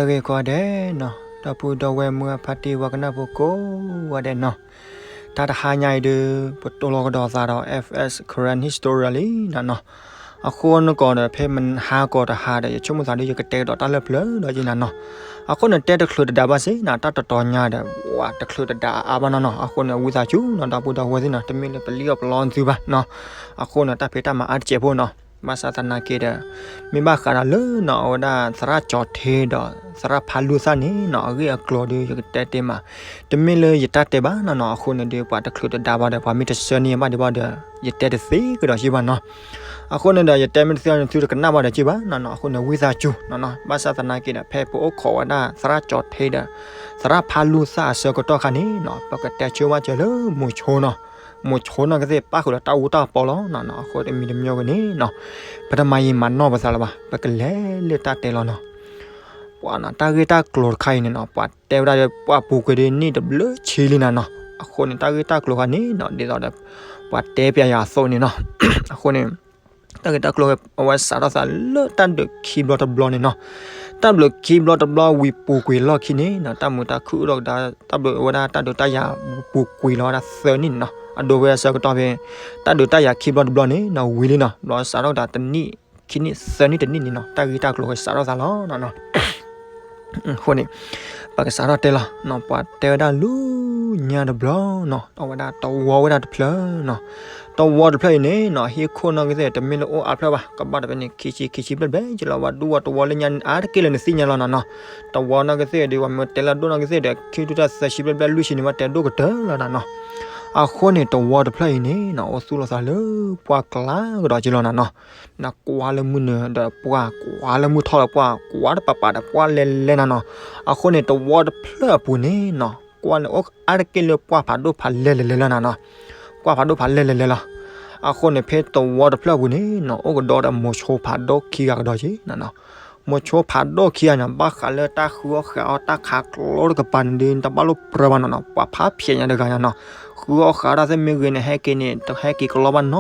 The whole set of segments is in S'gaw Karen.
ဂ့ၤကိးဂၤဒဲးနီၤ, ဒီပုၢ်ဒီဝဲၢ်မုၢ်အဖါတံၢ်ဝဲကနၣ်ဖိကိးဂၤဒဲးနီၤ, တၢ်တဟါညါအံၤဒုး ပတိၢ်လီၤကဒီးသးဒီး F S Karen History လံနၤနီၤ. အဃိန့ၣ်ကီးဒီး ဖဲမဟါကီးတဟါဒီး ယဆိကမိၣ်သးဒုး ယကတဲကဒီးတၢ်လၢပျၢၤဒီးက့နၤနီၤ. အဃိန့ၣ် တဲတချုးတဒါဘၣ်စ့ၢ်နၤ, တၢ်တတီၤညါဒီး ပှၤတချုးတဒါအါဘၣ်နီၤနီၤ. အဃိန့ၣ် ဝံသးစူၤနီၤ ဒီပုၢ်ဒီဝဲၢ်သ့ၣ်နီၤ, တမ့ၢ်လၢပလံၣ်အီၣ်ပလီၣ်သုဘၣ်နီၤ. အဃိန့ၣ် တၢ်ဖံးတၢ်မၤအါတစဲးဖိနီၤ. ဘၣ်ဆၣ်သနာ်က့ဒီး မ့ၢ်ဘၣ်ဃးဒီးလၢနီၤ အဝဲဒၣ်သရၣ်ကၠီၤထ့ဒီး သရၣ်ဖးလူၢ်သၣ်န့ၣ်နီၤ အဂ့ၢ်အကျိၤဒုး ယကတဲတ့ၢ်မး, တမ့ၢ်လၢယတၢ်တဲဘၣ်နီၤနီၤ. အဃိန့ၣ်ဒုး ပှၤတချုးတဒါဘၣ်ဒီး ပှၤမ့ၢ်တဆှၢန့ၢ်ဘၣ်ဒံးဘၣ်ဒီး ယတဲတသ့ကဒီးစ့ၢ်ဘၣ်နီၤ. အဃိန့ၣ်ဒီး ယတဲမ့ၢ်တသ့န့ၣ် သုတကနၣ်ဘၣ်ဒီးစ့ၢ်ဘၣ်နီၤနီၤ. အဃိန့ၣ် ဝံသးစူၤနီၤနီၤ. ဘၣ်ဆၣ်သနာ်က့ဒီး ဖဲပအိၣ်ခိးဝဲဒၣ်သရၣ်ကၠီၤထ့ဒီး သရၣ်ဖးလူၢ်သၣ်အဆၢကတီၢ်ခါန့ၣ်နီၤ ပကတဲဆၢဘၣ်စၢၤလၢမိၤဆိနီၤ. မိၤဆိနီၢ်ကသ့ၣ်ပၣ်ဃုာ်ဒီးတၢ်အူတၢ်ပီလီၤနီၤနီၤ. အဃိတမံၤတမံၤဂ့ၤန့ၣ်နီၤ ပတမၤယံာ်မၤနီၢ်ပသးလၢၤဘၣ်, ပကလဲၤလၢတၢ်တဲလီၤနီၤ. ပှၤနီၤ တၢ်ဂ့ၢ်တၢ်ကျိၤတခါအံၤန့ၣ်နီၤ ပှၤတဲဝဲဒၣ်လၢပှၢ်ပူၤကွံာ်ဒ်နံၣ်တဘျုးဆံလံနၤနီၤ. အဃိန့ၣ် တၢ်ဂ့ၢ်တၢ်ကျိၤခါန့ၣ်နီၤ ဒ်သိးဒီး ပှၤတဲပျးယၤအသိးန့ၣ်နီၤ. အဃိန့ၣ် တၢ်ဂ့ၢ်တၢ်ကျိၤအဝဲစးထီၣ်သးလၢတၢ်ဒုးခံဘျီတဘျီန့ၣ်နီၤ. တၢ်ဘျုးခံဘျီတဘျီဝံၤပူၤကွံာ်လီၢ်ခံန့ၣ်နီၤ တၢ်မုာ်တၢ်ခုၣ်အိၣ်ထီၣ်ကဒါ တၢ်ဘျုးဝဲဒၣ်တၢ်ဒုးတၢ်ယၤပူၤကွံာ်လီၤဝဲဒၣ်သၢနံၣ်န့ၣ်နီၤ. အဒိဝဲအဆၢကတီၢ်ဖဲ တၢ်ဒုးတၢ်ယၤခံဘျီတဘျီန့ၣ်နီၤ ဝံၤလံနီၤ ဘျီစးထီၣ်ကဒါတနံၣ် ခံနံၣ်သၢနံၣ်တနံၣ်န့ၣ်နီၤ တၢ်ဂ့ၢ်တၢ်ကျိၤဝဲစးထီၣ်သးလီၤနီၤနီၤ. အဃိန့ၣ် ပကစးထီၣ်တဲလီၤနီၤ. ပှၤတဲဝဲဒၣ်လူၤညါတဘျီနီၤ အဝဲဒၣ်တဝီဝဲဒၣ်တဖျၢၣ်နီၤ. တဝီတဖျၢၣ်အံၤန့ၣ်နီၤ ဟံၣ်ခိၣ်နီၢ်ကသ့ၣ် တမ့ၢ်လၢအိၣ်အါဖျၢၣ်ဘၣ်, ကဘၣ်ဒီးဖဲန့ၣ် ခံဆံ ခံဆံဘျဲၣ်ဘျဲၣ်က့လီၤ. ပှၤဒူဝဲတဝီလၢညါအါတက့ၢ်လၢနသ့ၣ်ညါလီၤနီၤနီၤ. တဝီနီၢ်ကသ့ၣ်ဒီး ပှၤမ့ၢ်တဲလၢအဒိၣ်နီၢ်ကသ့ၣ်ဒီး ခံထူၣ်တၢ်သၢဆံဘျဲၣ်ဘျဲၣ်လွံၢ်ဆံန့ၣ် ဘၣ်တဲဒိၣ်ကတၢၢ်လီၤနီၤနီၤ. အဃိန့ၣ် တဝီတဖျၢၣ်အံၤန့ၣ်နီၤ အိၣ်သူၣ်လီၤသးလၢပှၢ်ကျါကဒီးက့လီၤနီၤနီၤ. နကွၢ်လၢမုၢ်နုာ်ဒီးပှၢ်, ကွၢ်လၢမုၢ်ထီၣ်ဒီးပှၢ်, ကွၢ်တပၤပၤဒီးပှၢ်လဲၤလဲၤနီၤနီၤ. အဃိန့ၣ် တဝီတဖျၢၣ်အပူၤန့ၣ်နီၤ ကွၢ်န့ၣ်အိၣ်အါတက့ၢ်လၢပှၢ်ဖးဒိၣ်ဖးလဲၤလဲၤလဲၤလီၤနီၤနီၤ. ပှၢ်ဖးဒိၣ်ဖးလဲၤလဲၤလဲၤလီၤ. အဃိန့ၣ် ဖဲတဝီတဖျၢၣ်အပူၤန့ၣ်နီၤ အိၣ်ကဒီးဒီးမိၤဆိဖးဒိၣ်ခံဂၤကဒီးက့နီၤနီၤ. မိၤဆိဖးဒိၣ်ခံဂၤန့ၣ် ဘၣ်ဃးလၢတၢ်ဃုအီၣ်ဃုအီတၢ်ခးကျိတကပၤန့ၣ်ဒုး တဘၣ်လိၣ်ပြၢဘၣ်နီၤနီၤ. ပှၤဖးဖျဲးညါတဂၤညါနီၤ ဃုအီၣ်ဃုအီတၢ်သ့ၣ်မ့ၢ်ဂ့ၤန့ၣ် ဟဲက့ၤန့ၣ် တဟဲက့ၤကလီဘၣ်နီ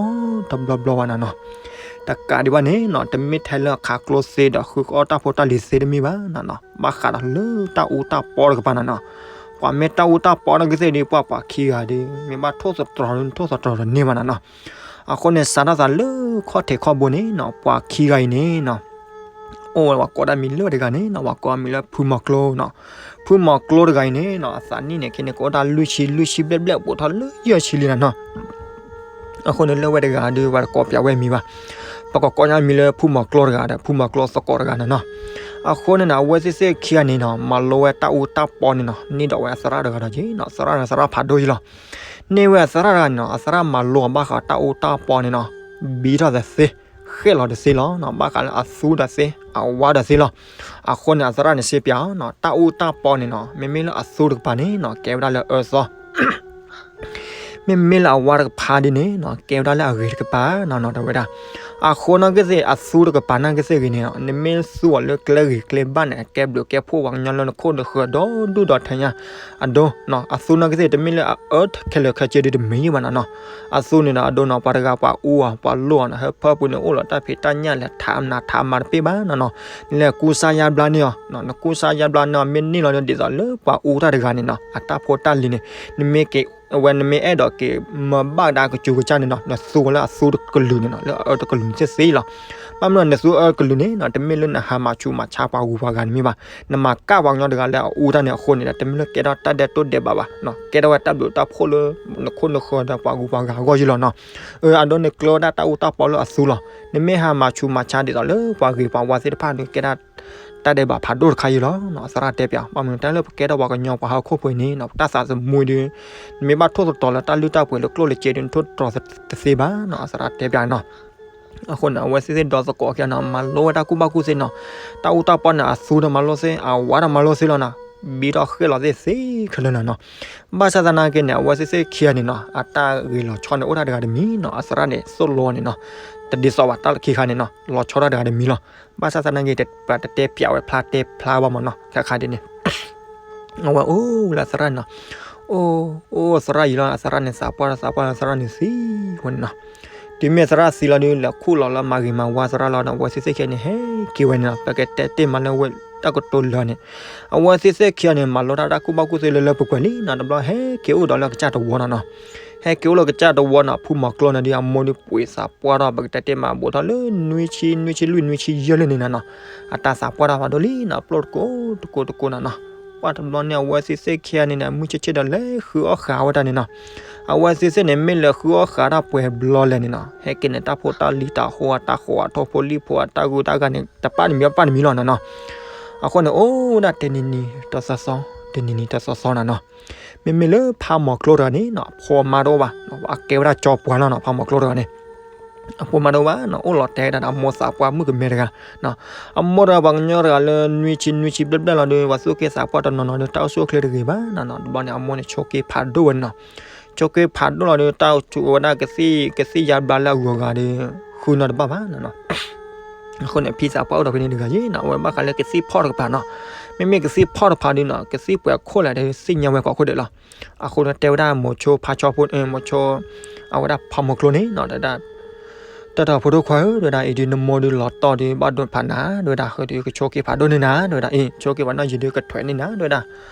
တဘျီဘျီဘၣ်နီၤနီၤ. တကးဒံးဘၣ်န့ၣ်နီၤ တမ့ၢ်ထဲလၢအခးကျိသ့ဒီး ဃုအီၣ်တၢ်ဖိတၢ်လံၤသ့တမ့ၢ်ဘၣ်နီၤနီၤ. ဘၣ်ဃးဒီးလၢတၢ်အူတၢ်ပီတကပၤနီၤနီၤ. ပှၤမ့ၢ်တၢ်အူတၢ်ပီနီၢ်ကသ့ၣ်ဒုး ပှၤပှၤခံဂၤဒုး မ့ၢ်ဘၣ်ထိၣ်သတြီၤဒုး ထိၣ်သတြီၤတန့ၢ်ဘၣ်နီၤနီၤ. အဃိန့ၣ် စးထီၣ်သးလၢခီၣ်ထံးခီၣ်ဘိန့ၣ်နီၤ ပှၤခံဂၤအံၤန့ၣ်နီၤ အိၣ်ဝဲပှၤကိးဒၣ်မံၤလၢတဂၤန့ၣ်နီၤ ပှၤကိးအမံၤလၢဖုမီၤကျိနီၤ. ဖုမီၤကျိတဂၤအံၤန့ၣ်နီၤ အသးနံၣ်န့ၣ် ခဲန့ၣ် ကအိၣ်ဒၣ်လွံၢ်ဆံ လွံၢ်ဆံဘျဲၣ်ဘျဲၣ် ဘူးထီၣ်လၢယဲၢ်ဆံလံနီၤနီၤ. အဃိန့ၣ် လၢဝဲတဂၤဒုး ပှၤတကိးပၠးဝဲမံၤဘၣ်. ပကကိးညါမံၤလၢဖုမီၤကျိတဂၤဒီး ဖုမီၤကျိသကိးတဂၤနီၤနီၤ. အဃိန့ၣ်နီၤ အဝဲသ့ၣ်သ့ၣ်ခံဂၤန့ၣ်နီၤ မၤလိဝဲတၢ်အူတၢ်ပီန့ၣ်နီၤ န့ၢ်ဒီးဝဲအသရၣ်တဂၤဒီးက့နီၤ. သရၣ်န့ၣ် သရၣ်ဖးဒိၣ်ယံလီၤ. န့ၢ်ဝဲအသရၣ်တဂၤန့ၣ်နီၤ အသရၣ်မၤလိအီၤဘၣ်ဃးတၢ်အူတၢ်ပီန့ၣ်နီၤ ဘံထီၣ်ဒီးသ့, ဃဲၣ်လီၤဒီးသ့လီၤနီၤ. ဘၣ်ဃးလၢအသူဒီးသ့, အဝါဒီးသ့လီၤ. အဃိန့ၣ် အသရၣ်န့ၣ်စံးပၠးအီၤနီၤ တၢ်အူတၢ်ပီန့ၣ်နီၤ မ့မ့ၢ်လၢအသူတကပၤန့ၣ်နီၤ ကဲဝဲဒၣ်လၢအၢသီ မ့မ့ၢ်လၢအဝါတကပၤဒ်န့ၣ်နီၤ ကဲဝဲဒၣ်လၢအဂ့ၤတကပၤနီၤနီၤ တဲဝဲဒၣ်. အဃိနီၢ်ကသ့ၣ် အသူတကပၤနီၢ်ကသ့ၣ်ဂ့ၤန့ၣ်နီၤ နမ့ၢ်သူအီၤလၢကျဲဂ့ၤကျဲဘၣ်န့ၣ် အကဲဘျုးကဲဖှိၣ်ပှၤကညီလၢနခိၣ်နဃၢၤဒီဒူၣ်ဒီထၢညါ. အဒိနီၤ အသူနီၢ်ကသ့ၣ် တမ့ၢ်လၢအအၢခဲလၢာ်ခဲဆ့ဒ်တမ့ၢ်ဘၣ်နီၤနီၤ. အသူန့ၣ်ဒီး အဒိနီၤ ပှၤတဂၤပှၤအူအီၤ ပှၤလိၣ်အီၤန့ၣ် ဟၢဖၢပူၤန့ၣ် အိၣ်လီၤတၢ်ဖံးတၢ်ညၣ်လဲၤထးမနုၤထးမၤတပ့ၢ်ဘၣ်နီၤနီၤ. နလဲၤကူစါယါဘျါန့ၢ်အီၤ, နကူစါယါဘျါန့ၢ်အီၤ မ့ၢ်န့ၢ်လီၤဒ်သိးလၢပှၤအူတၢ်တဂၤန့ၣ်နီၤ အတၢ်ဖိတၢ်လံၤန့ၣ် နမ့ၢ်က့ၤ အဝဲနမ့ၢ်အဲၣ်ဒိးက့ၤမၤဘၣ်ကဒါကစူၤကစၢ်န့ၣ်နီၤ နသူဝဲလၢအသူတကလုာ်န့ၣ်နီၤ လၢအအၢတကလုာ်န့ၣ်သ့သ့လီၤ. ဘၣ်မနုၤနသူအၢတကလုာ်န့ၣ်နီၤ တမ့ၢ်လၢနဟးမၤဆူးမၤဆါပှၤဂုၤပှၤဂၤန့ၣ်မ့ၢ်ဘၣ်. နမၤကၣ်ပှၤကညီတဂၤလၢအအူတၢ်န့ၣ်အဃိန့ၣ်ဒီး တမ့ၢ်လၢကဲထီၣ်တၢ်ဒဲးတိၢ်ဒဲးဘးဘၣ်နီၤ ကဲထီၣ်ဝဲတၢ်ဘျုးတၢ်ဖှိၣ်လၢ နခိၣ်နဃၢၤဒီးပှၤဂုၤပှၤဂၤအဂီၢ်ယံလီၤနီၤ. အဒိ နကျၢၤဒၣ်တၢ်အူတၢ်ပီလၢအသူလီၤ. နမ့ၢ်ဟးမၤဆူးမၤဆါဒ်သိးလၢပှၤဂ့ၤပှၤဝါသ့ၣ်တဖၣ်န့ၣ် ကဲဒၣ်တၢ်ဒဲးဘးဖးဒိၣ်တခါယံလီၤနီၤ အသရၣ်တဲပၠး. ဘၣ်မနုၤတၢ်လၢပကဲထီၣ်ပှၤကညီပှၤဟီၣ်ခိၣ်ဖိအံၤန့ၣ်နီၤ ပတၢ်သးသမူဒုး နမ့ၢ်ဘၣ်ထိၣ်သတြီၤလၢတၢ်လုၢ်တၢ်ပှ့ၤလၢကျိၣ်လၢစ့ဒုး နထိၣ်သတြီၤတသ့ဘၣ်နီၤ အသရၣ်တဲပၠးနီၤ. အဃိန့ၣ် အဝဲသ့ၣ်သ့ၣ်ဒီသကိးခံဂၤနီၤ မၤလိဝဲတၢ်ကူၣ်ဘၣ်ကူၣ်သ့နီၤ. တၢ်အူတၢ်ပီန့ၣ် အသူဒီးမၤလိသ့ အဝါဒီးမၤလိသ့လီၤနီၤ. ဘံထီၣ်ဃဲၣ်လီၤသ့သ့ခဲလၢာ်နီၤနီၤ. ဘၣ်ဆၣ်သနာ်က့န့ၣ် အဝဲသ့ၣ်သ့ၣ်ခံဂၤန့ၣ်နီၤ အတၢ်ဂ့ၤလီၤဆီန့ၣ် အိၣ်တၢ်တဂၤတမံၤနီၤ အသရၣ်န့ၣ်သိၣ်လိန့ၣ်နီၤ တဒ်သိးဘၣ်တၢ်ခံခါန့ၣ်နီၤ လီၤဆီတၢ်တဂၤတမံၤလီၤ. ဘၣ်ဆၣ်သနာ်က့ ပတတဲပၠးဝဲဖျါတဲဖျါဘၣ်မးနီၤ ခဲခါဒ်န့ၣ် အဝဲအိၣ်လၢအသရၣ်န့ၣ်နီၤ အိၣ် အိၣ်သရၣ်ယံၤလီၤ အသရၣ်န့ၣ်သးပှၢ်ဒီးသးပှၢ်လၢသရၣ်န့ၣ်သံဝဲန့ၣ်နီၤ. တုၤမ့ၢ်သရၣ်သံလီၤဒုး လဲၤခူၣ်လီၤလၢမၤဂ့ၤမၤဝါသရၣ်လီၤဒီး အဝဲသ့ၣ်သ့ၣ်ခံဂၤန့ၣ် ဟဲက့ၤဝဲန့ၣ်နီၤ ပကတဲတ့ၢ်မးလၢဝဲ တၢ်ကတိၤလၢာ်န့ၣ်, အဝဲသ့ၣ်သ့ၣ်ခံဂၤန့ၣ် မၤလိတၢ်တၢ်ကူၣ်ဘၣ်ကူၣ်သ့လၢလၢပှဲၤပှဲၤလံနီၤ. တဘျီဟဲက့ၤအိၣ်ဒီးလၢကစၢ်တဝီနီၤနီၤ, ဟဲက့ၤအိၣ်လၢကစၢ်တဝီနီၤ, ဖုမီၤကျိန့ၣ်ဒီး အမိၢ်ဒီးပှ့ၤသးပှၢ်ထီၣ် ပကတဲတ့ၢ်မး ဘူးထီၣ်လၢနွံဆံ နွံဆံလွံၢ် နွံဆံယဲၢ်လံန့ၣ်နီၤနီၤ, အတၢ်သးပှၢ်ထီၣ်ဖးဒိၣ်လံနီၤ, ပျိၢ်တကိးတကိးတကိးနီၤနီၤ. ပှၢ်တဘျီန့ၣ် အဝဲသ့ၣ်သ့ၣ်ခံဂၤန့ၣ် မုၢ်ဆ့ၣ်ဆ့ၣ်ဒီးလဲၤဃုအီၣ်ဃာ်ဝဲဒၣ်န့ၣ်နီၤ. အဝဲသ့ၣ်သ့ၣ်န့ၣ် မ့ၢ်လဲၤဃုအီၣ်ဃာ်တၢ်ပှဲၤဘျီလဲၣ်န့ၣ်နီၤ, ဟဲက့ၤန့ၣ် တၢ်ဖိတၢ်လံၤတၢ်ဟိအတၢ်ဃိးအထိၣ်ဖိလံၣ်ဖိအတၢ်ဂုၤတၢ်ဂၤန့ၣ် တပၣ်တမံၤပၣ်တမံၤလီၤနီၤနီၤ. အဃိန့ၣ် အိၣ်ဝဲဒၣ်တနံၤနံၤတသီသီ, တနံၤနံၤတသီသီနီၤနီၤ. မ့မ့ၢ်လၢဖးမီၤကျိတဂၤန့ၣ်နီၤ, အဖိအမါတအိၣ်ဘၣ်, အကဲဝဲဒၣ်ကၠီပှၤလီၤနီၤ, ဖးမီၤကျိတဂၤန့ၣ် အဖိမါတအိၣ်ဘၣ်နီၤ, အိၣ်လီၤတဲာ်ဒၣ်ဒီးအမိၢ်သးပှၢ်မုၣ်ကမဲတဂၤနီၤ. အမိၢ်တဂၤပှၤကညီတဂၤလၢနွံဆံ နွံဆံဘျဲၣ်ဘျဲၣ်လီၤဒီး ပှၤသူၣ်က့သးပှၢ်တနီၤနီၤဒီး တၢ်အိၣ်ဆူၣ်အိၣ်ချ့တဂ့ၤဘၣ်နီၤနီၤ. တဘျီန့ၣ် အမိၢ်န့ၣ် ဆိးက့ဖးဒိၣ်ဝဲန့ၣ်နီၤ. ဆိးက့ဖးဒိၣ်လီၤဒီး တၢ်အိၣ်ဆူၣ်ဝဲဒၣ်ကသံၣ် ကသံၣ်ယါဘျါလၢအဂုၤအဂၤဒီး ဃုနီတဘၣ်ဘၣ်နီၤနီၤ. အဃိန့ၣ် ဖံသးပှၢ်အိၣ်ဒီးဖဲန့ၣ်တဂၤယ့ၣ်နီၤ, အဝဲဘၣ်ဃးလၢကသံၣ်ဖီၣ်တကပၤနီၤ. မ့မ့ၢ်ကသံၣ်ဖီၣ်တကပၤဒီးနီၤ, ကသံၣ်ပှဲၤခိၣ်လဲၣ်ဒီး သ့ၣ်ညါဝဲကိးခိၣ်ဒဲးလီၤ. အဃိန့ၣ် တဲဝဲဒၣ်မိၤဆိဖါဆီဖိ, မိၤဆိ အဝဲဒၣ်ဖးမီၤကျိန့ၣ်နီၤ, တဲဒၣ် တၢ်တၢ်ဖိဒိၣ်ခွါဧၢ, တဲဝဲဒၣ် အံၤဒုးနမိၢ်ဒုးလီၤတီၢ်ဒုး ဘၣ်ဒိဖးနၤ, တဲဝဲဒၣ် ဃုဒုးကဆိးက့ဖးဒိၣ်န့ၢ်နၤ, တဲဝဲဒၣ် အံၤ ဆိးက့ဖးဒိၣ် ယဒုးကထွဲးန့ၢ်နၤ, တဲဝဲဒၣ်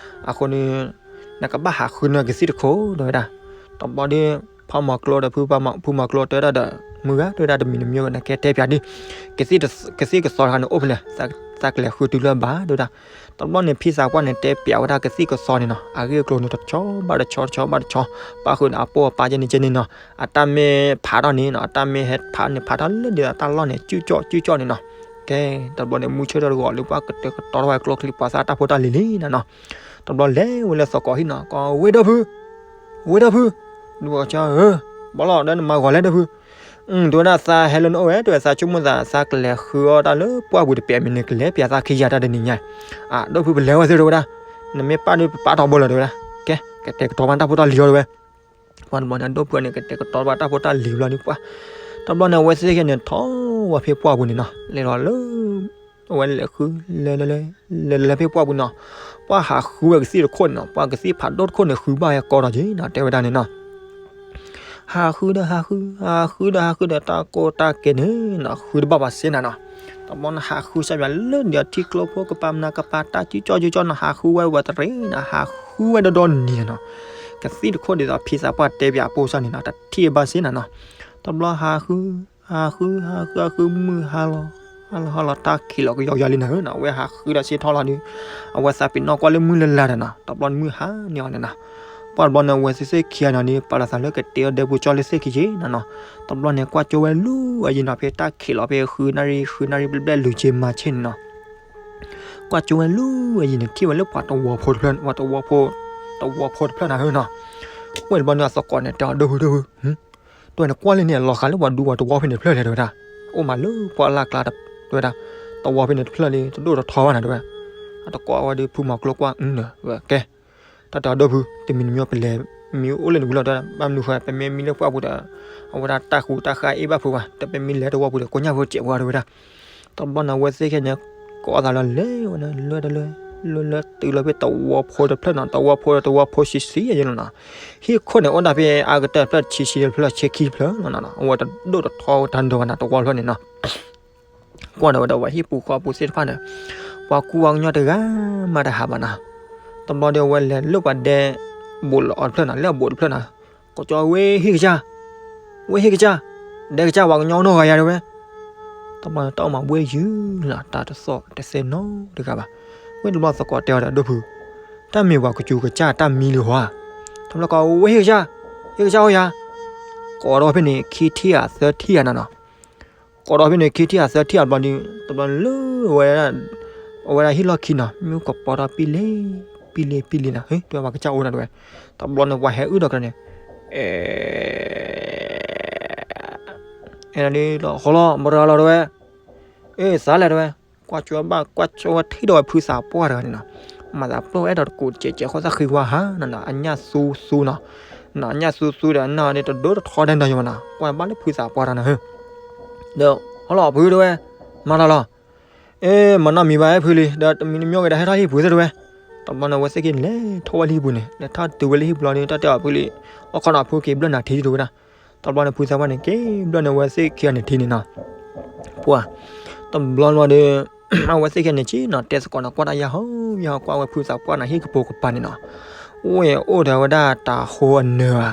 အဃိန့ၣ် နကဘၣ်ဟးဃုန့ၢ်ကသံၣ်တခိၣ် တဲဝဲဒၣ်. တဘျီဒီး ဖးမီၤကျိဒီး ဖုမီၤကျိတဲဝဲဒၣ်ဒီး မုၢ်ဂၤ တဲဝဲဒၣ် တမံၤတမံၤ နကဲတဲပၠးဒုး ကသံၣ်ကသီတခါန့ၣ်အိၣ်ဖဲလဲၣ်, သးကလဲၤဃုတုၤလၢဘၣ် တဲဝဲဒၣ်. တဘျီန့ၣ် ဖံသးပှၢ်န့ၣ် တဲပၠးဝဲဒၣ်ကသံၣ်ကသီန့ၣ်နီၤ, အဂ့ၢ်အကျိၤန့ၣ် တဆီဘၣ်တဆီ တဆီဘၣ်တဆီ, ပၣ်ဃုာ်ဒီးအပိၢ်အပၢ်ကဲန့ၣ်ကဲန့ၣ်နီၤ, အတၢ်မ့ၢ်ဖးထီၣ်န့ၣ်နီၤ, အတၢ်မ့ၢ်ဟဲဖးန့ၣ် ဖးထီၣ်လၢဒ်သိးတၢ်လီၢ်န့ၣ် စုၣ်ကၠီၣ်စုၣ်ကၠီၣ်န့ၣ်နီၤ. ကဲ တဘျီန့ၣ် မုၢ်ဆ့ၣ်ထီၣ်တဂီၤလၢ ပှၤကတဲာ်ကတီၤထီၣ်ဝဲကျိချံပှၤသၣ်တၢ်ဖိတၢ်လံၤလံနီၤနီၤ. တဘျီလဲၤဝဲလၢသကိးဟံၣ်နီၤ, ကိးဝ့ၢ်ဒီဖု, ဝ့ၢ်ဒီဖု, ဒ်ဝဲကစၢ်ဧၢ, ဘၣ်လီၤဒီးနမၤဂီၤလဲၣ်ဒီဖု, တဲဝဲဒၣ် သးဟဲလၢနအိၣ်ဝဲ တဲဝဲ သးဆိကမိၣ်သး သးကလဲၤဃုအီၣ်တၢ်လၢပှၢ်ပူၤတပျးမံၤန့ၣ် ကလဲၤပျးသးခံယၤတၢ်တနံၤညါ, အဒိၣ်ဖုပလဲၤဝဲသ့ၣ်တဲဝဲဒၣ်, နမ့ၢ်ပၣ်ဒီးပပၣ်ထီဘိလီၤ တဲဝဲဒၣ်, ကဲ ကတဲာ်ကတီၤဘၣ်တၢ်ဖိတၢ်လံၤအီၤတဲဝဲ. ပှၤတဘျီန့ၣ် အဒိၣ်ဖုန့ၣ် ကတဲာ်ကတီၤဘၣ်တၢ်ဖိတၢ်လံၤဘျီန့ၣ် ပှၤ တဘျီန့ၣ် အဝဲသ့ၣ်ခဲန့ၣ် ထီၣ်ဝဲဖဲပှၢ်ပူၤန့ၣ်နီၤ, လဲၤလီၤလၢ အဝဲလဲၤဃု လဲၤလဲၤလဲၤလဲၤလဲၤဖဲပှၢ်ပူၤနီၤ, ပှၤဟးဃုဝဲကသံၣ်တခိၣ်န့ၣ်နီၤ, ပှၤကသံၣ်ဖးဒိၣ်တခိၣ်န့ၣ် ဃုဘၣ်ဝဲကီဒီးက့ၤနီၤ, တဲဝဲဒၣ်န့ၣ်နီၤ. ဟးဃုဒီးဟးဃု ဟးဃုဒီးဟးဃုဒီး တၢ်ကိၢ်တၢ်ကဲန့ၣ်နီၤ ဃုတဘၣ်ဘၣ်စ့နၤနီၤ. တဘျီန့ၣ် ဟးဃုစၢ်ပၠးလၢဒၣ်ထံကျိဖိကပၤမနၤကပၤ တၢ်စုကၠီၣ်စုကၠီၣ်နီၤ, ဟးဃုဝဲဝဲတရံးနီၤ, ဟးဃုဝဲဒီဒီနံၤန့ၣ်နီၤ. ကသံၣ်တခိၣ်ဒ်သိးဖံသးပှၢ်တဲပၠးအပိၢ်စၢ်န့ၣ်နီၤ တထံၣ်ဘၣ်စ့နၤနီၤ. တဘျီဟးဃု ဟးဃု ဟးဃု ဟးဃု မုၢ်ဟါလီၤ ဟါလီၤဟါလီၤ တၢ်ခံးလီၤကယီကယီလံနၤဧၢနီၤ. အဝဲဟးဃုဒီးစ့ထီၣ်လီၤဒီး အဝဲသးပ့ၤနီၣ်ကွၢ်လၢမုၢ်လၢ်လၢ်ဒီးနီၤ, တဘျီမုၢ်ဟါန့ၢ်အီၤန့ၣ်နီၤ. ပှၤတဘျီန့ၣ် အဝဲသ့ၣ်သ့ၣ်ခံဂၤန့ၣ်ဒီး ပာ်လီၤသးလၢကတဲအီၤဒဲပူၤကၠီလၢသ့ၣ်ခံက့ၤနီၤနီၤ. တဘျီန့ၣ် ကွၢ်ကၠိဝဲလူၤအယံၤနီၤ ဖဲတၢ်ခံးလီၤဖဲဃုနၣ်ရံၣ် ဃုနၣ်ရံၣ်ဘျဲၣ်ဘျဲၣ်လူၤက့ၤမၤဆ့ၣ်န့ၣ်နီၤ. ကွၢ်ကၠိဝဲလူၤအယံၤန့ၣ် ထံၣ်ဝဲလၢပှၤတဝီဖိတဖျၢၣ် ပှၤတဝီဖိ တဝီဖိတဖျၢၣ်နၤဧၢနီၤ. ဝဲတဘျီန့ၣ် အသကိးန့ၣ် တဲအီၤ ဒိၣ်ဖု ဒိၣ်ဖု တဲဝဲန့ၣ် ကွၢ်လံန့ၣ် အလီၤဃာ်လၢပှၤဒူပှၤတဝီဖဲန့ၣ်တဖျၢၣ်လဲၣ် တဲဝဲဒၣ်. အိၣ်မးလၢပှၢ်လၢ်ကျါ တဲဝဲဒၣ်. တဝီဖဲန့ၣ်တဖျၢၣ်လံ တဒိၣ်တထီဘၣ်နၤ တဲဝဲ. အတကိးဝဲဒီးဖုမီၤကျိကွၢ်အုန့ၣ် ဝဲကဲ တၢ်တဲအီၤ ဒိၣ်ဖု တမံၤတမံၤ ပလဲၤမံအိၣ်လၢနဝံၤလီၤ တဲဝဲဒၣ်. ဘၣ်မနုၤဃိ ပမ့ၢ်မံလၢပှၢ်ပူၤဒီး အဝဲဒၣ်တၢ်ဃူတၢ်ဃါအ့ၣ်ဘၣ်ဖုဘၣ် ဒီးပမ့ၢ်လဲၤတဝီပူၤဒီး ကိညၢ်ဖိစဲးပှၤ တဲဝဲဒၣ်. တဘျီန့ၣ် အဝဲသ့ၣ်ခဲန့ၣ် ကိးအသးလီၤလဲၤဝဲန့ၣ် လဲၤတလဲၤ လဲၤလဲၤတုၤလီၤဖဲတဝီဖိတဖျၢၣ်နီၤ, တဝီဖိ တဝီဖိဆံးဆံးယဲလီၤနီၤ. ဟံၣ်ခိၣ်န့ၣ် အိၣ်ဒၣ်ဖဲအါကတၢၢ်တဖျၢၣ် ဆံးဆံးတဖျၢၣ် ဆံးခံတဖျၢၣ်လီၤနီၤ. အဝဲတဒိၣ်တထီတၢ်ဒိဝဲနီၤ တဝီဖျၢၣ်န့ၣ်နီၤ. ကွၢ်ဒီးဝဲဒီး ပှၤဟံၣ်ပူၤဃီပူၤသ့ၣ်တဖၣ်န့ၣ် ပှၤကူပှၤကညီတဂၤမးတဟးဘၣ်နီၤ. တဘျီဒီး အဝဲလဲၤလၢပှၤဒဲ ဘူးလီၤအီၤတဖျၢၣ်နီၤ, လၢအဘူးတဖျၢၣ်နီၤ. ကိးကၠီ ဝ့ၢ်ဟ့ၣ်ကစၢ်, ဝ့ၢ်ဟ့ၣ်ကစၢ်, ဒဲကစၢ် ပှၤကညီအိၣ်နီတဂၤယၤ တဲဝဲ. တဘျီန့ၣ် တၢ်အိၣ်မးဘှ့ယုၤလီၤ တၢ်တသီၣ်တသဲနီတဂၤဘၣ်. ဝ့ၢ်တဘျီသကိးတဲအီၤဒီး ဒိၣ်ဖု တၢ်မ့ၢ်ပှၤကစူၤကစၢ်တၢ်မံလံဟီဧါ. တဘျီကိး ဝ့ၢ်ဟ့ၣ်ကစၢ်, ဟ့ၣ်ကစၢ်အိၣ်ယၤ. ကိးဒီးဖဲန့ၣ် ခံထံၣ်ဧါသၢထံၣ်ဧါနီၤနီၤ. ကိးဒီးဖဲန့ၣ် ခံထံၣ်ဧါသၢထံၣ်ဧါတဘျီဒီး တဘျီလၢ အဝဲဒၣ်ဟံၣ်လီၢ်ခံနီၤ မ့ၢ်ကပီၤထီၣ်ပံလ့ ပံလ့ ပံလ့နီၤ တဲဝဲ ပှၤကစၢ်အိၣ်နီၤ တဲဝဲ. တဘျီန့ၣ် ပှၤဟဲအုၣ်ဒီးကျဲန့ၣ် အဲ အဲ ဒ်လီၤ ဟီလီၤ မတၤလီၤ တဲဝဲ. အ့ သးလဲၣ် တဲဝဲ. ကွၢ်ကၠိဘၣ် ကွၢ်ကၠိဝဲထံၣ်ဒီးဝဲဖုသးပှၢ်တဂၤန့ၣ်နီၤ. မၤသးပျိၢ်အဲၣ်ဒိးတကူးစဲးစဲးဃီသၣ်ဃံဝါဟါနီၤနီၤ အညၣ်သူသူနီၤ. နီၤ အညၣ်သူသူဒီး အနၢ်န့ၣ် တဒိၣ်တထီဒဲးနီၤယမနီၤ ကွၢ်ဘၣ်လၢဖုသးပှၢ်တဂၤန့ၣ် ဒီး ဟီလီၤဖု တဲဝဲ မၤတၢ်လီၤ. အ့ မၤနီတမံၤဘၣ် အဲ ဖုလံ ဒီးတမံၤတမံၤဂ့ၤဒီး ဟဲထီၣ်ဟံၣ်ပူၤသ့ၣ် တဲဝဲ. တဘျီန့ၣ် အဝဲသ့ၣ်က့ၤလဲၤထီၣ်ဝဲလၢဟံၣ်ပူၤန့ၣ် လဲၤထီၣ်တုၤဝဲလၢဟံၣ်ပူၤလီၤဒီး တၢ်တဲအီၤဖုလံ အိၣ်ခီနီၤ ဖုက့ၤဘျၢၣ်နၤထံ တဲဝဲဒၣ်. တဘျီန့ၣ် ဖုသးပှၢ်န့ၣ် က့ၤဘျၢၣ်န့ၢ်ဝဲသ့ၣ်ခံဂၤန့ၣ်ထံန့ၣ်နီၤ. ပှၤ တဘျီလီၤဒီး အဝဲသ့ၣ်ခဲန့ၣ် ဆ့ၣ်နီၤတဲသကိးနီၤ ကွၢ်တၢ်ယၢ်ဟီယၢ်ဟီ ကွၢ်ဝဲဖုသးပှၢ်န့ၣ် ဟံၣ်ကပိာ်ကပၤန့ၣ်နီၤ, အိၣ်အိၣ်ဒီးဝဲဒၣ်တၤဃီအနၢၤဧါ,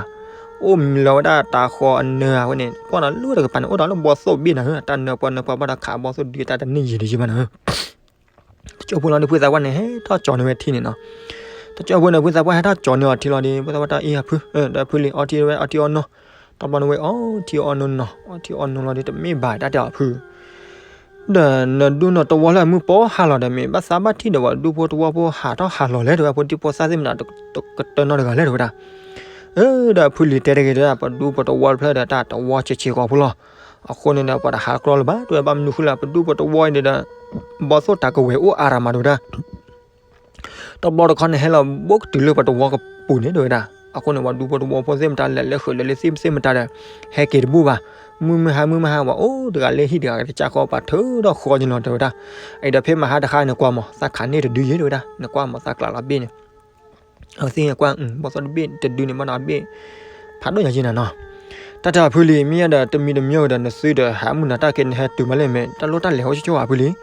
အိၣ်မံၤလီၤဝဲဒၣ်တၤဃီအနၢၤဧါ, အဝဲန့ၣ် ကွၢ်နီၤလၢတကပၤန့ၣ် အိၣ်ဒီးလၢဘီသိၣ်ဘ့ၣ်နၤဧၢ, တၢ်နၢၤပှၤနၢၤပှၤဘၣ်ဒီးခးဘီသိၣ်ဒုးတၢ်တန့ၢ်ယံာ်ဒံးယံာ်ဘၣ်နၤဧၢ. တကၠိဖိလီၤဒီး ဖုသးပှၢ်န့ၣ် ဟဲထီၣ်ကၠီၤန့ၢ်ဝဲထံန့ၣ်နီၤ. တကၠိဖိန့ၣ် ဖုသးပှၢ်ဟဲထီၣ်ကၠီၤန့ၢ်အီၤထံလီၤဒီး ဖုသးပှၢ်တဲအီၤ ဖု, ဒီးဖုလံ အီထံဝဲအီထံအီနိ, တဘျီန့ၣ်ဝဲအီထံအီနိနီၤ, အီထံအီနိလီၤဒီး တမ့ၢ်ဘၣ်တၢ်တဲအီၤဖု ဒီးနဒူၣ်နတဝီလၢအမုၢ်ပှၢ်ဟးလီၤဒီး မ့ၢ်ဘၣ်သးဘၣ်ထံၣ်ဒီး ပှၤဒူဖိတဝီဖိဟးထီၣ်ဟးလီၤလဲၣ် တဲဝဲ ဖိဒံဖိသၣ်သ့ၣ်မတၤ ကတၢၢ်နီတဂၤလဲၣ် တဲဝဲဒၣ်. အၢ ဒီးဖုလံၤတဲတဂ့ၤ တဲဝဲဒၣ် ပှၤဒူပှၤတဝီတဖျၢၣ်ဒီး တၢ်တဝီဆံးဆံးဂီၤဖိလီၤ. အဃိန့ၣ်ဒီး ပှၤတဟးကျီလၢၤဘၣ် တဲဝဲ ဘၣ်မနုၤဃိလဲၣ် ပှၤဒူပှၤတဝီအံၤဒီး ဘီသိၣ်တၢ်ကဝဲၤအိၣ်အါရၤမး တဲဝဲဒၣ်. တဘျီတခီန့ၣ် ဟဲလီၤဘိၣ်ကတုၤလၢပှၤတဝီကပူၤန့ၣ် တဲဝဲဒၣ်. အဃိန့ၣ် ပှၤဒူဖိတဝီဖိသ့ၣ်မတၤ လဲၤလၢဃုာ်လၢလၢသ့ၣ်သ့ၣ်မတၤဒီး ဟဲက့ၤတဘူၣ်ဘၣ်. မုၢ်မုၢ်ဟါ မုၢ်မုၢ်ဟါ ပှၤအိၣ်တဂၤလၢဟံၣ်တဂၤ ကစၢ်ဃီ ပှၤထုးထီၣ်ဃီက့ၤလီၤ တဲဝဲဒၣ်. အံၤဒီးဖဲမဟါတခါန့ၣ် ကွၢ်မး သးခးန့ၢ်တဒုယ့ၣ် တဲဝဲဒၣ်, နကွၢ်မး သးကျးလီၤဘ့ၣ်န့ၣ် အဝဲသ့ၣ်ကွၢ် ဘီသိၣ်တဘ့ၣ်တဒုန့ၣ် ဘၣ်နီၤအဘ့ၣ် ဖးဒိၣ်ညါက့ၤနၤနီၤ. တၢ်တဲအီၤဖုလံၤ မ့ၢ်ယဲဒီး တမံၤတမံၤဒီး နသုဒီးဟးမုၢ်နၤတၢ်က့ၤ နဟဲတုၤမးလဲၣ် မ့ၢ်တၢ်လိၣ်တၢ်လဲၤဟိဆှိၣ်ဧါ ဖုလံၤ.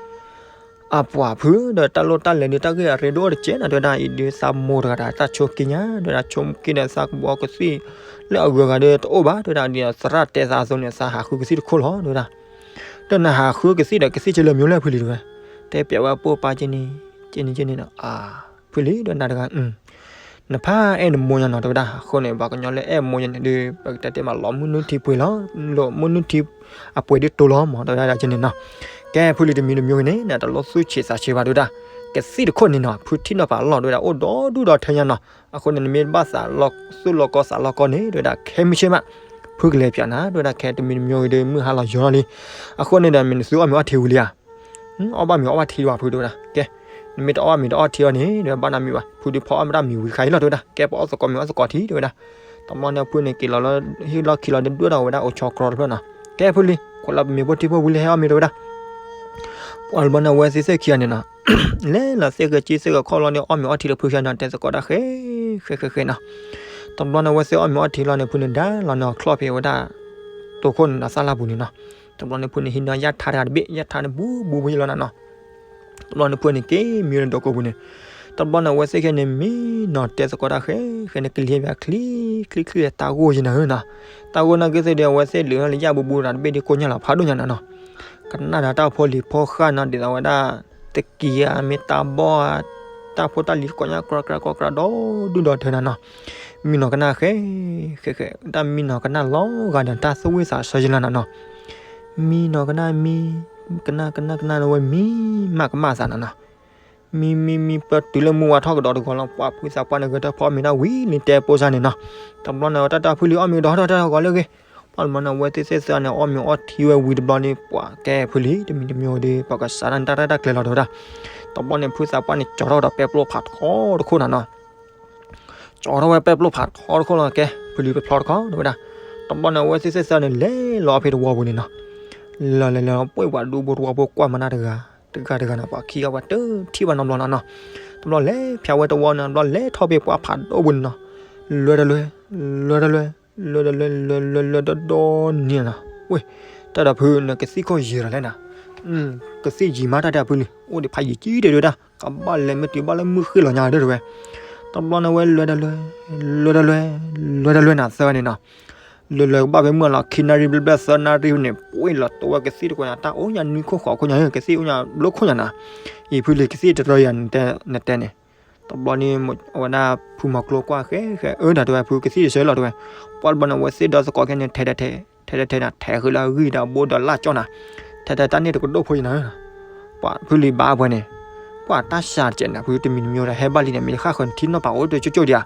အပှၤဖုဒီး တၢ်လိၣ်တၢ်လဲၤဒီး တၢ်ဂ့ၢ်အရ့ဒိၣ်အိၣ်တကဲနၤ တဲဝဲဒၣ်. အံၤဒုး သးမိၢ်တဂၤဒီး တၢ်ဆိက့ညါ တဲဝဲဒၣ်, ဆိက့ဒီး သးကဘီကသံၣ်လၢအဂုၤအဂၤဒီး တအိၣ်ဘၣ် တဲဝဲဒၣ်. ဒ်သရၣ်တဲသးအသိးန့ၣ် သးဟးဃုကသံၣ်တခိၣ်လီၤ တဲဝဲဒၣ်. ဒီးနဟးဃုကသံၣ်ဒီး ကသံၣ်ကၢလၢမံၤလဲၣ် ဖုလံၤ တဲဝဲ. တဲပျးဝဲအပိၢ်ပၢ်က့ၤန့ၣ် က့ၤန့ၣ် က့ၤန့ၣ်နီၤ. အၢ ဖုလံၤ ဒီးနၤတဂၤ နဖးအဲၣ်နမိၢ်ညါနီၤ တဲဝဲဒၣ်. အဃိန့ၣ် ပှၤကညီလၢအဲၣ်မိၢ်ညါန့ၣ်ဒီး ပကတဲတဲမး လီၤမုၢ်နုာ်ထံပှဲၤလီၤ, လီၤမုၢ်နုာ်ထံအပှဲၤဒ်တိၤလီၤမး တဲဝဲဒၣ်က့ၤန့ၣ်နီၤ.ကဲ ဖုလံၤ တမံၤတမံၤဂ့ၤန့ၣ် နတလိၣ်သူၣ်ဆံးသးဆံးဘၣ် တဲဝဲဒၣ်. ကသံၣ်တခိၣ်န့ၣ်နီၤ ဖုထံၣ်နီၣ်ပာ်လီၤ တဲဝဲဒၣ်, အိၣ်ဒီဒူၣ်ဒီထၢညါနီၤ. အဃိန့ၣ် နမ့ၢ်ဘၣ်သးသူၣ်လီၤကီသးလီၤကီန့ၣ် တဲဝဲဒၣ်, ခဲမုၢ်ဆ့ၣ်မး ဖုကလဲၤပျးနၤ တဲဝဲဒၣ်. ခဲတမံၤတမံၤဂ့ၤဒီး မုၢ်ဟါလီၤယိာ်လီၤလံ. အဃိန့ၣ်ဒီး မ့ၢ်နသုအီၣ်မ့ၤအီထံဝံၤလံဧါ. အီၣ်ဘၣ်မ့ၤအီၣ်ဘၣ်ထံဘၣ် ဖု တဲဝဲဒၣ်. ကဲ နမ့ၢ်တအီၣ်ဘၣ်မ့ၤတအီၣ်ထံအီၤန့ၣ် တဲဝဲ ဘၣ်နီတမံၤဘၣ်. ဖုဒုးဖီအီၣ်မ့ၤတၢ်မံၤဝံၤတခါအံၤလီၤ တဲဝဲဒၣ်. ကဲ ပအီၣ်သကိးမ့ၤအီၣ်သကိးထံ တဲဝဲဒၣ်. တဘျီန့ၣ် ဖုန့ၣ်က့ၤလီၤလၢ ဟ့ၣ်လီၢ်ခံလီၤဒီး ဒွဲၣ်ဒီးဝဲဒၣ်အိၣ်ဆီကြီတဖျၢၣ်နီၤ. ကဲ ဖုလံၤ ခိးလၢပမ့ၤဖိထံဖိဝံၤလံ ဟဲအီၣ်မ့ၤ တဲဝဲဒၣ်. ပှၤတဘျီန့ၣ် အဝဲသ့ၣ်သ့ၣ်ခံဂၤန့ၣ်နီၤ လဲၤလီၤသ့ၣ်ဂဲၤက့သ့ၣ်ဂဲၤခီၣ်လီၤန့ၣ် အီၣ်မ့ၤအီထံလၢဖုခံဂၤန့ၣ် တဲသကိးတၢ်ဃဲ ဃဲဃဲဃဲနီၤ. တဘျီန့ၣ် အဝဲသ့ၣ်အီၣ်မ့ၤအီထံလီၤန့ၣ် ဖုန့ၣ်ဒါလီၤန့ၣ် အချီၣ်ဖဲဝဲဒၣ် တိခိၣ်န့ၣ်ဒီးသၣ်လၢ်ပူၤန့ၣ်နီၤ. တဘျီန့ၣ် ဖုန့ၣ်ဟံးန့ၢ်ယၣ်ထါတဂၤတဘ့ၣ် ယၣ်ထါန့ၣ်ဘူးဘူးယလီၤနၤနီၤ. တဘျီန့ၣ် ဖုန့ၣ်က့ၤမံလၢဒိးကိးပူၤန့ၣ်. တဘျီန့ၣ် အဝဲသ့ၣ်ခဲန့ၣ် မံနီၤတဲသကိးတၢ်ဃဲဃဲန့ၣ် ကလံၤဘၣ်ချံချံချံ တၢ်ဂိၢ်ယံၤနၤဧၢနီၤ. တၢ်ဂိၢ်နာ်က့သ့ၣ်ဒီး အဝဲသ့ၣ်ဒုးလၢယၣ်ဘူးဘူးတဂၤတဘ့ၣ်ဒီး ကိၢ်ညၣ်လီၤဖးဒိၣ်ညါနၤနီၤ. ကနၣ်ဒီးတၢ်ဖိလံၤဖိဃၢ်နီၤ ဒ်သိးဝဲဒၣ် တကံၤဧါ မ့ၢ်တၢ်ဘီၣ်ဧါ တၢ်ဖိတၢ်လံၤကိးညၣ် ကြၢကြၢကြၢဒီဒူၣ်ဒီထၢနၤနီၤ. မံနီၤကနၣ်ဃဲ ဃဲဃဲ တၢ်မံနီၤကနၣ်လီၤဂာ်ဒီး တၢ်သူၣ်ဝံၣ်သးဆၢယလီၤနၤနီၤ. မံနီၤကနၣ်မံ ကနၣ်ကနၣ်ကနၣ် နဝဲမံ မးကမၣ်သးနၤနီၤ. မံမံမံ ပတုၤလၢမုၢ်ဝါထီၣ်ကဒီးတဂီၤလီၤ ပှၤဖုသးပှၢ်န့ၣ် ဂဲၤထၢၣ်ဖီအီၣ်မ့ၤတၢ်ဝံၤလံ တဲပိစၢ်န့ၣ်နီၤ. တဘျီန့ၣ် တၢ်တၢ်ဖုလံၤအီၣ်မ့ၤဒီးထီၣ်တၢ်တဂီၤလၢအဂ့ၤ. ပှၤတဘျီန့ၣ် အဝဲသ့ၣ်သ့ၣ်သၢန့ၣ် အီၣ်မ့ၤအီထံဝဲဝံၤတဘျီန့ၣ် ပှၤကဲဖုလံၤ တမံၤတမံၤဒီး ပှၤကစးတၢ်န့ၣ် တၢ်ရဲၣ်တၢ်ကျဲၤလီၤ တဲဝဲဒၣ်. တဘျီန့ၣ် ဖုသးပှၢ်န့ၣ် ကၠီထီၣ်ဒီးပဲပျိဖးထီတခိၣ်နၤနီၤ. ကၠီထီၣ်ဝဲပဲပျိဖးထီတခိၣ်လီၤ ကဲ ဖုလံၤပဲဖျီတခီ တဲဝဲဒၣ်. တဘျီန့ၣ် အဝဲသ့ၣ်သ့ၣ်သၢန့ၣ် လဲၤလီၤဖဲတဝီပူၤန့ၣ်နီၤ. လီၤလဲၤလီၤ ပှဲၤပှၤဒူဖိတဝီဖိကွၢ်မနၢ်တဂၤ တဂၤတဂၤန့ၣ် ပှၤခံဂၤပှၤတထံၣ်ဘၣ်နီတဘျီနၤနီၤ. တဘျီလဲၤဖျါဝဲတဝီန့ၣ် တဘျီလဲၤထီၣ်ဖဲပှၢ်ဖးဒိၣ်ပူၤန့ၣ်နီၤ. လဲၤတလဲၤ လဲၤတလဲၤ လဲၤတလဲၤ လဲၤလဲၤဒီဒီနံၤနီၤ. ဝဲ တၢ်ဒီးဖုန့ၣ် ကသံၣ်ခိၣ်ယံၤလီၤလဲၣ်နၤ. ကသံၣ်ယံၤမး တၢ်တဲဖုလံၤ အိၣ်ဒံးဖးယံၤကံတဲဝဲဒၣ်. ကဘၣ်လဲၤမ့ၢ်တုၤဘၣ်လၢမုၢ်ဃ့ၢ်လီၤညါဒီးတဲဝဲ. တဘျီန့ၣ်ဝဲ လဲၤတလဲၤ လဲၤတလဲၤ လဲၤတလဲၤနၤသၢန့ၣ်နီၤ. လဲၤလဲၤကဘၣ်ဖဲမုၢ်လီၤ ခံနၣ်ရံၣ်ဘျဲၣ်ဘျဲၣ်သၢနၣ်ရံၣ်န့ၣ် ပှဲၤလီၤတိဝဲကသံၣ်တကွဲးနၤ တၢ်အိၣ်ညါနွံခိၣ်ဃိးခိၣ်ညါ ကသံၣ်အိၣ်ညါဘျိခိၣ်ညါနၤ. အံၤဖုလံၤကသံၣ်တရၢယၤနတဲန့ၣ်. တဘျီန့ၣ် အဝဲဒၣ်ဖုမီၤကျိကွၢ်ဃဲဃဲ အၢ ဒီးတဲဝဲ ဖုကသံၣ်တဆၢလီၤတဲဝဲ. ပှၤတဘျီန့ၣ် အဝဲသ့ၣ်ဒီသကိးခဲန့ၣ် ထဲထဲထဲ ထဲထဲထဲနၤ ထဲဃုာ်လၢအဂံၢ်ဒီးအဘိဒီးလၢ်ကၠီနၤ. ထဲထဲတၢ်န့ၣ်တကဒိၣ်ဖိယနၤ. ပှၤဖုလံၤဘၣ်အပှဲၤန့ၣ် ပှၤတၢ်စှၤတကဲးနၤ ဖုတမံၤတမံၤဒီး ဟဲဘၣ်လံန့ၣ် မ့ၢ်တဃၣ်ဃၢၤနထံနီၢ်ပာ်အိၣ်တကၠိၢ်ကၠိၢ် ဒံးဧါ.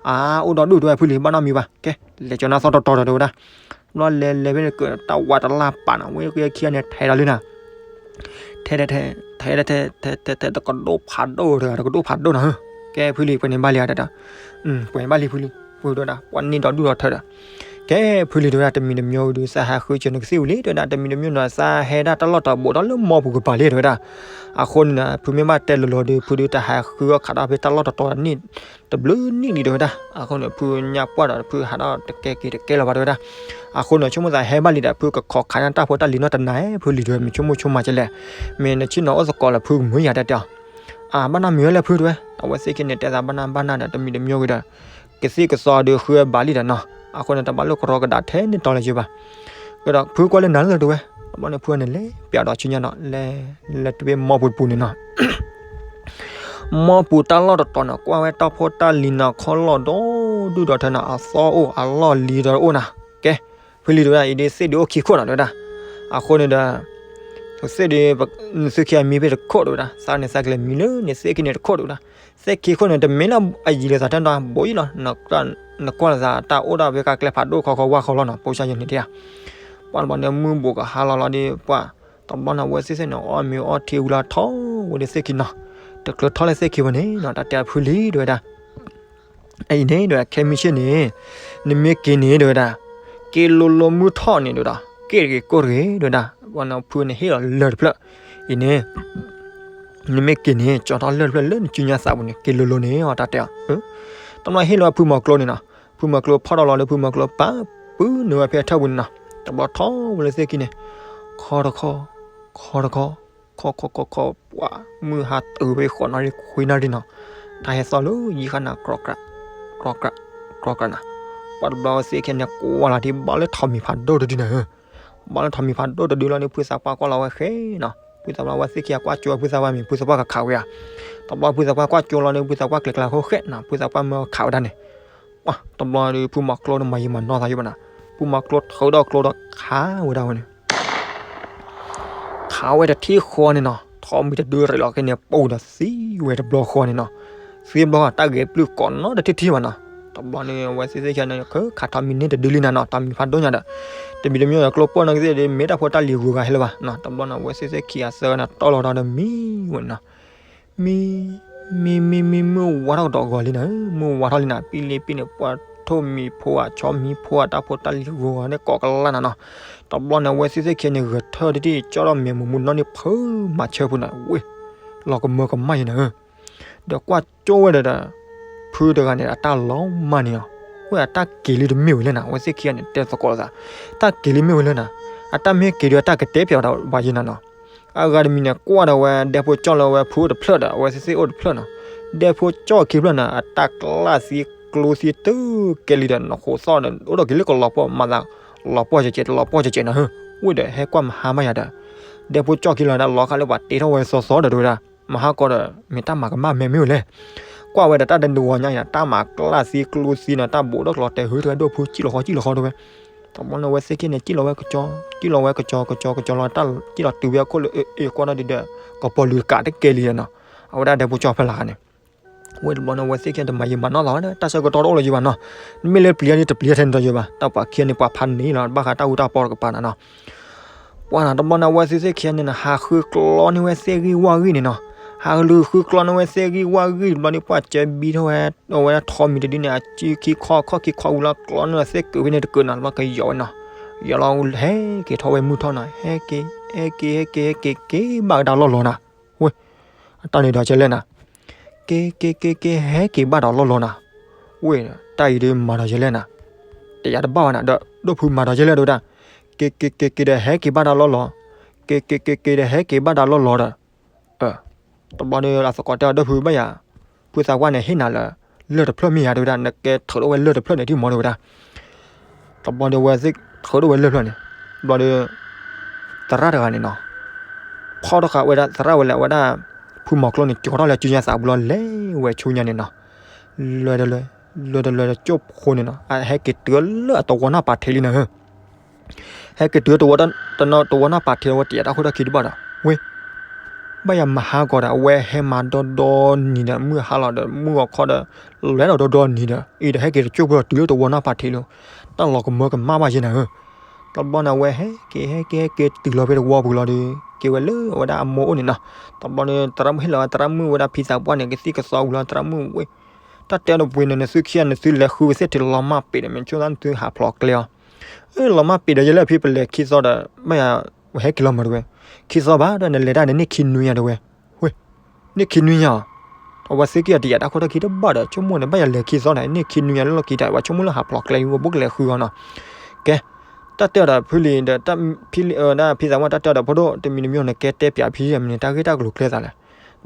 အါ အိၣ်ဒီဒူၣ်တဲဝဲ ဖုလံၤဘၣ်နီတမံၤဘၣ် ကဲ လဲၤကၠီနါသီတီတီဒီးတဲဝဲဒၣ်. တဘျီလဲၤလဲၤဖဲန့ၣ် ကတၢ်ဝးတလၢ်ပာ်နၤ ဝဲက့ခံဂၤန့ၣ် ထဲးဒီးလၢနၤ. ထဲထဲထဲ ထဲထဲထဲ ထဲထဲထဲ တကဒိၣ်ဖးဒိၣ်တဂၤ တကဒိၣ်ဖးဒိၣ်နၤ. ကဲဖုလံၤ ပှဲၤန့ၣ်ဘၣ်လံဧါ တဲဒၣ်. ပှဲၤန့ၣ်ဘၣ်လံဖုလံၤ ပှဲၤဒိၣ်ဒၣ် ပှၤန့ၢ်ဒီဒူၣ်ဒီထၢဒီး. ကဲ ဖုလံၤ တဲဝဲဒၣ်, တမံၤတမံၤဝံၤဒီး သးဟးဃုစၢၤနကသံၣ်ဝံၤလံ တဲဝဲဒၣ်, တမံၤတမံၤဒီး သးဟဲဒၣ်တၢ်လီၢ်တတီၤဘူးထီၣ်လၢမီပူၤကပၤလံ တဲဝဲဒၣ်. အဃိန့ၣ်ဒီး ဖုမ့ၢ်ဘၣ်တဲလိၤလိၤဒီး ဖုဒုးတၢ်ဟးဃုအီၣ် ခးထီၣ်ဖဲတၢ်လီၢ်တတီၤန့ၣ် တဘျုးနံၣ်လံ တဲဝဲဒၣ်. အဃိန့ၣ် ဖုညါပှၢ်ဒီး ဖုဟးထီၣ်တကဲက့ၤတကဲလၢၤဘၣ် တဲဝဲဒၣ်. အဃိန့ၣ် ဆိကမိၣ်သးဟဲဘၣ်လံဒီး ဖုကခိးခးန့ၢ်တၢ်ဖိတၢ်လံၤနီတနၤ ဖုလံၤ တဲဝဲ, မ့ၢ်ဆိကမိၣ်ဆိကမးကလဲၣ်, မ့ၢ်နဆ့ၣ်နီၤအိၣ်သကိးလၢဖုကမုာ်ယၤ တဲတဲအီၤ. အၢ ဘၣ်နၢ်မံၤဝဲလဲၣ် ဖု တဲဝဲ. အဝဲသ့ၣ်ခံန့ၣ် တဲသးဘၣ်နၢ်ဘၣ်နၢ်ဒီး တမံၤတမံၤဝံၤဒီး ကသံၣ်ကသီဒုးဃုဝဲဘၣ်လံဒီးနီၤ. အဃိန့ၣ် တဘၣ်လိၣ်ကရီကဒါထဲန့ၣ်တီၤလၢၤဘၣ်. ဒီးဖုကွၢ်လၢနၤလၢ တဲဝဲ. တဘျီန့ၣ် ဖုန့ၣ်လဲၤပၠးဒီးဆူညါနီၤ, လဲၤ လဲၤတဘ့ၣ်မီပူၤတပူၤန့ၣ်နီၤ. မီပူၤတၢ်လီၢ်တတီၤန့ၣ် ကွၢ်ဝဲတၢ်ဖိတၢ်လံၤနီၤ ခီၣ်လီၢ်ဒီဒူၣ်ဒီထၢနီၤ, အသီအိၣ်အလီၢ်လံၤဒီးအိၣ်နီၤ. ကဲ ဖုလံၤ တဲဝဲဒၣ်, အံၤဒ်သ့ၣ်ဒုးအိၣ်ခံခိၣ်နီၤ တဲဝဲဒၣ်. အဃိန့ၣ်ဒီး သ့ၣ်ဒုး နသုခံဂၤမံဖဲတခိၣ် တဲဝဲဒၣ်, သးန့ၣ်သးကလဲၤမံလၢနသ့ၣ်ခံန့ၣ်တခိၣ် တဲဝဲဒၣ်. သ့ၣ်ခံခိၣ်န့ၣ် တမ့ၢ်လၢအယံၤလၢသးတၢ်နီတဘိအံၤလီၤ. နကွၢ်လၢသးတၢ်အိၣ်ဒၣ်ဖဲကါကျဲဖးဒိၣ်ခီဃီဝါဃီလီၤနီၤ, ပိစါယဲန့ၣ်တဲဧါ. ပှၤတဘျီန့ၣ် မုၢ်ဘူးကဟါလီၤလီၤဒီး ပှၤ တဘျီန့ၣ် အဝဲသ့ၣ်သ့ၣ်န့ၣ် အီၣ်မ့ၤအီထံဝံၤလီၤ ထီၣ်ဝဲဒီးသ့ၣ်ခံနီၤ. တချုးထီၣ်လၢသ့ၣ်ခံဝဲန့ၣ်နီၤ တၢ်တဲဖုလံၤ တဲဝဲဒၣ်. အံၤန့ၣ် တဲဝဲဒၣ်, ခဲမုၢ်ဆ့ၣ်န့ၣ် နမ့ၢ်က့ၤန့ၣ် တဲဝဲဒၣ်, က့ၤလိၤလိၤမုၢ်ထီၣ်န့ၣ် တဲဝဲဒၣ်, က့ၤတဂ့ၤကိၢ်တဂ့ၤ တဲဝဲဒၣ်. ဘၣ်န့ၣ်ဖုန့ၣ်ဟ့ၣ်လီၤလၢၢ်တဖျၢၣ်. အံၤန့ၣ် နမ့ၢ်က့ၤန့ၣ် ကၠီထီၣ်လၢၢ်တဖျၢၣ်လၢနစုညါသးပူၤန့ၣ် က့ၤလိၤလိၤန့ၣ် အီၤတၢ်တဲအီၤ. တဘျီဟ့ၣ်လီၤဝဲဖုမီၤကျိန့ၣ်နီၤ. ဖုမီၤကျိဖီၣ်ထီၣ်လီၤဒီး ဖုမီၤကျိပာ်ပုၢ်နုာ်ဝဲဖဲအထၢၣ်ပူၤန့ၣ်နီၤ. တဘျီထီၣ်ဝဲလၢသ့ၣ်ခံန့ၣ် ခီတခီ ခီတခီ ခီခီခီခီ ပှၤမုၢ်ဟါတုၤဖဲဃိးနၣ်ရံၣ်ခွံနၣ်ရံၣ်နီၤ. တၢ်ဟဲသီလၢယံၤဃာ်နၤ ကြီကြး ကြီကြး ကြီကြးနီၤ. ပှၤတဘျီဝဲသ့ၣ်ခံန့ၣ် ကွၢ်လီၤဒ်ဘၣ်လၢထိးမံၤဖးဒိၣ်တဒုန့ၣ်ဧၢ. ဘၣ်လၢထိးမံၤဖးဒိၣ်တဒုလီၤန့ၣ် ဖုသးပှၢ်ကွၢ်လီၤဝဲဃဲနီၤ. ဖုသးပှၢ် ဝဲသ့ၣ်ခံဂၤကွၢ်ကၠိဝဲ ဖုသးပှၢ်မံၤ ဖုသးပှၢ်ကခးဝဲဧါ. တဘျီဖုသးပှၢ်ကွၢ်ကၠိလီၤန့ၣ် ဖုသးပှၢ်ကျဲၤကျါဃိဃဲနီၤ, ဖုသးပှၢ်မၢခးဝဲဒၣ်န့ၣ် ပှၤတဘျီဒီး ဖုမီၤကျိန့ၣ်မၤယံၤမၤနီၢ်သးယဘၣ်နီၤ. ဖုမီၤကျိထုးဒီးကျိဒီးခးဝဲဒၣ်ဝဲန့ၣ် ခးဝဲတထံၣ်ဃီန့ၣ်နီၤ, ထိးမံၤတဒုရဲၣ်လီၤခဲန့ၣ် ပူၤဒီးသံဝဲတဘျီဃီန့ၣ်နီၤ. သံဘျီဃီ တၢ်ဂဲၤပျုၢ်ကိးနီတထံၣ်ထံၣ်ဘၣ်နီၤ. တဘျီန့ၣ် အဝဲသ့ၣ်သ့ၣ်ခံန့ၣ် ခးထိးမံၤန့ၣ်တဒုလံနၤနီၤ, ထိးမံၤဖးဒိၣ်ညါဒီး တမံၤတမံၤဒီး ကျိပိၢ်နီၢ်ကသ့ၣ်ဒီး မ့ၢ်တၢ်ဖိတၢ်လံၤဂုၤဂၤဟဲလၢၤဘၣ်နီၤ. တဘျီန့ၣ် အဝဲသ့ၣ်သ့ၣ်ခံဂၤသၢဂၤန့ၣ် တီၢ်လီၤဒီးမံဝဲန့ၣ်နီၤ. မံ မံ မံ မံ မုၢ်ဝါထီၣ်ကဒီးဂီၤလံနၤဧၢ, မုၢ်ဝါထီၣ်လံနၤ, ပံလံပံန့ၣ် ပှၤထိးမံၤဖိဧါ ဆီမံၤဖိဧါ တၢ်ဖိတၢ်လံၤဂုၤဂၤန့ၣ် ကိးကလၢ်နၤနီၤ. တဘျီန့ၣ် အဝဲသ့ၣ်သ့ၣ်ခံန့ၣ် ဂဲၤထၢၣ်တထံၣ် ကၠီထီၣ်မဲာ်မုာ်မုာ်နီၢ်န့ၣ် ဖုမၤဆၢပူၤနၤ, ဝ့ၢ် လီၤကမၢကမၣ်ယဲနၤဧၢ. ဒီးကွၢ်ကၠိဝဲဒီး ဖုတဂၤန့ၣ် အတၢ်လီၤမၢ်န့ၣ်လီၤ. ဝဲအတၢ်က့ၤလံတမ့ၢ်ဝဲလဲၣ်နၤ, အဝဲသ့ၣ်ခံဂၤန့ၣ် တဲသကိးလိာ်သး, တၢ်က့ၤလံမ့ၢ်ဝဲလဲၣ်နၤ, အတၢ်မ့ၢ်က့ၤဒီး အတၢ်ကတဲပၠးဝဲဒၣ်ဘၣ်ယဲနၤနီၤ. အဂၤတမံၤန့ၣ် ကွၢ်ဒီးဝဲဒဲဖိကၠီလၢဝဲဖုအိၣ်တဖျၢၣ်ဒီး အဝဲသ့ၣ်သ့ၣ်အိၣ်တဖျၢၣ်နီၤ. ဒဲဖိကၠီခံဖျၢၣ်န့ၣ် အတၢ်ကျၢၢ်သံကျိသံတုၤကဲလံဒီး နဃိးသီၣ်ဒီး အိၣ်ဒီးက့ၤလၢကလီၤပှီၢ်မၤသး လီၤပှီၢ်ကဲးကဲး တလီၤပှီၢ်ကဲးကဲးနၤဧၢ. ဝ့ၢ်ဒီးဟဲကွၢ်မဟါမးယၤဒီး ဒဲဖိကၠီခံလီၤဒၣ် လီၤဃာ်လၢပှၤတ့ထီၣ်ဝဲသီသီဒီး တဲဝဲဒၣ် မဟါကီဒီး မ့ၢ်တၢ်မၤကမၣ်မဲာ်မ့ၢ်ဝဲလဲၣ်. ကွၢ်ဝဲဒီးတၢ်တနံၤဝီညါအံၤ တၢ်မၤကျၢၢ်သံကျိသံန့ၣ် တၢ်ဘူးဒီးကျီတဲာ် ဟုတဂၤဒိၣ်ဖု ကံၣ်လီၤဃီကံၣ်လီၤဃီတဲဝဲ. တဘျီန့ၣ် အဝဲသ့ၣ်ခံန့ၣ် ကံၣ်လီၤဝဲကကၠီ, ကံၣ်လီၤဝဲကကၠီကကၠီကကၠီလီၤ တၢ်ကံၣ်လီၤတုၤဝဲအခိၣ်လၢအ့ၣ်ကွၢ်ထီၣ်ဒံးဒီး ကပီၤလုာ်ကးတကဲလံနီၤ. အဝဲဒၣ်ဒဲဖိကၠီဖဲလၢ်ဂၤန့ၣ် ဝ့ၢ်တဘျီန့ၣ် အဝဲသ့ၣ်ခံတမၤယံာ်မၤနီၢ်သးဝဲဒီး တၢ်ဆၢကတီၢ်တအိၣ်လၢၤယံာ်ဘၣ်နီၤ. မ့ၢ်လၢပျံၤန့ၣ် တပျံၤထဲန့ၣ်ဒီးယံာ်ဘၣ်, တၢ်ပှၤခံဂၤန့ၣ် ပှၤဖးန့ၢ်လီၤ ဘၣ်ဃးတၢ်အူတၢ်ပီတကပၤနၤနီၤ. ပှၤနီၤ တဘျီန့ၣ် အဝဲသ့ၣ်သ့ၣ်ခံဂၤန့ၣ် ဟးဃုကျီန့ၢ်ဝဲသ့ၣ်ဂံၢ်ဝၢ်ဂံၢ်န့ၣ်နီၤ. ဟးလူၤဃုကျီန့ၢ်ဝဲသ့ၣ်ဂံၢ်ဝၢ်ဂံၢ် တဘျီန့ၣ် ပှၤစၢဘံထီၣ်ဝဲ အဝဲဒၣ်ထိးမံၤတဒုန့ၣ် အစုခံခီခီၣ်ခံခီဝံၤလီၤ ကျီန့ၢ်ဝဲသ့ၣ်ကုာ်ဖဲန့ၣ်တကုာ်နီၤ တဘျီကယီၤဝဲနီၤ. ယီၤလီၤဟဲက့ၤထီၣ်ဝဲမုၢ်ထီၣ်နီၤ ဟဲက့ၤ ဟဲက့ၤ ဟဲက့ၤ ဟဲက့ၤ က့ၤဘၣ်ကဒါလီၢ်လီၤနၤ. ဝ့ၢ် အတၢ်န့ၣ်ဒီးကဲလဲၣ်နၤ. က့ၤ က့ၤ က့ၤ က့ၤ ဟဲက့ၤဘၣ်ဒီးလီၢ်လီၤနၤ. ဝ့ၢ် တၢ်အံၤဒုးမၤဒီးယဲလဲၣ်နၤ. တယၤတဘၣ်ဝဲနၤ ဒီးဒိၣ်ဖုမၤဒီးယဲလဲၣ်ဒိၣ်ဒၣ်. က့ၤ က့ၤ က့ၤ က့ၤ ဒီးဟဲက့ၤဘၣ်ဒီးလီၢ်လီၤ. က့ၤ က့ၤ က့ၤ က့ၤ ဒီးဟဲက့ၤဘၣ်ဒီးလီၢ်လီၤဒီး တဘျီဒီးအသကိးတဲအီၤ ဒိၣ်ဖုဘၣ်ယၤ ဖုသးပှၢ်န့ၣ်ဟ့ၣ်နၤလၢ လၢၢ်တဖျၢၣ်မ့ၢ်ယၤ တဲဝဲဒၣ် နကဲထုးထီၣ်ဝဲလၢၢ်တဖျၢၣ်န့ၣ် ထံၣ်မီၤ တဲဝဲဒၣ်. တဘျီဒီးဝဲသ့ၣ်ထုးထီၣ်ဝဲလၢၢ်တဖျၢၣ်န့ၣ် ဘျီဒီး သရၣ်တဂၤန့ၣ်နီၤ ဖီၣ်ထီၣ်ဃာ်ဝဲဒၣ်သရၣ်ဝဲလၢအဝဲဒၣ် ဖုမီၤကျိန့ၣ် ကၠီထီၣ်လၢစုညါသးပူၤလီၤ လဲၤဝဲဆူညါန့ၣ်နီၤ. လဲၤတလဲၤ လဲၤတလဲၤဒီးကၠိဖိန့ၣ်နီၤ အဟဲက့ၤတုၤလၢအတဝီနၢ်ပာ်ထံးလံနၤဧၢ. ဟဲက့ၤတုၤတဝီ တဝီနၢ်ပာ်ထံးဝဲ တယၤတၢ်ခိၣ်တၢ်ခံတဘၣ်ဒီး ဝ့ၢ် ဘၣ်ယၤမဟါကီးဒီး အဝဲဟဲမၤဒီဒီနံၤဒီး မုၢ်ဟါလီၤဒီး မုၢ်ဂီၤခီဒီး လဲၤဒီးဒီဒီနံၤဒီး အံၤဒီးဟဲက့ၤတကၠိဖိဒီးတုၤလၢတဝီနၢ်ပာ်ထံးလီၤ. တၢ်လီၤကမၢကမၣ်ဘၣ်ယဲနၤဧၢ. တဘျီန့ၣ် အဝဲဟဲက့ၤ ဟဲက့ၤ ဟဲက့ၤတုၤလီၤဖဲတဝီပူၤလီၤဒီး က့ၤဝဲလၢအဝဲဒၣ်အမိၢ်အိၣ်န့ၣ်နီၤ. တဘျီန့ၣ် သရၣ်မုၣ်ဟ့ၣ်လီၤဝဲ သရၣ်မုၣ်ဝဲဒၣ်ဖံသးပှၢ်န့ၣ် ကသံၣ်ကသီဝံၤလီၤ သရၣ်မုၣ်ဝ့ၢ် တၢ်တဲတပှ့ၤန့ၣ် နသုခံဂၤ နသုလဲၤဃုဝဲသ့ၣ်ထဲလီၤမၢ်ပ့ၤဒီး မ့ၢ်ဆိသးနသုဟးဖျိးကျဲအီၤ အၢ လီၤမၢ်ပ့ၤဒီးယဲလၢအဖံပလဲၤခံသီဒီး ဘၣ်ယၤ ဝဲဟဲက့ၤလီၤမၢ်တဝဲ, ခံသီဘၣ်ဒီး နလဲၤတၢ်န့ၣ်န့ၢ်ခံနွံညါတဝဲ, ဝဲ, န့ၢ်ခံနွံညါအီၤ, အဝဲသ့ၣ်က့ၤအီၤတယာ်တၢ်ခိၣ်တၢ်ခံတဘၣ်ဒီး ဆိကမိၣ်န့ၣ် ဘၣ်ယၤလဲၤခံသီန့ၣ် န့ၢ်ခံနွံညါလၢလီၢ်ခံတၢ် ပှၤဆိကမိၣ်လၢဟးဖျိးကျဲ ဝဲဘိၣ်ကလဲၤဃုအီၤနီၤ, ကဲ, တၢ်တဲအီၤဒီးဖုလံဒီး ဖံသးဝါတၢ်တဲအီၤဒီး ဖိဒိၣ် တမံၤတမံၤန့ၣ် ကဲတဲပၠးဖံမနုၤတၢ်ဂ့ၢ်တၢ်ကျိၤကျဲသးလဲၣ်,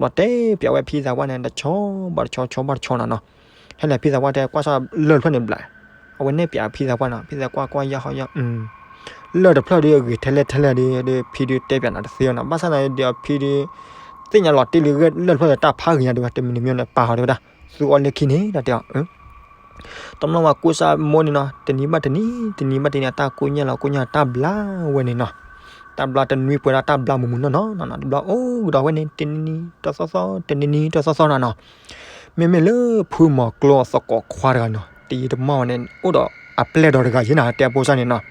ဘျီတဲပၠးဝဲဖံသးဝါန့ၣ် တဆီဘၣ်တဆီ ဆီဘၣ်တဆီနီၤနီၤ, ဟဲလဲၣ်ဖံသးဝါတဲကွၢ်ဆၣ်လၢၢ်တဖျၢၣ်န့ၣ်ဘျး, အဝဲန့ၣ်ပၠးဖံသးဝါနီၤ, ဖံသးဝါကွၢ်ကွၢ်ယၢ်ဟီယၢ် လၢၢ်တဖျၢၣ်ဒီးအဂ့ၤထဲလဲၣ်ထဲလဲၣ်ဒီး ဒီးဖံဒုးတဲပၠးနၤတသ့နီၤ, ဘၣ်ဆၣ်သနာ်က့ဒီးဖံဒုး သ့ၣ်ညါလီၤတံၢ်လံလၢၢ်တဖျၢၣ်ဒီးတၢ်ဖးဂ့ၤညါတဝဲ တမံၤတမံၤန့ၣ် ပာ်ဟီၤတဝဲဒၣ်, သူအီၣ်လၢခံန့ၣ် တၢ်တဲအီၤ တဘျီဝဲကိးစၢ်မိၢ်န့ၣ်နီၤ, တနံၤဘၣ်တနံၤ တနံၤဘၣ်တနံၤ တၢ်ကိၢ်ညါလီၤကိၢ်ညါတၢ်ဘျါဝဲန့ၣ်နီၤ, တၢ်ဘျါတနွံပှဲၤဒၣ်တၢ်ဘျါမုၢ်မုၢ်နီၢ်နီၢ်နီၤ, တဘျီအိၣ်ကဒီးဝဲန့ၣ် တနံၤနံၤတသီသီ တနံၤနံၤတသီသီနီၤနီၤ, မ့မ့ၢ်လၢဖုမီၤကျိအသကိးခွါတဂၤနီၤ တယံာ်တမီၢ်ဝဲန့ၣ် အိၣ်ဒီးအပျဲၢ်ဒီးတဂၤယ့ၢ်နၤ တဲအဖိစၢ်န့ၣ်နီၤ,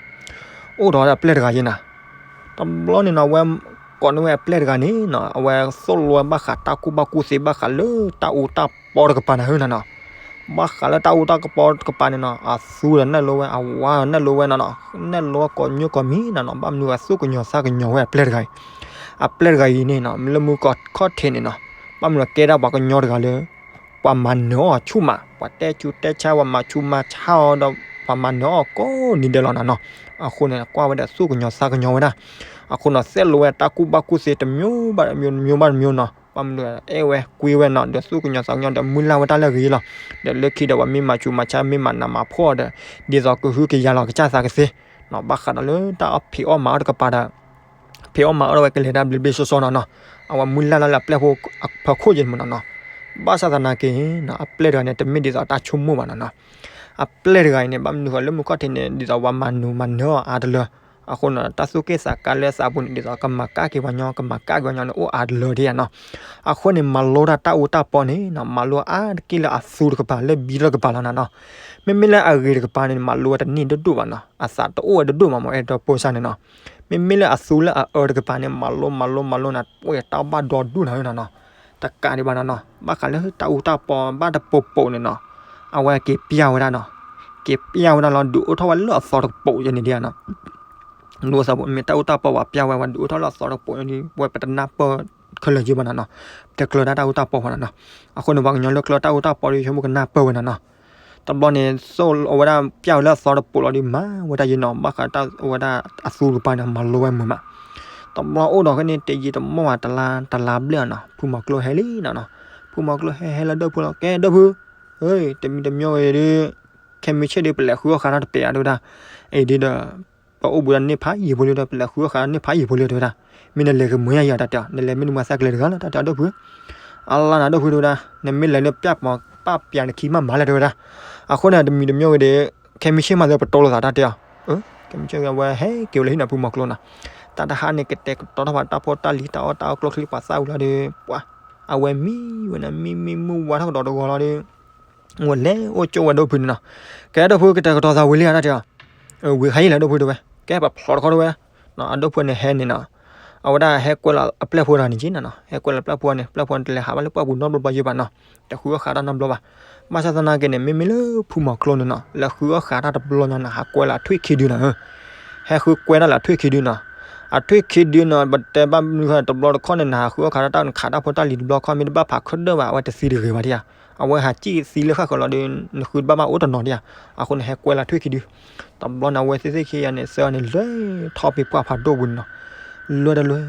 အိၣ်ဒီးအပျဲၢ်တဂၤယ့ၢ်နၤ, တဘျီန့ၣ်နီၤ အဝဲကိးန့ၢ်ဝဲအပျဲၢ်တဂၤန့ၣ်နီၤ အဝဲသိၣ်လိဝဲဘၣ်ဃးတၢ်ကူၣ်ဘၣ်ကူၣ်သ့ဘၣ်ဃးလၢတၢ်အူတၢ်ပီတကပၤန့ၣ် ဟၢနၤနီၤ, ဘၣ်ဃးလၢတၢ်အူတၢ်ပီတကပၤန့ၣ်နီၤ အသူဒီးနဲၣ်လိဝဲ အဝၤဒီးနဲၣ်လိဝဲနီၤနီၤ, နဲၣ်လိကိးညိကိးမံၤနီၤနီၤ, ဘၣ်မနုၤအသူၣ်ကညီၤသးကညီၤဝဲအပျဲၢ်တဂၤအံၤ, အပျဲၢ်တဂၤအံၤန့ၣ်နီၤ လၢမူကီၢ်ခီၣ်ထံးန့ၣ်နီၤ ဘၣ်မနုၤကဲဒၣ်ပှၤကညီတဂၤလၢ ပှၤမၤနၢၤအီၣ်ဆူၣ်မး ပှၤတဲဆူးတဲဆါ ပှၤမၤဆူးမၤဆါအီၤဒီး ပှၤမၤနၢၤအီၣ်ကိးနံၤဒဲးလီၤနီၤနီၤ, အဃိန့ၣ် ကွၢ်ဝဲဒီးသူၣ်ကညီၤသးကညီၤဝဲဒၣ်, အဃိနီၤ သိၣ်လိဝဲတၢ်ကူၣ်ဘၣ်ကူၣ်သ့တမျိုးဘၣ်တမျိုး တမျိုးဘၣ်တမျိုးနီၤ, ဘၣ်မနုၤအဲၣ်ဝဲကွံဝဲနီၤ ဒီးသူၣ်ကညီၤသးကညီၤဒီး မုၢ်လၢ်ဝဲတၢ်လၢအဂ့ၤလီၤ, ဒီးလၢခံဒီးပှၤမ့ၢ်မၤဆူးမၤဆါ မ့ၢ်မၤနးမၤဖှီၣ်ဒီး ဒ်သိးကဟုကယာ်လီၤကစၢ်သးကသ့, ဘၣ်ဃးဒီးလၢတၢ်အီၣ်ဖံးအီၣ်မၤအီၣ်တကပၤဒီး ဖံးအီၣ်မၤအီၣ်ဒၣ်ဝဲကလဲၤတၢ်ဘျ့ဘျ့ဆှီဆှီနီၤနီၤ, အဝဲမုၢ်လၢ်လၢ်လၢအပျဲၢ်ဖိအဖီခိၣ်ယဲၢ်မးနီၤနီၤ, ဘၣ်ဆၣ်သနာ်က့ အပျဲၢ်တဂၤန့ၣ် တမ့ၢ်ဒ်သိးတၢ်ဆိကမိၣ်ဘၣ်နီၤနီၤ, အပျဲၢ်တဂၤအံၤန့ၣ် ဘၣ်မနုၤဃီလၢမူကီၢ်ထံးန့ၣ် ဒ်သိးပှၤမၤနၢၤမၤနၢၤအီၤအါတလၢ, အဃိန့ၣ် တၢ်သူၣ်က့ၣ်သးကါလၢအသးပူၤန့ၣ် ဒ်သိးကမၤကၣ်က့ၤပှၤညီ ကမၤကၣ်က့ၤပှၤညီန့ၣ် အိၣ်အါတလၢဒ်နီၤ, အဃိန့ၣ် မၤလိတၢ်တၢ်အူတၢ်ပီန့ၣ်နီၤ မၤလိအါတက့ၢ်လၢအသူတကပၤ လၢဘံတကပၤလီၤနီၤနီၤ, မ့မ့ၢ်လၢအဂ့ၤတကပၤန့ၣ် မၤလိဝဲတန့ၢ်ဒိၣ်ဒိၣ်ဘၣ်နီၤ, အသးတအိၣ်ဝဲဒိၣ်ဒိၣ်မး မ့ၢ်အဲၣ်ဒိးဖိစၢ်န့ၣ်နီၤ, မ့မ့ၢ်လၢအသူလၢအအၢတကပၤန့ၣ် မၤလိမၤလိမၤလိန့ၣ် အိၣ်ယတၢ်ဘၣ်ဒီဒူၣ်နီၤနီၤ, တကးဒံးဘၣ်နီၤနီၤ, ဘၣ်ဃးလၢတၢ်အူတၢ်ပီဘၣ်တပိာ်ပိာ်န့ၣ်နီၤ, အဝဲက့ၤပျၢ်ဝဲဒၣ်နီၤ, က့ၤပျၢ်ဝဲဒၣ်လီၤ ဒုးအိၣ်ထီၣ်ဝဲလၢအသီတကပိာ်ယဲၢ်န့ၣ်ဒ်နီၤ, ဒ်သိးမ့ၢ်တၢ်အူတၢ်ပီပှၤပျၢ်ဝဲ ပှၤဒုးအိၣ်ထီၣ်လၢအသီတကပိာ်န့ၣ် ဝဲပတနၢ်ပၢၢ်ခဲလၢာ်ယဲၢ်ဘၣ်နီၤနီၤ, ပတကြၢးဒၣ်တၢ်အူတၢ်ပီဘၣ်နီၤနီၤ, အဃိန့ၣ် ပှၤကညီလၢကျၢၤတၢ်အူတၢ်ပီဒီး ဆိကမိၣ်ကနၢ်ပၢၢ်ဝဲနီၤနီၤ, တဘျီန့ၣ် သိၣ်အဝဲဒၣ်ပျၢ်ဝဲလၢအသီတကပိာ်လီၤဒီး မၤဝဲဒၣ်ယဲၢ်နီၤ, ဘၣ်ဃးတၢ်အဝဲဒၣ်အသူတကပၤန့ၣ် မၤလိဝဲမုာ်မး, တဘျီအိၣ်ဒီးခဲန့ၣ် တယံာ်တမီၢ်ဘၣ် တလါတလါဘျဲၣ်နီၤနီၤ, ဖုမီၤကျိဟဲလံနီၤနီၤ, ဖုမီၤကျိဟဲဟဲလၢဒိၣ်ဖုလီၤ ကဲဒိၣ်ဖု, တမံၤတမံၤဂ့ၤဒီး ခဲမုၢ်ဆ့ၣ်ဒီး ပလဲၤဃုအီၣ်ဃာ်တၢ်တပဲာ်ဧါ တဲဝဲဒၣ်, အံၤဒ်ဒီး ပအိၣ်ဘူးဒီးန့ၢ်ဖးယံာ်ဖိလံဒီး ပလဲၤဃုအီၣ်ဃာ်တၢ်န့ၢ်ဖးယံာ်ဖိလံ တဲဝဲဒၣ်, မ့ၢ်နလဲၤကမုာ်ယါယၤ တၢ်တဲအီၤ နလဲၤမ့ၢ်နမၤသးကလဲၤတဂၤလီၤ တၢ်တဲအီၤဒိၣ်ဖု, အလါနၤဒိၣ်ဖု တဲဝဲဒၣ်, နမ့ၢ်လဲၤလၢပျၢ်ပီၤ ပၢ်ပျၢ်နခံမးမးလဲၣ် တဲဝဲဒၣ်, အဃိန့ၣ် တမံၤတမံၤဂ့ၤဒီး ခဲမုၢ်ဆ့ၣ်မးသ့ ပတိလိာ်သးတၢ်တဲအီၤ, ခဲမုၢ်ဆ့ၣ်ဂ့ၤ အဝဲဟဲက့ၤဝဲလၢဟံၣ်နီၤ ဖုမီၤကျိနီၤ, တၢ်တဟါန့ၣ် ကတဲာ်ကတီၤထီၣ်ဘၣ်တၢ်ဖိတၢ်လံၤ တၢ်အီၣ်တၢ်အီကျိချံပှၤသၣ်ဝံၤလီၤဒီး ပှၤ အဝဲမံဝဲန့ၣ် မံမံမုၢ်ဝါထီၣ်ကဒီးတဂီၤလီၤဒီး ဝဲလဲၤအိၣ်ကၠိဝဲဒိၣ်ဖုန့ၣ်နီၤ, ကဲဒိၣ်ဖု ကတဲာ်ကတီၤသးဝံၤလံဧါ တၢ်တဲအီၤ, ဝံၤဟါယံာ်လၢဒိၣ်ဖုတဲဝဲ, ကဲပဖျိးတခီတဲဝဲ, အဒိၣ်ဖုန့ၣ်ဟဲန့ၣ်နီၤ, အဝဲဒၣ်ဟဲကွဲလီၤအပျဲၢ်ဖိတဂၤန့ၣ်က့နီၤနီၤ, ဟဲကွဲလီၤပျၢ်ဖိန့ၣ် ပျၢ်ဖိန့ၣ်တလဲၤဟးဘၣ်လၢပှၢ်ပူၤနီတဘျီဘျီယဲၢ်ဘၣ်နီၤ, တဃုအီၣ်ဃာ်တၢ်နီတဘျီဘၣ်, ဘၣ်ဆၣ်သနာ်က့န့ၣ် မ့မ့ၢ်လၢဖုမီၤကျိန့ၣ်နီၤ လဲၤဃုအီၣ်ဃာ်တၢ်တဘျီညါန့ၣ် ဟးကွဲလီၤအထွံၣ်ခံဒုနီၤ, ဟဲဃုကွဲတၢ်လၢအထွံၣ်ခံဒုနီၤ, အထွံၣ်ခံဒုနီၤ ပတဲဘၣ်မနုၤဃီတဘျီတခီၣ်န့ၣ် နဟးဃုအီၣ်ဃာ်တၢ် နခးတၢ်ဖိတၢ်လံၤတဘျီခီၣ် မ့ၢ်တဘၣ်ဖးခၢၣ်ဒၢၣ်ဘၣ် အဝဲတသံတဂ့ၤဘၣ်ဒံးဧါ, အဝဲဟးစံၣ်သံလၢဃၣ်ဃၢၤလီၤဒီး နဃုတဘၣ်ဘၣ်အိၣ်တနီၤဒံးဧါ, အဃိန့ၣ် ဟဲကွဲလီၤထွံၣ်ခံဒု, တဘျီန့ၣ် အဝဲသ့ၣ်သ့ၣ်ခံဂၤန့ၣ် သၢဂၤန့ၣ် လဲၤထီၣ်ဖဲပှၢ်ဖးဒိၣ်ပူၤန့ၣ်နီၤ, လဲၤတလဲၤ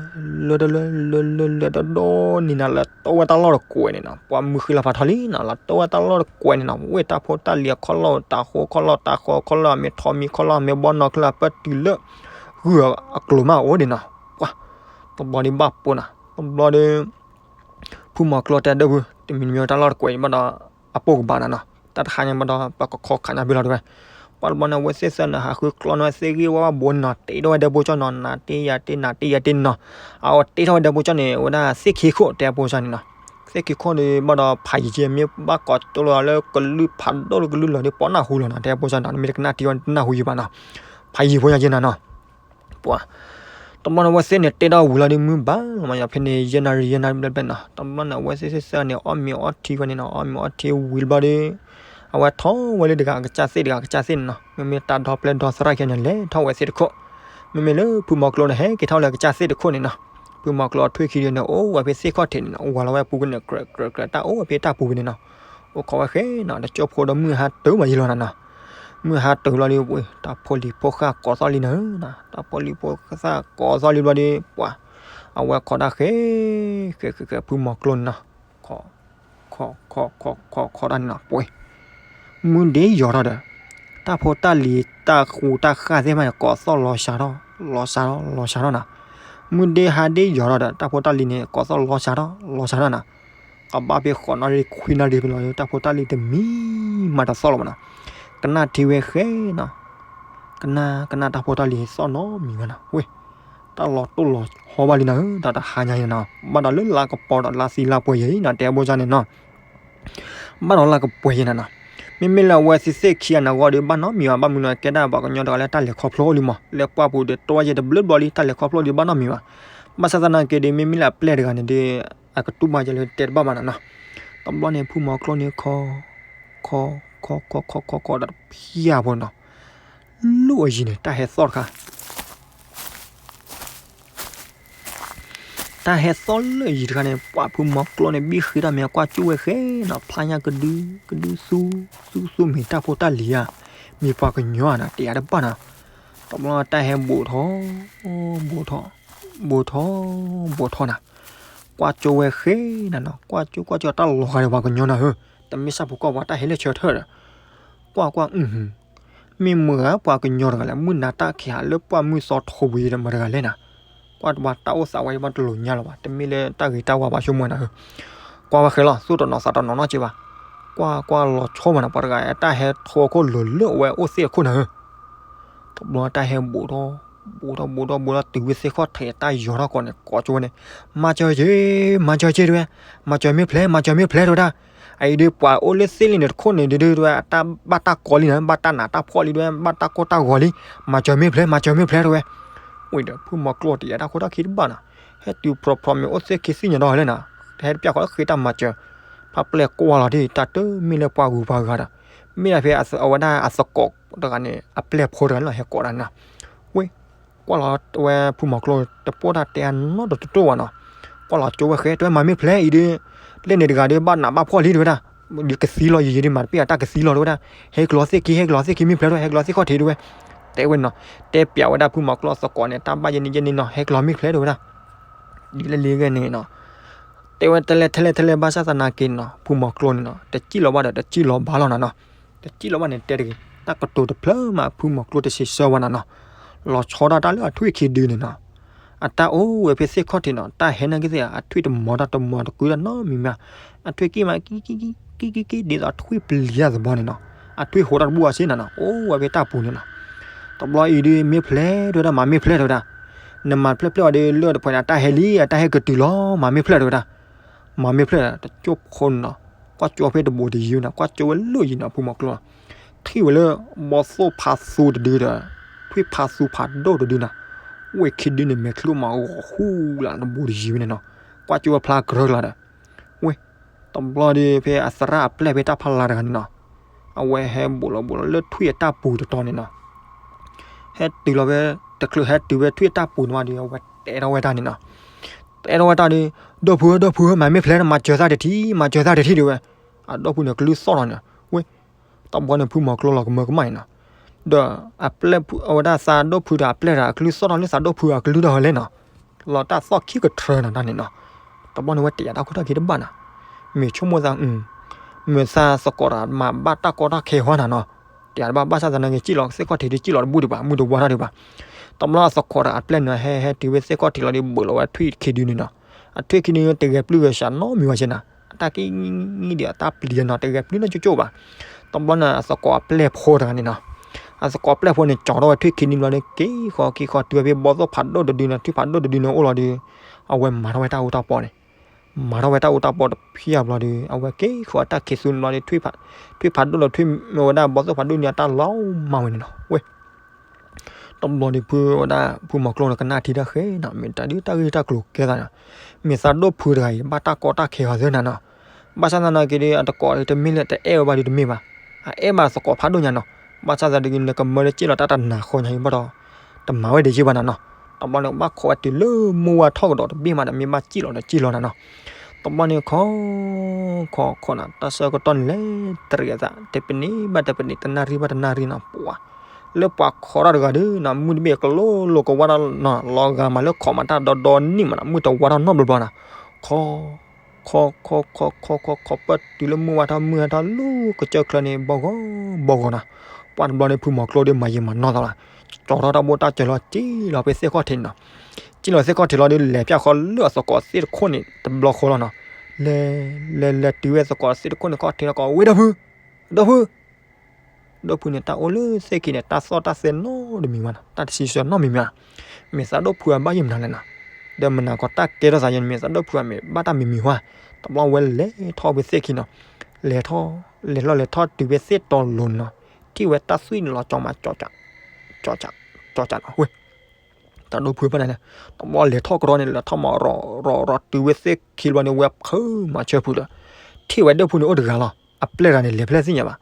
လဲၤတလဲၤ လဲၤလဲၤလဲၤတဒိၣ်န့ၣ်နီၤ လၢတိဝဲတၢ်လီၢ်တကွဲးန့ၣ်နီၤ ပှၤမုၢ်ဃံလၤဖးထီလံနီၤ လၢတိဝဲတၢ်လီၢ်တကွဲးန့ၣ်နီၤ ဝ့ၢ်တၢ်ဖိတၢ်လံၤအခီၣ်လီၢ်တၢ်ဃိခီၣ်လီၢ်တၢ်ဃိခီၣ်လီၢ် အမ့ၢ်ထီမံၤခီၣ်လီၢ် အမ့ၢ်ဘီနီၢ်ချၢ အပၢၢ်တုၤလၢ ဂုၢ်အကျိၤမးအိၣ်ဒံးနီၤ, ပှၤ တဘျီဒံးဘၣ်ပိာ်နီၤ တဘျီဒီး ဖုမီၤကျိတဲဒိၣ်ဖု တမံၤတမံၤတၢ်လီၢ်တကွဲးဘၣ်ဒီး အပိၢ်ကဘၣ်နၤနီၤ တၢ်တဟါညါဘၣ်ဒီး ပကခီခးညါဖဲလီၤတဲဝဲ, ပှၤတဘျီန့ၣ် အဝဲသ့ၣ်သၢန့ၣ် ဟးဃုကျီန့ၣ်ဝဲသ့ၣ်ဂ့ၢ်ဝဲဘၣ်ဘိန့ၣ်နီၤ တ့ထီၣ်ဝဲဒဲဖိကၠီနီၤ နၤတ့ယၤတ့ နၤတ့ယၤတ့နီၤ, အဝဲတ့ထီၣ်ဝဲဒဲဖိကၠီန့ၣ် အဝဲဒၣ်သ့ၣ်ခ့ခိၣ်တဲဖိကၠီန့ၣ်နီၤ, သ့ၣ်ခ့ခိၣ်ဒီးဘၣ်ဒီး ဖးယံၤက့မ့ၢ်ဘၣ်ကိးတိလိာ်လၢကလုၢ်ဖးဒိၣ်လၢကလုၢ်လီၤဒီး ပီနၢ်ဟူလီၤနီၤ တဲဖိကၠီနီၤ နမ့ၢ်တကနၣ်တံၢ်ဝဲတနၢ်ဟူယံၤဘၣ်နီၤ, ဖးယံၤဖိညါက့နၤနီၤ ပှၤ တဘျီန့ၣ် အဝဲသ့ၣ်န့ၣ် တ့ထီၣ်ဝံၤလီၤဒီး မုၢ်ဘၣ်လီၤမး ယဖဲန့ၣ် ယဲၢ်နၣ်ရံၣ် ယဲၢ်နၣ်ရံၣ်ဘျဲၣ်ဘျဲၣ်နီၤ, တဘျီန့ၣ် အဝဲသ့ၣ်သ့ၣ်သၢန့ၣ် အီၣ်မ့ၤအီထံဝဲန့ၣ်နီၤ, အီၣ်မ့ၤအီထံဝံၤတဘျီဒီး အဝဲထီၣ်ဝဲလၢတဂၤကစၢ်သ့ၣ်တဂၤကစၢ်သ့ၣ်န့ၣ်နီၤ, မ့မ့ၢ်တၢ်ဒီဖျၢၣ်ဒီသရၣ်ခံဂၤန့ၣ် လဲၤထီၣ်ဝဲသ့ၣ်တခိၣ်, မ့မ့ၢ်လၢဖုမီၤကျိန့ၣ် ဟဲက့ၤထီၣ်လၢကစၢ်သ့ၣ်တခိၣ်န့ၣ်နီၤ, ဖုမီၤကျိထွံၣ်ခံဒုန့ၣ် အိၣ်ဝဲဖဲသ့ၣ်ခီၣ်ထံးန့ၣ်နီၤ, ဝၤလီၤဝဲပူၤကွံာ်န့ၣ် ကြၢးကြၢးကြၢး တၢ်အိၣ်ဝဲဖဲတၢ်ပူၤဖဲန့ၣ်နီၤ, အိၣ်ခိးဝဲဃဲနီၤ, တကၠိဖိဒီးမုၢ်ဟါတုၤမးယံၤလီၤနၤနီၤ, မုၢ်ဟါတုၤလီၤဒီး တၢ်ဖိလံၤဖိဃၢ်ကိးသီၣ်လံနၤ, တၢ်ဖိလံၤဖိဃၢ်ကိးသီၣ်လံဘျီဒီး ပှၤ အဝဲခိးတၢ်ဃဲ ဃဲဃဲဃဲ ဖုမီၤကျိန့ၣ်နီၤ, ခိး ခိး ခိး ခိး ခိး ခိးတၢ်န့ၣ်နီၤ, ပှဲၤ မုၢ်ဒ့ယီၤထီၣ်ဒီး တၢ်ဖိတၢ်လံၤတၢ်ဃူတၢ်ဃၢ်သ့ၣ်မးန့ၣ် ကိးသီၣ်လီၤစှၤထီၣ် လီၤစှၤထီၣ် လီၤစှၤထီၣ်နၤ, မုၢ်ဒ့ဟါဒ့ယီၤထီၣ်ဒီး တၢ်ဖိတၢ်လံၤန့ၣ် ကိးသီၣ်လီၤစှၤထီၣ် လီၤစှၤထီၣ်နၤ, ကဘၣ်ဖဲဃိးနၣ်ရံၣ်ခွံနၣ်ရံၣ်ဖဲလီၤ တၢ်ဖိတၢ်လံၤတမံၤမးတသီၣ်လၢၤဘၣ်နီၤ, ကနၣ်ထံဝဲဃဲနီၤ, ကနၣ် ကနၣ်တၢ်ဖိတၢ်လံၤသီၣ်နီတမံၤဘၣ်နီၤ, ဝဲ တၢ်လီၤတိၢ်လီၤဆီဘၣ်လံနၤဧၢ, တၢ်တဟါညါအံၤနၤနီၤ, ဘၣ်ဒီးလၢလါကပီၤဒီးလါသံလါပှဲၤယံၤနီၤ, တဲဘိၣ်စၢ်န့ၣ်နီၤ, ဘၣ်ဒီးလါကပှဲၤယံၤနၤနီၤ, မ့မ့ၢ်လၢအဝဲသ့ၣ်သ့ၣ်ခံဂၤန့ၣ်အဂီၢ်ဒီး ဘၣ်နီတမံၤဘၣ်, ဘၣ်မနုၤလဲၣ် ကဲဒၣ်ပှၤကညီတဂၤလၢတၢ်လဲၤခီဖျိအိၣ်လံမး, လၢပှၢ်ပူၤဒီး တြီယဲတဘျုးဘျီလံ တၢ်လဲၤခီဖျိဒီး ဘၣ်နီတမံၤဘၣ်, ဘၣ်ဆၣ်သနာ်က့ဒီး မ့မ့ၢ်လၢအပျဲၢ်တဂၤန့ၣ်ဒီး အကတူၢ်ဘၣ်ယဲလၢတဲတဘၣ်ဘၣ်နၤနီၤ, တဘျီန့ၣ် ဖုမီၤကျိန့ၣ် ခီ ခီ ခီ ခီ ခီ ခီ ဒီးတဖၠၣ်ဖိနီၤ, လိၣ်အယံၤန့ၣ် တၢ်ဟဲသီၣ်တခါ တၢ်ဟဲသီၣ်လၢအယံၤတခါန့ၣ် ပှၤဖုမီၤကျိန့ၣ် ဘံၣ်ဃ့တၢ်မ့ၢ်ကွၢ်ကၠိဝဲဃဲနီၤ, ဖျါညါကဒု ကဒု သူ သူ သူ မ့ၢ်တၢ်ဖိတၢ်လံၤဧါ, မ့ၢ်ပှၤကညီဧါနီၤ, တဲယၤတဘၣ်နီၤ, တဘျီတၢ်ဟဲဘူးထီၣ် ဘူးထီၣ် ဘူးထီၣ် ဘူးထီၣ်နၤ, ကွၢ်ကၠိဝဲဃဲနၤနီၤ, ကွၢ်ကၠိ ကွၢ်ကၠိတၢ်လီၤဂာ်ဒီးပှၤကညီနၤဧၢ, တမ့ၢ်ဆၣ်ဖိကီၢ်ဖိ တၢ်ဟဲလၢဆၢထၢၣ်ဒီး ကွၢ်ကွၢ် အု မ့ၢ်မတၤပှၤကညီတဂၤလဲၣ်, မုၢ်နၤတၢ်ခံးဟးလၢပှၢ်မုၢ်သီထိးဝံၤဒီးမတၤတဂၤလဲၣ်နၤ, ကွၢ်တဘၣ်တၢ်အိၣ်သးဝဲဘၣ်တလိၤညါလၢၤဘၣ်, တမ့ၢ်လၢတၢ်ဂ့ၤတၢ်ဝါဘၣ်ဆိကမိၣ်နၤဧၢ, ကွၢ်ဝဲဃဲလီၤ, သူၣ်တနီၤသးတနီၤနီတစဲးဘၣ်, ကွၢ်ကွၢ်လီၤဆီမးနၤ, ပှၤတဂၤတၢ်ဟဲထိၣ်အခိၣ်လၢာ်လၢအဝဲအိၣ်သ့ၣ်အခိၣ်နၤဧၢ တဘျီတၢ်ဟဲဘူးထီၣ် ဘူးထီၣ် ဘူးထီၣ် ဘူးထီၣ် တုၤဝဲသ့ၣ်ခီၣ်ထံးတၢ်ယီၤထီၣ်ကီးန့ၣ် ကိးကၠိဝဲန့ၣ်, မၤစၢၤယ့, မၤစၢၤယ့တဲဝဲ, မၤစၢၤမ့ၢ်ဖျဲး, မၤစၢၤမ့ၢ်ဖျဲးတဲဝဲဒၣ်, အအံၤဒုးပှၤအိၣ်လၢသ့ၣ်လံန့ၣ်တခိၣ်န့ၣ်ဒုးတဲဝဲ အတၢ်ဘၣ်တၢ်ကီလံနၤ, ဘၣ်တၢ်နးတၢ်ဖှီၣ်လံတဲဝဲ, ဘၣ်တၢ်ကိၢ်တၢ်ဂီၤလံ, မၤစၢၤမ့ၢ်ဖျဲး, မၤစၢၤမ့ၢ်ဖျဲးတဲဝဲ, ဝံၤဒီးဖုမီၤကျိတယာ်တၢ်ခိၣ်တၢ်ခံတဘၣ်နၤ, ဟဲတုၤဖျိးဖျိးမ့ၢ်အိၣ်သ့ၣ်ခံသ့ၣ်ညါဒီးလဲၣ်နၤ, ဟဲတပျၢ်ဃီဃ့တၢ်မၤစၢၤ, ဖးပျဲၢ်ကွၢ်လီၤဒ် တၢ်တမ့ၢ်လၢပှၤဂုၤပှၤဂၤဒီး, မ့ၢ်ဒၣ်ဖဲအဝဲဒၣ်အသကိးတဂၤန့ၣ် အပျဲၢ်ဖိတဂၤန့ၣ်လီၤ ဟဲကိးတၢ်န့ၣ်နီၤ, ဝ့ၢ် ကွၢ်လီၤဝဲဖုမီၤကျိတပိၢ်တၢ်တဲအနီတတိၢ်ဘၣ်နီၤ, ကွၢ်လီၤကၠိဝဲဃဲ တဲဝဲမၤမ့ၢ်ဖျဲးအံၤဒုး, လၢန့ၣ်တဂၤဒုး ဘၣ်နးဘၣ်ဖှီၣ်လံတဲဝဲဒၣ်, ဒ်ကသံလီၤယံာ်ယံာ်ဒုး မၤတပ့ၢ်အတၢ်ကသံလီၤတဲဝဲဒၣ်, ဟဲကလီၤသ့ၣ်ခံ ဟဲကလီၤသ့ၣ်ခံမ့ၢ်ဖျဲးတဲဝဲ ဟဲကလီၤသ့ၣ်ခီၣ်ထံးတဲဝဲ, တဲဝဲနီၤ, တဲပျးဝဲဒၣ်ဖုမီၤကျိအသကိးန့ၣ် တၢ်ဘၣ်ယဲန့ၣ်ယဲန့ၣ်နီၤ ဟဲကလီၤမ့ၢ်ဖျဲးတဲဝဲဒၣ်, ဒ်လဲၣ်လံဂ့ၢ်န့ၣ်နီၤ, တဲဝဲထဲလဲၣ်ထဲလဲၣ်ထဲလဲၣ်ဘၣ်ဆၣ်သနာ်က့နီၤ ဖုမီၤကျိန့ၣ်နီၤ တစံၣ်လီၤဘၣ်ဒီးတစံၣ်လီၤဘၣ်လီၤနၤနီၤ, တစံၣ်လီၤဘၣ်န့ၣ်တဲတဂ့ၤ, တၢ်ကတိၤတဖျၢၣ်မး ဖုမီၤကျိတစံးဆၢဝဲနၤနီၤ, လီၤဆီဒၣ်တၢ်လၢအထွံၣ်ခံဒုန့ၣ်နီၤ, အတၢ်အိၣ်ဝဲဖဲသ့ၣ်ခီၣ်ထံးနီၤ တၢ်ဟဲနာ်က့သ့ၣ် အထွံၣ်တမီၤတၢ်တမီၤတကုတၢ်နီတမံၤမး, အထွံၣ်ကံၣ်မး ကံၣ်ကံၣ်ကံၣ်ကံၣ်ကံၣ် ဒ်သိးထွံၣ်ပျံၤတၢ်သဘီန့ၣ်နီၤ, အထွံၣ်ဟိးတၢ်တဘူၣ်အီၤစ့နၤနီၤ အိၣ်ဝဲဖဲတၢ်ပူၤန့ၣ်နီၤ, တဘျီအံၤဒုးမ့ၢ်ဖျဲးတဲဝဲဒၣ် မၤမ့ၢ်ဖျဲးတဲဝဲဒၣ်, နမၤဖျဲးဖျဲးအီၤဒုးလၢတဖှဲးန့ၣ် တၢ်ဟဲလံ အတၢ်ဟဲကတုၤလီၤ မၤမ့ၢ်ဖျဲးတဲဝဲဒၣ်, မၤမ့ၢ်ဖျဲး တကၠိဖိန့ၣ်နီၤ, ကွၢ်ကၠိဖဲတဘိးတယံၤဝဲန့ၣ် ကွၢ်ကၠိဝဲလၢယံၤနီၤ ဖုမီၤကျိလီၤ, ထံၣ်ဝဲလၢ ဘီသိၣ်ဖးသူတဒုဒီး ထွံၣ်ဖးသူဖးဒိၣ်တဒုနီၤ, ဝဲခံဒုန့ၣ် မဲာ်ချံမးဂီၤဃူလၢတဘိးတယံၤဝဲန့ၣ်နီၤ, ကွၢ်ကၠိဝဲဖျါကရၢကလၤဒီး ဝဲ တဘျီဒီးဖဲအသရၣ်အပျဲၢ်ဖဲတၢ်ဖီလာ်တဂၤန့ၣ်နီၤ, အဝဲဟဲဘူးလီၤဘူးလီၤလၢထွံၣ်အတၢ်ပူၤတတီၤန့ၣ်နီၤ, ဟဲတုၤလီၤဖဲ တချုးဟဲတုၤဖဲထွံၣ်အတၢ်ပူၤန့ၣ်ဝဲဒီး အဝဲတဲထီၣ်ဝဲတၢ်န့ၣ်နီၤ, တဲထီၣ်ဝဲတၢ်ဒီး ဒီပုၢ်ဧၢ ဒီပုၢ်ဧၢ မၤမ့ၢ်ဖျဲး မၤစၢၤသးတထံၣ် မၤစၢၤသးတထံၣ်တဲဝဲ, အဒီပုၢ်န့ၣ်ကလုၢ်သီၣ်လီၤန့ၣ် ဝဲ တဘျီန့ၣ်ဖုမီၤကျိလီၤကမၢကမၣ်န့ၣ်နီၤ, ဒီးအပျဲၢ်ဖု အဝဲဒၣ်သးဒီဖုဒီးအပျဲၢ်ဒီးအကလုၢ်သီၣ်ထီၣ်လၢသးဒီဖုအကလုၢ်ဒီးဝဲလဲၣ်နီၤ, လီၤတၢ်သီၣ်ခံကထၢနီၤတၢ်န့ၣ်နီၤ, တဘျီန့ၣ်ဝဲတဲယၤတၢ်ခိၣ်တၢ်ခံတဘၣ်နီၤ, မ့ၢ်ဆိကမိၣ်သး မ့ၢ်သးသကိးတဂၤမၤဘၣ်တၢ်ကီတၢ်ခဲဟီနီၤနီၤ, တဲယၤတဘၣ် ဘၣ်ဆၣ်သနာ်က့ စံၣ်လီၤသ့ၣ်ခီၣ်ထံးဒုး စံၣ်လီၤတဘူၣ်ဒံးဘၣ် မုၢ်တဝါထီၣ်ဒံးဘၣ်, တဘျီအသကိးတဂၤအပျဲၢ်န့ၣ် ဟဲဟဲတုၤဝဲသ့ၣ်ခီၣ်ထံးလီၤဒီး ဘူးလီၤဝဲထွံၣ်ခံဒုန့ၣ်နီၤ, အထွံၣ်ခံဒုန့ၣ် တဂဲၤပျုၢ်ဂဲၤဆှးနီတမံၤဘၣ်စ့ၢ်နီၤ, အတၢ်ကံၣ် ဒ်အတၢ်ပျံၤနီၤ တဂဲၤပျုၢ်နီတကၠိၣ်ဘၣ်, တဘျီန့ၣ် အသကိးအပျဲၢ်ဖိတဂၤန့ၣ်နီၤ, အသကိးအပျဲၢ်ဖိန့ၣ် ကၠီထီၣ်ဝဲထွံၣ်ခံဒုန့ၣ်လီၤဒီး က့ၤဃီက့ၤဃီတုၤဝဲဖဲဘီသိၣ်ဖးဒိၣ်တဒုန့ၣ် ထွံၣ်ဖးဒိၣ်တဒုန့ၣ်အိၣ်လီၤဒီး အဝဲမၤထီၣ်ဝဲတၢ်အူတၢ်ပီန့ၣ်, မၤထီၣ်ဝဲတၢ်အူတၢ်ပီတဖၣ်အဘျီဒီး အဝဲက့ၤဃီအတၢ်ခံးသူန့ၣ်လီၤဒီး ထွံၣ်ဖးဒိၣ်လီၤထွံၣ်မ့ၢ်ဝဲဒၣ်ဘီသိၣ်ဖးဒိၣ်န့ၣ် အတၢ်လီၤမၢ်ဝဲန့ၣ်နီၤ, ဝဲ တဘျီဒီးဖုဝဲဒၣ် ဖုမီၤကျိန့ၣ် ကနၣ်ထံတၢ်ဃဲနီၤ, မ့ၢ်တၢ်ဒုးတၢ်ဂ့ၢ်တၢ်ကျိၤကဲသးနီၤ, မ့ၢ်သးဒိၣ်ဖုတဂၤအံၤ ဘၣ်တၢ်ကီတၢ်ခဲအီၤသ့နီၤနီၤ, ဘၣ်ဆၣ်သနာ်က့ဒီး အတကိးတမ့ၢ်လၢတအဲၣ်ဝဲဘၣ်ဒီးတမ့ၢ်ဘၣ်, အအဲၣ်ဘၣ်သကိးဖးဒိၣ်ညါနီၤ. ဘၣ်ဆၣ်သနာ်က့ နကမၢလၢစံၣ်လီၤတၢ်တနၤဃီညါအံၤဘၣ်ဒီး တမၤဝဲဒ်ယဲၢ်ဘၣ်နၤနီၤ. တဘျီန့ၣ် ဘၣ်ခိးဝဲတုၤလၢမိၢ်ဝါထီၣ်ကဒီးတဘ့ၣ်မးဒီး မ့ၢ်ဘၣ်စံၣ်လီၤဒီးစံၣ်လီၤနၤနီၤ. တဘျီန့ၣ် ခိး ခိးခိးနီၤ တၢ်ဆၢကတီၢ်န့ၣ်လဲၤတရံးအသး တပနံၤဘၣ်တပနံၤ တနၣ်ရံၣ်ဘၣ်တနၣ်ရံၣ်နီၤ ပှၤ လၢပှၤခိးထီၣ်တဂၤဒီးနီၤ မုၢ်တဘ့ၣ်ကလိလိၤကဝါထီၣ်နီၤ လီၤဂာ်မးလၢခိးမးတၢ်ဒီဒီနံၣ်မးနီၤ မုၢ်တဝါထီၣ်နီတဘျီဘျီနီၤ. ခိး ခိးခိးခိးခိးခိး ပၢၢ်တုၤလၢမိၢ်ဝါထီၣ် မုၢ်ဟါထီၣ် လူၤကစၢၢ်ချၢန့ၣ် ဘီဂီၤဘီဂီၤနီၤ. ပှၤတဘျီန့ၣ် ဖုမီၤကျိဒီးမၤယံာ်မၤနီၢ်သးလီၤ. ကၠီထီၣ်တၢ်ဘိၣ်တၢ်စၢၤလီၤ စံၣ်လီၤဖဲသ့ၣ်ခီၣ်ထံးန့ၣ်နီၤ. စံၣ်လီၤသ့ၣ်ခီၣ်ထံးလီၤဒီး လဲၤဖၠၣ်ဃီလၢအသကိးသ့ၣ်တခိၣ်န့ၣ်တဘျီဃီလီၤနီၤ. လဲၤ လဲၤ လဲၤတုၤဝဲသကိးသ့ၣ်တခိၣ်န့ၣ်ခီၣ်ထံးလီၤ ကိးဝဲဒီပုၢ် ဒီပုၢ် ဒီပုၢ်န့ၣ် တၢ်အိၣ်လၢသ့ၣ်ခံန့ၣ် တၢ်သီၣ်တၢ်သဲနီတမံၤဘၣ်နီၤ တၢ်တဆံးဆၢနီတမံၤမံၤဘၣ်. မ့ၢ်သးဒိၣ်ဖုအဘၣ်ယံာ်မနုၤလဲၣ်နီၤ. ဒီးမနၤကီးတၢ်ကဲထီၣ်သးယဲန့ၣ် မ့ၢ်သးဒိၣ်ဖုအမ့ၢ်ဘၣ်တၢ်မံၤမံၤဝဲ. တဘျီဝဲလဲၤထီၣ်ဖဲသ့ၣ်ခံနီၤ. လဲၤထီၣ် လဲၤထီၣ်လဲၤထီၣ်တုၤဖဲသ့ၣ်တီလိၤန့ၣ်နီၤ. ထံၣ်ဝဲတၢ်သွံၣ်န့ၣ်လီၤကၠီမး ကၠီကၠီနီၤ ဝဲ တၢ်ဒိၣ်ဖုဘၣ်န့ၣ် တဘျီလဲၤထီၣ်ကရီန့ၣ် လဲၤထီၣ်မးရီၤရီၤရီၤ တုၤဝဲသ့ၣ်ခံဘျီန့ၣ် ဝဲဖုမၤဆၢဖုဒီး ထံၣ်ဝဲဒိၣ်ဖုန့ၣ်အိၣ်တဂၤလီၤ. အပျဲၢ်တဂၤန့ၣ် လဲၤဖဲလဲၣ်သ့ၣ်ညါဘၣ်.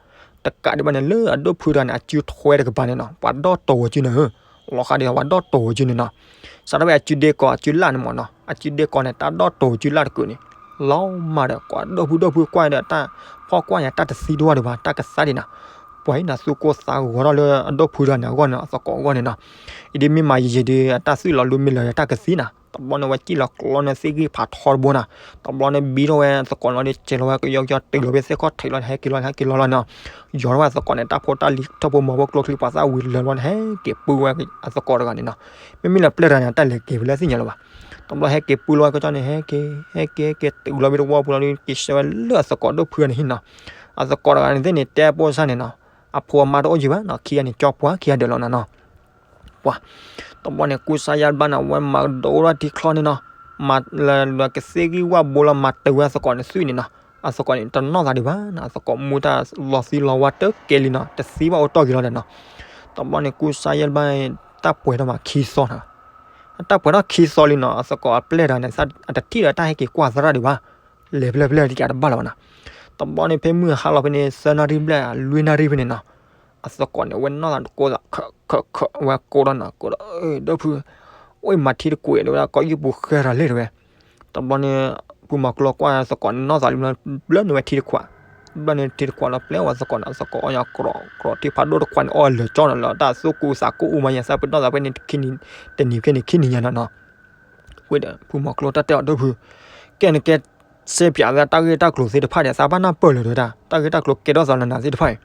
တကးဒံးဘၣ်န့ၣ် လၢအဒိၣ်ဖုတဂၤန့ၣ် အစုထွဲတကပၤန့ၣ်နီၤ ပှၤဒီၣ်တိၤဝဲစုန့ၣ်ဧၢ. လီၤဃးဒီးပှၤဒီၣ်တိၤဝဲစုန့ၣ်နီၤ. စးထီၣ်ဖဲအစုဒ့ကီး အစုလၢ်န့ၣ်မးနီၤ အစုဒ့ကီးန့ၣ် တၢ်ဒီၣ်တိၤဝဲစုလၢ်တကုာ်န့ၣ် လီၤမးဒီး ကွၢ်ဒိၣ်ဖုဒိၣ်ဖုကွၢ်ဒီးတၢ် ဖီၣ်ကွၢ်ညါတၢ်တသံတဝၢ်ဒံးဘၣ် တၢ်ကသါဒံးနီၤ. ပှၤအံၤန့ၣ် သူၣ်ကိၢ်သးဂီၤထီၣ်လၢအဒိၣ်ဖုတဂၤန့ၣ်အဂီၢ်န့ၣ် အသကိးအဂီၢ်န့ၣ်နီၤ. အံၤဒ်မ့ၢ်မၤယံာ်ယံာ်ဒီး အတၢ်သွံၣ်လီၤလူမ့ၢ်လၢာ်ဒီးတၢ်ကသံနီၤ. တဘျီန့ၣ် ဝဲစံၣ်လီၤကျီန့ၢ်သ့ၣ်ဂံၢ်ဖးထီတဘိနီၤ. တဘျီန့ၣ် ဘံထီၣ်ဝဲသကိးလီၤဒီး စဲးလီၤဝဲကယီကယီတုၤလီၤဖဲသ့ၣ်ခီၣ်ထံးလီၤ ဟဲက့ၤလီၤ ဟဲက့ၤလီၤလီၤနီၤ. ယီၤထီၣ်ဝဲသကိးန့ၣ် တၢ်ဖိတၢ်လံၤထီၣ်ဖိမီၤဖိကျိချံ ပှၤသၣ်ဝံၤလၢာ်လီၤန့ၣ် ဟဲက့ၤပုၢ်ဝဲအသကိးတဂၤန့ၣ်နီၤ. မ့မ့ၢ်လၢပျဲၢ်တဂၤန့ၣ် အတၢ်လဲၤက့ၤဖဲလဲၣ်သ့ၣ်ညါလၢၤဘၣ်. တဘျီဟဲက့ၤပုၢ်လီၤဝဲကစီၣ်န့ၣ် ဟဲက့ၤ ဟဲက့ၤ ဟဲက့ၤတုၤလီၤဖဲတဝီပူၤလီၤဒီး က့ၤဆှၢဝဲလၢအသကိးဒိၣ်ဖုန့ၣ်ဟံၣ်နီၤ. အသကိးတဂၤန့ၣ်သ့ၣ်န့ၣ် တဲပိၢ်စၢ်န့ၣ်နီၤ. အဖိအမါတအိၣ်ယံၤဘၣ်နီၤ ခံဂၤန့ၣ် ကၠီပှၤခံဂၤဒၢးလီၤနီၤနီၤ. ပှၤ တဘျီန့ၣ် ကူစါယါတဘျီန့ၣ် အဝဲမၤကဒိၣ်ထီၣ်ထံချီန့ၣ်နီၤ. မၤလၢကသ့ၣ်ဂံၢ်ဝၣ်ဘိလီၤ မၤတုၤဝဲအသကိးန့ၣ်သွံၣ်န့ၣ်နီၤ. အသကိးန့ၣ် တနီၣ်သးဒံးဘၣ်နီၤ. အသကိးမူတၢ်လီၤသံလီၤဝါတကဲလံနီၤ. တသံဘၣ်အိၣ်တီၢ်က့ၤလီၤဒီးနီၤ. တဘျီန့ၣ် ကူစါယါတဘျီန့ၣ် တၢ်ပှဲၤထီၣ်မးခံသီနီၤ. အတၢ်ပှဲၤထီၣ်ခံသီလံနီၤ. အသကိးအပျဲၢ်တဂၤန့ၣ် အတထံၣ်ဒီးတၢ်ဟဲက့ၤကွၢ်သရၣ်ဒံးဘၣ်. လဲၤဖဲလဲၣ်ဖဲလဲၣ်တကးတဘၣ်လၢၤဘၣ်နီၤ. တဘျီန့ၣ် ဖဲမုၢ်ဟါလီၤဖဲန့ၣ် သၢနၣ်ရံၣ်ဘျဲၣ် လွံၢ်နၣ်ရံၣ်ဖဲန့ၣ်နီၤ. အသကိးန့ၣ် အဝဲနီၢ်သးတကိးသး ခၢးခၢးခၢး အဝဲကိးဒီးနီၤ ကိးဒီး ဒိၣ်ဖု အိၣ်မၤထံတကွံာ်တဲဝဲဒၣ် ကီၢ်ယုၢ်ပူၤဃဲရၤလဲၣ်တဲဝဲ. တဘျီန့ၣ် ဖုမီၤကျိကွၢ်သကိးန့ၣ်နီၢ်သးလံ ဘျၢန့ၢ်ဝဲထံတခွး, ဘျၢန့ၢ်ထံတခွးလီၤ ပျဲဝဲသကိးန့ၣ် အသကိးအီၣ်ညါကြီကြီ ထံဖးဒိၣ်တခွးန့ၣ် အီၣ်လၢာ်ကၠီန့ၣ်လၢတၢ်သူၣ်ကိၢ်သးကိၢ်အိၣ်မးယဲ သးပ့ၤနီၣ်သးပှဲၤန့ၣ် တနံၤဖဲန့ၣ်ခံနံၤညါနီၤနီၤ. ဝဲဒီး ဖုမီၤကျိတၢ်တဲအီၤဒိၣ်ဖု ကဲနကဲ စဲပၠးသးတၢ်ဂ့ၢ်တၢ်ကျိၤသ့ၣ်တဖၣ်န့ၣ် သးဘၣ်နၢ်ပၢၢ်လၢၤတဲဝဲဒၣ် တၢ်ဂ့ၢ်တၢ်ကျိၤကဲထီၣ်သးလၢနၤသ့ၣ်တဖၣ်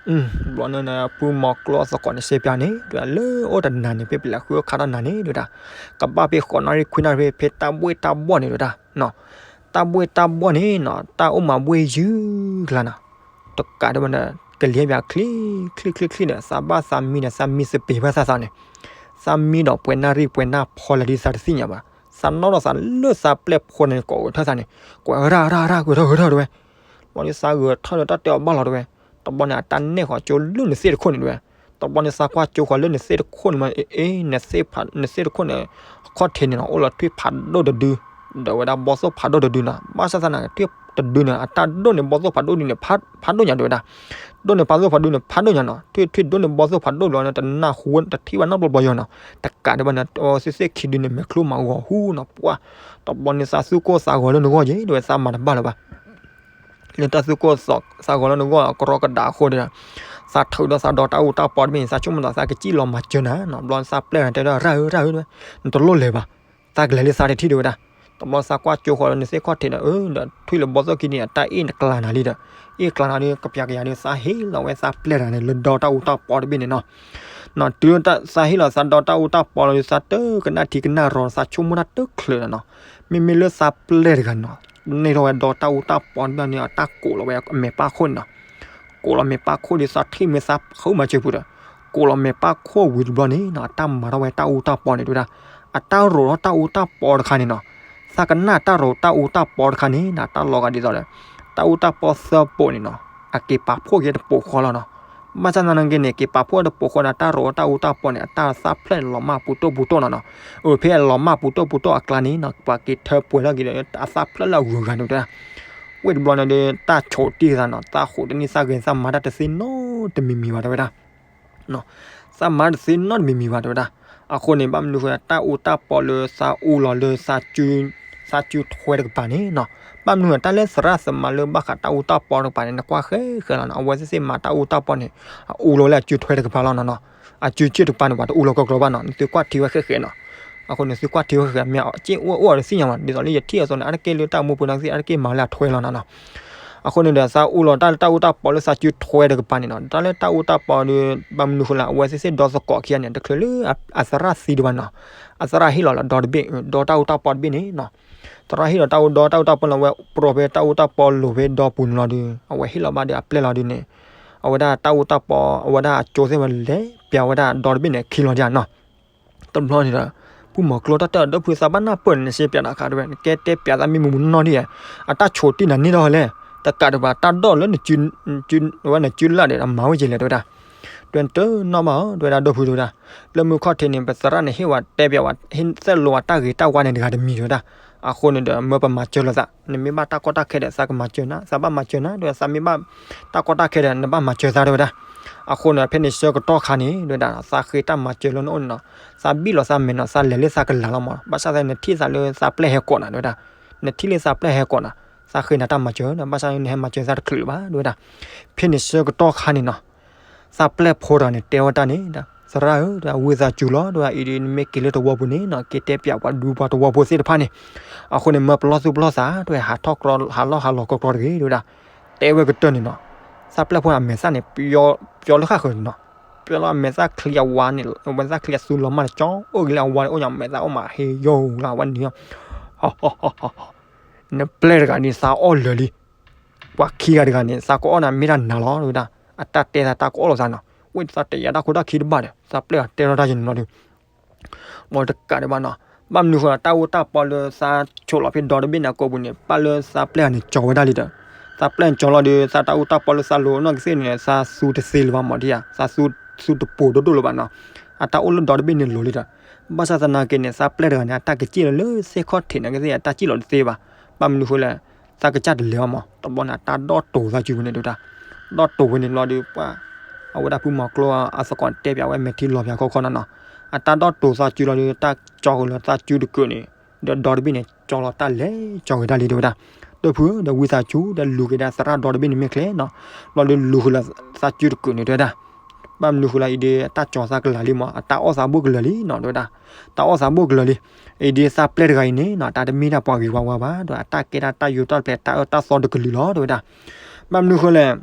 အံၤ ဘျီန့ၣ် ဖုမီၤကျိအသကိးန့ၣ် စဲပၠးန့ၣ် တဲဝဲဒၣ် လၢအိၣ်တနၤန့ၣ် ဖဲပလဲၤဃုအခါတနၤန့ၣ် တဲဝဲဒၣ် ကဘၣ်ဖဲဃိးနၣ်ရံၣ်ခွံနၣ်ရံၣ် ဖဲတၢ်ဘှ့ၣ်တၢ်ဘှီၣ်န့ၣ် တဲဝဲဒၣ် တၢ်ဘှ့ၣ်တၢ်ဘှီၣ်န့ၣ်နီၤ တၢ်အိၣ်မၤဘှ့ၣ်ယုၢ်ကျါနီၤ တကးဒံးဘၣ်န့ၣ် ကလံၤဘၣ်ချံ ချံချံချံန့ၣ် သးဘၣ်သးမံန့ၣ် သးမံသပ့ၤဘၣ်သးသးန့ၣ် သးမံဒီးပှဲၤနၣ်ရံၣ်ပှဲၤနၣ်ဖီလၢာ်ဒ်သးတသ့ၣ်ညါဘၣ် သးနီၣ်ထီၣ်သးလၢသးပျဲၢ်ဖိန့ၣ် ကိးဂဲၤထၢၣ်သးန့ၣ် ကွဲးရၣ်ရၣ်ရၣ် ဂဲၤထၢၣ်ဂဲၤထၢၣ်တဲဝဲ ဘျီဒ်သးဂဲၤထၢၣ်ဒီးတၢ်တဲအီၤဘၣ်လီၤတဲဝဲ တဘျီန့ၣ် အတၢ်နဲၣ်ဃီကၠိလၢနသ့ၣ်တခိၣ်န့ၣ်တဲဝဲ တဘျီန့ၣ် သးကွၢ်ကၠိဃီလၢနသ့ၣ်တခိၣ်န့ၣ်မး အ့ နသ့ၣ်တခိၣ်န့ၣ် အခီၣ်ထံးန့ၣ်နီၤ အိၣ်လီၤထွံၣ်ဖးဒိၣ်တဒု ဒီးဝဲဒၣ်ဘီသိၣ်ဖးဒိၣ်တဒုနီၤ ဘၣ်ဆၣ်သနာ်က့ ထွံၣ်တဒုန့ၣ် အတၢ်ဒိၣ်န့ၢ်ဘီသိၣ်ဖးဒိၣ်ဒုန့ၣ် ဖးဒိၣ်ညါတဲဝဲဒၣ် ဒိၣ်န့ၢ်ဘီသိၣ်ဖးဒိၣ်န့ၣ် ဖးဒိၣ်ညါနီၤ ထွံၣ်ထွံၣ်ဒိၣ်န့ၢ်ဘီသိၣ်ဖးဒိၣ်ဘျီန့ၣ် တနၢ်ဟူတထံၣ်ဘၣ်နီတဘျီဘျီယီၤနီၤ တကးဒံးဘၣ်န့ၣ် သ့ၣ်သ့ၣ်ခံဒုန့ၣ် မဲာ်ချူမးဂီၤဟူနီၤ ပှၢ် တဘျီန့ၣ် သးသူၣ်ကိၢ်သးဂီၤလၢနဂီၢ်ယဲ တဲဝဲ သးမၤတဘၣ်လၢၤဘၣ် လၢတၢ်သူၣ်ကိၢ်သးဂီၤလၢနဂီၢ် ကရီကဒးအဃိဒီး သးထုးဒီးသးဒီးတၢ်အူတၢ်ပီတဘ့ၣ်န့ၣ် သးဆိကမိၣ်သး သးကစံၣ်လီၤမၤစၢၤနၤနီၤ ဘျီသးပျဲၢ်တၢ်တဲဝဲဒၣ် ရၣ်ဧၢ ရၣ်ဧၢ တဲဝဲ နတလိၣ်လဲၤဘၣ် သးကလဲၤလၢသးတထံၣ်တဲဝဲဒၣ် တဘျီသးကွၢ်ကၠိဃီလၢနသ့ၣ်ခီၣ်ထံးဒီး အၢ ဒီးထွံၣ်လၢဘီသိၣ်ခံန့ၣ် အတၢ်အ့ၣ်နကျါနၤလံဒီး အ့ၣ်ကျါနၤဒီး ကပျးကယၤဒီး သးဟ့ၣ်လီၤဝဲသးပျဲၢ်တၢ်န့ၣ် လၢဒီတၢ်အူတၢ်ပီတဘ့ၣ်န့ၣ်နီၤ တုၤသးဟ့ၣ်လီၤသးဒီတၢ်အူတၢ်ပီလီၤဒီး သးတကနၣ်ထံကနၣ်ရီ သးဆိကမိၣ်တၢ်တချုးလီၤနီၤ မ့မ့ၢ်လၢသးပျဲၢ်တဂၤနီၤ န့ၢ်ထီၣ်ဝဲဒီတၢ်အူတၢ်ပီတဘ့ၣ်န့ၣ် အတၢ်ကိးလီၤဝဲအမဲာ်ပၢ်ခိၣ်န့ၣ်နီၤ ကိးလီၤမဲာ်ပၢ်ခိၣ်ဒီး သးထံၣ်မ့ၢ်သးဃုမၤစၢၤပူၤဒီး ကိးလီၤမဲာ်ပၢ်ခိၣ်ဝံၤတဘျီန့ၣ်နီၤ အတၢ်မၤထီၣ်ဝဲတၢ်အူတၢ်ပီန့ၣ်တဲဝဲဒၣ် အတၢ်ရိးထီၣ်တၢ်အူတၢ်ပီတခါန့ၣ်နီၤ သးကနၣ်တၢ်ရိးတၢ်အူတၢ်ပီတခါန့ၣ်နီၤ တၢ်လီၤဂာ်ဒ်သိးဒီး တၢ်အူတၢ်ပီသၢပိးန့ၣ်နီၤ အက့ၤပာ်ဖှိၣ်က့ၤတပိးဃီလီၤနီၤ ဘၣ်ဆၣ်သနာ်က့န့ၣ် က့ၤပာ်ဖှိၣ်တပိးဃီဒီး တၢ်ရိးတၢ်အူတၢ်ပီန့ၣ် အတၢ်သၣ်ဖျၢၣ်န့ၣ် လီၤမၢ်ပူၤတိၢ်ပူၤတိၢ်နီၤနီၤ အဖဲအလီၤမၢ်ပူၤတိၢ်ပူၤတိၢ်အကျါန့ၣ်နီၤ ပှၤက့ၤထၢပှဲၤထီၣ်က့ၤဒီး အသၣ်ဖျၢၣ်လၢအဂုၤအဂၤန့ၣ်တဲဝဲဒၣ် ဝ့ၢ်တဘျီန့ၣ်ဒီး တၢ်ဆိးတံၢ်သးနီၤ, သးဃိးတနံၣ်သးဂဲၤ သးမၤတၢ်တသ့နီတမံၤမံၤဘၣ် တဲဝဲဒၣ်. သးမၤတသ့နီတမံၤမံၤဘၣ် တဲဝဲဒၣ်. အဃိန့ၣ် ဘၣ်မနုၤဃိ တၢ်အူတၢ်ပီလၢသးအူလီၤလၢ သးစုထွဲတကပၤန့ၣ်နီၤ, ဘၣ်မနုၤဃိ တၢ်လၢသရၣ်သမါလၢဘၣ်ဃးတၢ်အူတၢ်ပီတကပၤန့ၣ် နကွၢ်ဃဲဃဲလီၤနီၤ, အဝဲသ့ၣ်သ့ၣ်မၤတၢ်အူတၢ်ပီန့ၣ် အအူလီၤလၢအစုထွဲတကပၤလီၤနီၤနီၤ. အစုထွဲတကပၤန့ၣ် ပှၤတအူလီၤကီကီဘၣ်နီၤ, နသုကွၢ်ထံဝဲဃဲဃဲနီၤ. အဃိန့ၣ် သုကွၢ်ထံဝဲဃဲဃဲ မ့ၢ်အက့ၣ်အိၣ်အိၣ်အီၤတသ့ၣ်ညါဘၣ်, ဒ်သိးလၢယထံၣ်အသိးန့ၣ် အါတက့ၢ်လၢတၢ်အိၣ်မူပူၤန့ၣ် အါတက့ၢ်မၤလၢအထွဲလီၤနီၤနီၤ. အဃိန့ၣ်ဒီး သးအူလီၤတၢ်လၢတၢ်အူတၢ်ပီလၢသးစုထွဲတကပၤန့ၣ်နီၤ, တၢ်လၢတၢ်အူတၢ်ပီဒီး ဘၣ်မနုၤဃိလၢ အဝဲသ့ၣ်သ့ၣ်ဒီသကိးခံဂၤန့ၣ် တချုးလၢအသရၣ်သံတဘၣ်နီၤ, အသရၣ်ဟ့ၣ်လီၤလၢဒီတဘ့ၣ်, ဒီတၢ်အူတၢ်ပီတဘ့ၣ်န့ၣ်နီၤ. သရၣ်ဟ့ၣ်လီၤတၢ်အူဒီတၢ်အူတၢ်ပီလီၤ, အဝဲပြီဖဲတၢ်အူတၢ်ပီလိၤဖဲဒီပူၤန့ၣ်လီၤဒီး အဝဲဟ့ၣ်လီၤဘၣ်ဒီးအပျဲၢ်လီၤဒုးန့ၣ်, အဝဲဒၣ်တၢ်အူတၢ်ပီ အဝဲဒၣ်အကၠိသ့ၣ်ဝဲလဲၤပျးဝဲဒၣ်ဒီတဘ့ၣ်န့ၣ် ခံလီၤဒၣ်နီၤ. တဘျီန့ၣ်ဒီး ပုၢ်မီၤကျိတၢ်တဲအီၤ ဒီပုၢ် သးဘၣ်နၢ်ပၢၢ်န့ၣ် နစ့ပျးတၢ်ခါတဲဝဲ, နကဲတဲပျးသးမံမူမူနီၢ်နီၢ်ဒ်ဧါ, အတၢ်ဆိးတံၢ်နၤန့ၢ်ထီၣ်လဲၣ်, တကးဒံးဘၣ် တၢ်ဒိၣ်လၢ ဝဲနစုလၢ်ဒီး အမၤဝဲက့ၤလဲၣ် တဲဝဲဒၣ်. တဲတနီၣ်ဘၣ်ဧၢ တဲဝဲဒၣ် ဒီပုၢ် တဲဝဲဒၣ်, လၢမုၢ်ခီၣ်ထံးန့ၣ် ပသရၣ်န့ၣ်ဟ့ၣ်ဝဲတဲပျးဝဲ ဟ့ၣ်သဲးလိာ်ဝဲတၢ်ဂ့ၤတၢ်ဝါန့ၣ်တဂၤတမံၤ တဲဝဲဒၣ်. အဃိန့ၣ်ဒီး မၢပမၤစၢၤလိာ်သး, နမ့ၢ်ဘၣ်တၢ်ကီတၢ်ခဲဒီး သးကမၤစၢၤနၤ, သးဘၣ်မၤစၢၤနၤ တဲဝဲ, သးမ့ၢ်ဘၣ်တၢ်ကီတၢ်ခဲဒီး နဘၣ်မၤစၢၤသး တဲဝဲဒၣ်. အဃိန့ၣ် ဖဲန့ၣ်ဆၢကတီၢ်ခါန့ၣ် တဲဝဲဒၣ် သးဃ့တၢ်မၤစၢၤလၢနအိၣ်န့ၣ်နီၤ, သးဘံၣ်လီၤသးမဲာ်နီၤ, သးလဲၤလၢသးကလၤလီၤမး, ဘၣ်ဆၣ်သးနထံၣ်သးလၢသးပျဲၢ်ဟဲကိးနၤ တဲဝဲဒၣ်, နထံၣ်လၢသးပျဲၢ်ဟဲကိးနၤ, သးဃ့နၤတၢ်မၤစၢၤနီၤ, ဘၣ်ဆၣ်နဟဲမၤစၢၤသးတချုးလၢၤဘၣ် တဲဝဲဒၣ်. ဖဲန့ၣ်ဆၢကတီၢ်ခါန့ၣ်နီၤ သးပျဲၢ်ဖိတဂၤန့ၣ် တဲဝဲတၢ်န့ၣ် သရၣ်ဧၢ တဲဝဲဒၣ် ဝံသးစူၤလီၤ တဲဝဲဒၣ် အံၤဒ်နမ့ၢ်က့ၤလၢသဝီပူၤန့ၣ်နီၤ က့ၤတဲပျးပှၤဒူပှၤသဝီဖိသ့ၣ်တဖၣ်န့ၣ်, အဃိန့ၣ် မၢပလီၢ်သူၣ်ပလီၢ်သး တဲဝဲ ဟးထီၣ်ကျီ ဟးလီၢ်ဟးလီၤကီကီတဂ့ၤ တဲဝဲဒၣ်. တဲဝဲကတၢၢ်န့ၣ်နီၤ သးပျဲၢ်ဖိအမဲာ်သၣ်န့ၣ် ပျီလၢဃၣ်ဃၢၤန့ၣ်နီၤ, ပျီလၢအမဲာ်သၣ်ချံအဝါန့ၣ် အမဲာ်သၣ်ချံအသူလီၤမၢ်န့ၣ် ကၠီအိၣ်က့ၤလၢအဝါန့ၣ် အိၣ်ညါမဲာ်သၣ်အိၣ်မး ဟ့ယိၤလၢအဝဲန့ၣ် နပျဲၢ်တဂၤန့ၣ် သးအီၣ်လၢာ်လံ, ပှၤခံဂၤတဂၤန့ၣ် သးကအီၣ်နၤမ့ၢ်တၢ်နၤလီၤ တဲဝဲဒၣ်. အတၢ်တဲသးတၢ်ကအီၣ်လိာ်သးနီၤ, ဝဲသးတယာ်တၢ်ခိတၢ်ခံတဘၣ်ဒီး သးပျဲၢ်အတဲထီၣ်တၢ်ယဲန့ၣ်လီၤဒီး မ်တကးဒံးဘၣ်နီၤ, ဘၣ်မနုၤဃိ တၢ်အူတၢ်ပီလၢသးဆိးလီၤဖဲဒီတဘ့ၣ်န့ၣ်အကိာ်ပူၤန့ၣ် ပၣ်လၢသးပျဲၢ်န့ၣ်ကၠီဝဲဒၣ်လံဒီး, သးပျဲၢ်န့ၣ်ကၠီလီၤဒီး သးတၢ်အူတၢ်ပီလၢသးလိၤနီၢ်ကသ့ၣ်န့ၣ် သးသူတသ့လၢၤဘၣ်မးဒ်ဧါ, သးသူတပိၤဒိၣ်ဒိၣ်လၢၤဘၣ်နီၤ, အတၢ်အိၣ်လၢဒီတဘ့ၣ်န့ၣ်လိၤလံဒီး, ဘၣ်ဆၣ်သနာ်က့န့ၣ် သးပျဲၢ်တဂၤန့ၣ် အတၢ်ကစံၣ်လီၤလၢသ့ၣ်ခီၣ်ထံးန့ၣ်ကသ့ၣ် အတၢ်စံၣ်လီၤတသ့ဘၣ်, ဘၣ်မနုၤဃိလဲၣ် သးကစၢ်တလဲၤဘၣ်မး, တဘျီန့ၣ် အတၢ်ဒီၣ်တိၤသးစုဝဲန့ၣ် တဲဝဲဒၣ်, ဒီၣ်တိၤဝဲန့ၣ်လီၤဒီး ပှၤ အဝဲဒၣ်ဖုမီၤကျိအသကိးတဲပၠးဝဲမဲာ်ထံလီၤပၠးခီခီနီၤနီၤ, အတၢ်ဒီၣ်တိၤသးစုလီၤဒီး တၢ်ကၠီဃုာ်လၢသးစုတကုာ်န့ၣ်, ဒီးဒီတဘ့ၣ်န့ၣ် ကၠီလီၤတၢ်လဲၤကၠီဂ့ၤတၢ်လံ တဲဝဲဒၣ်, ဒီပုၢ်ဧၢ ဒီးဝံသးစူၤ ဒီးလူၤက့ၤဒၣ်သရၣ်ဒီတဘ့ၣ်န့ၣ်မ့ၢ်ချ့နီၤ, လီၤဒီးလူၤဃုာ်လၢသးစုတကုာ်န့ၣ် တဲဝဲဒၣ်, ဘၣ်မနုၤဃိလၢအံၤဒီး အတၢ်ကၠီသးကလၤလံမး အတၢ်အီၣ်သးဘိၣ်ကလၢာ်လံနီၤ တဲဝဲဒၣ်, တၢ်အီၣ်သးဘိၣ်ကလၢာ်လံ, အံၤဒီးသးပျဲၢ်တဂၤအံၤန့ၣ်နီၤ တၢ်တမ့ၢ်တၢ်ပှၤဂ့ၤဝါဝါဘၣ် ဒီးအတၢ်ကဲဒၣ်တၢ်ယိးတၢ်ပျဲၤ တၢ်အၢတၢ်သီတကလုာ်လီၤ တဲဝဲဒၣ်, ဘၣ်မနုၤဃိလဲၣ်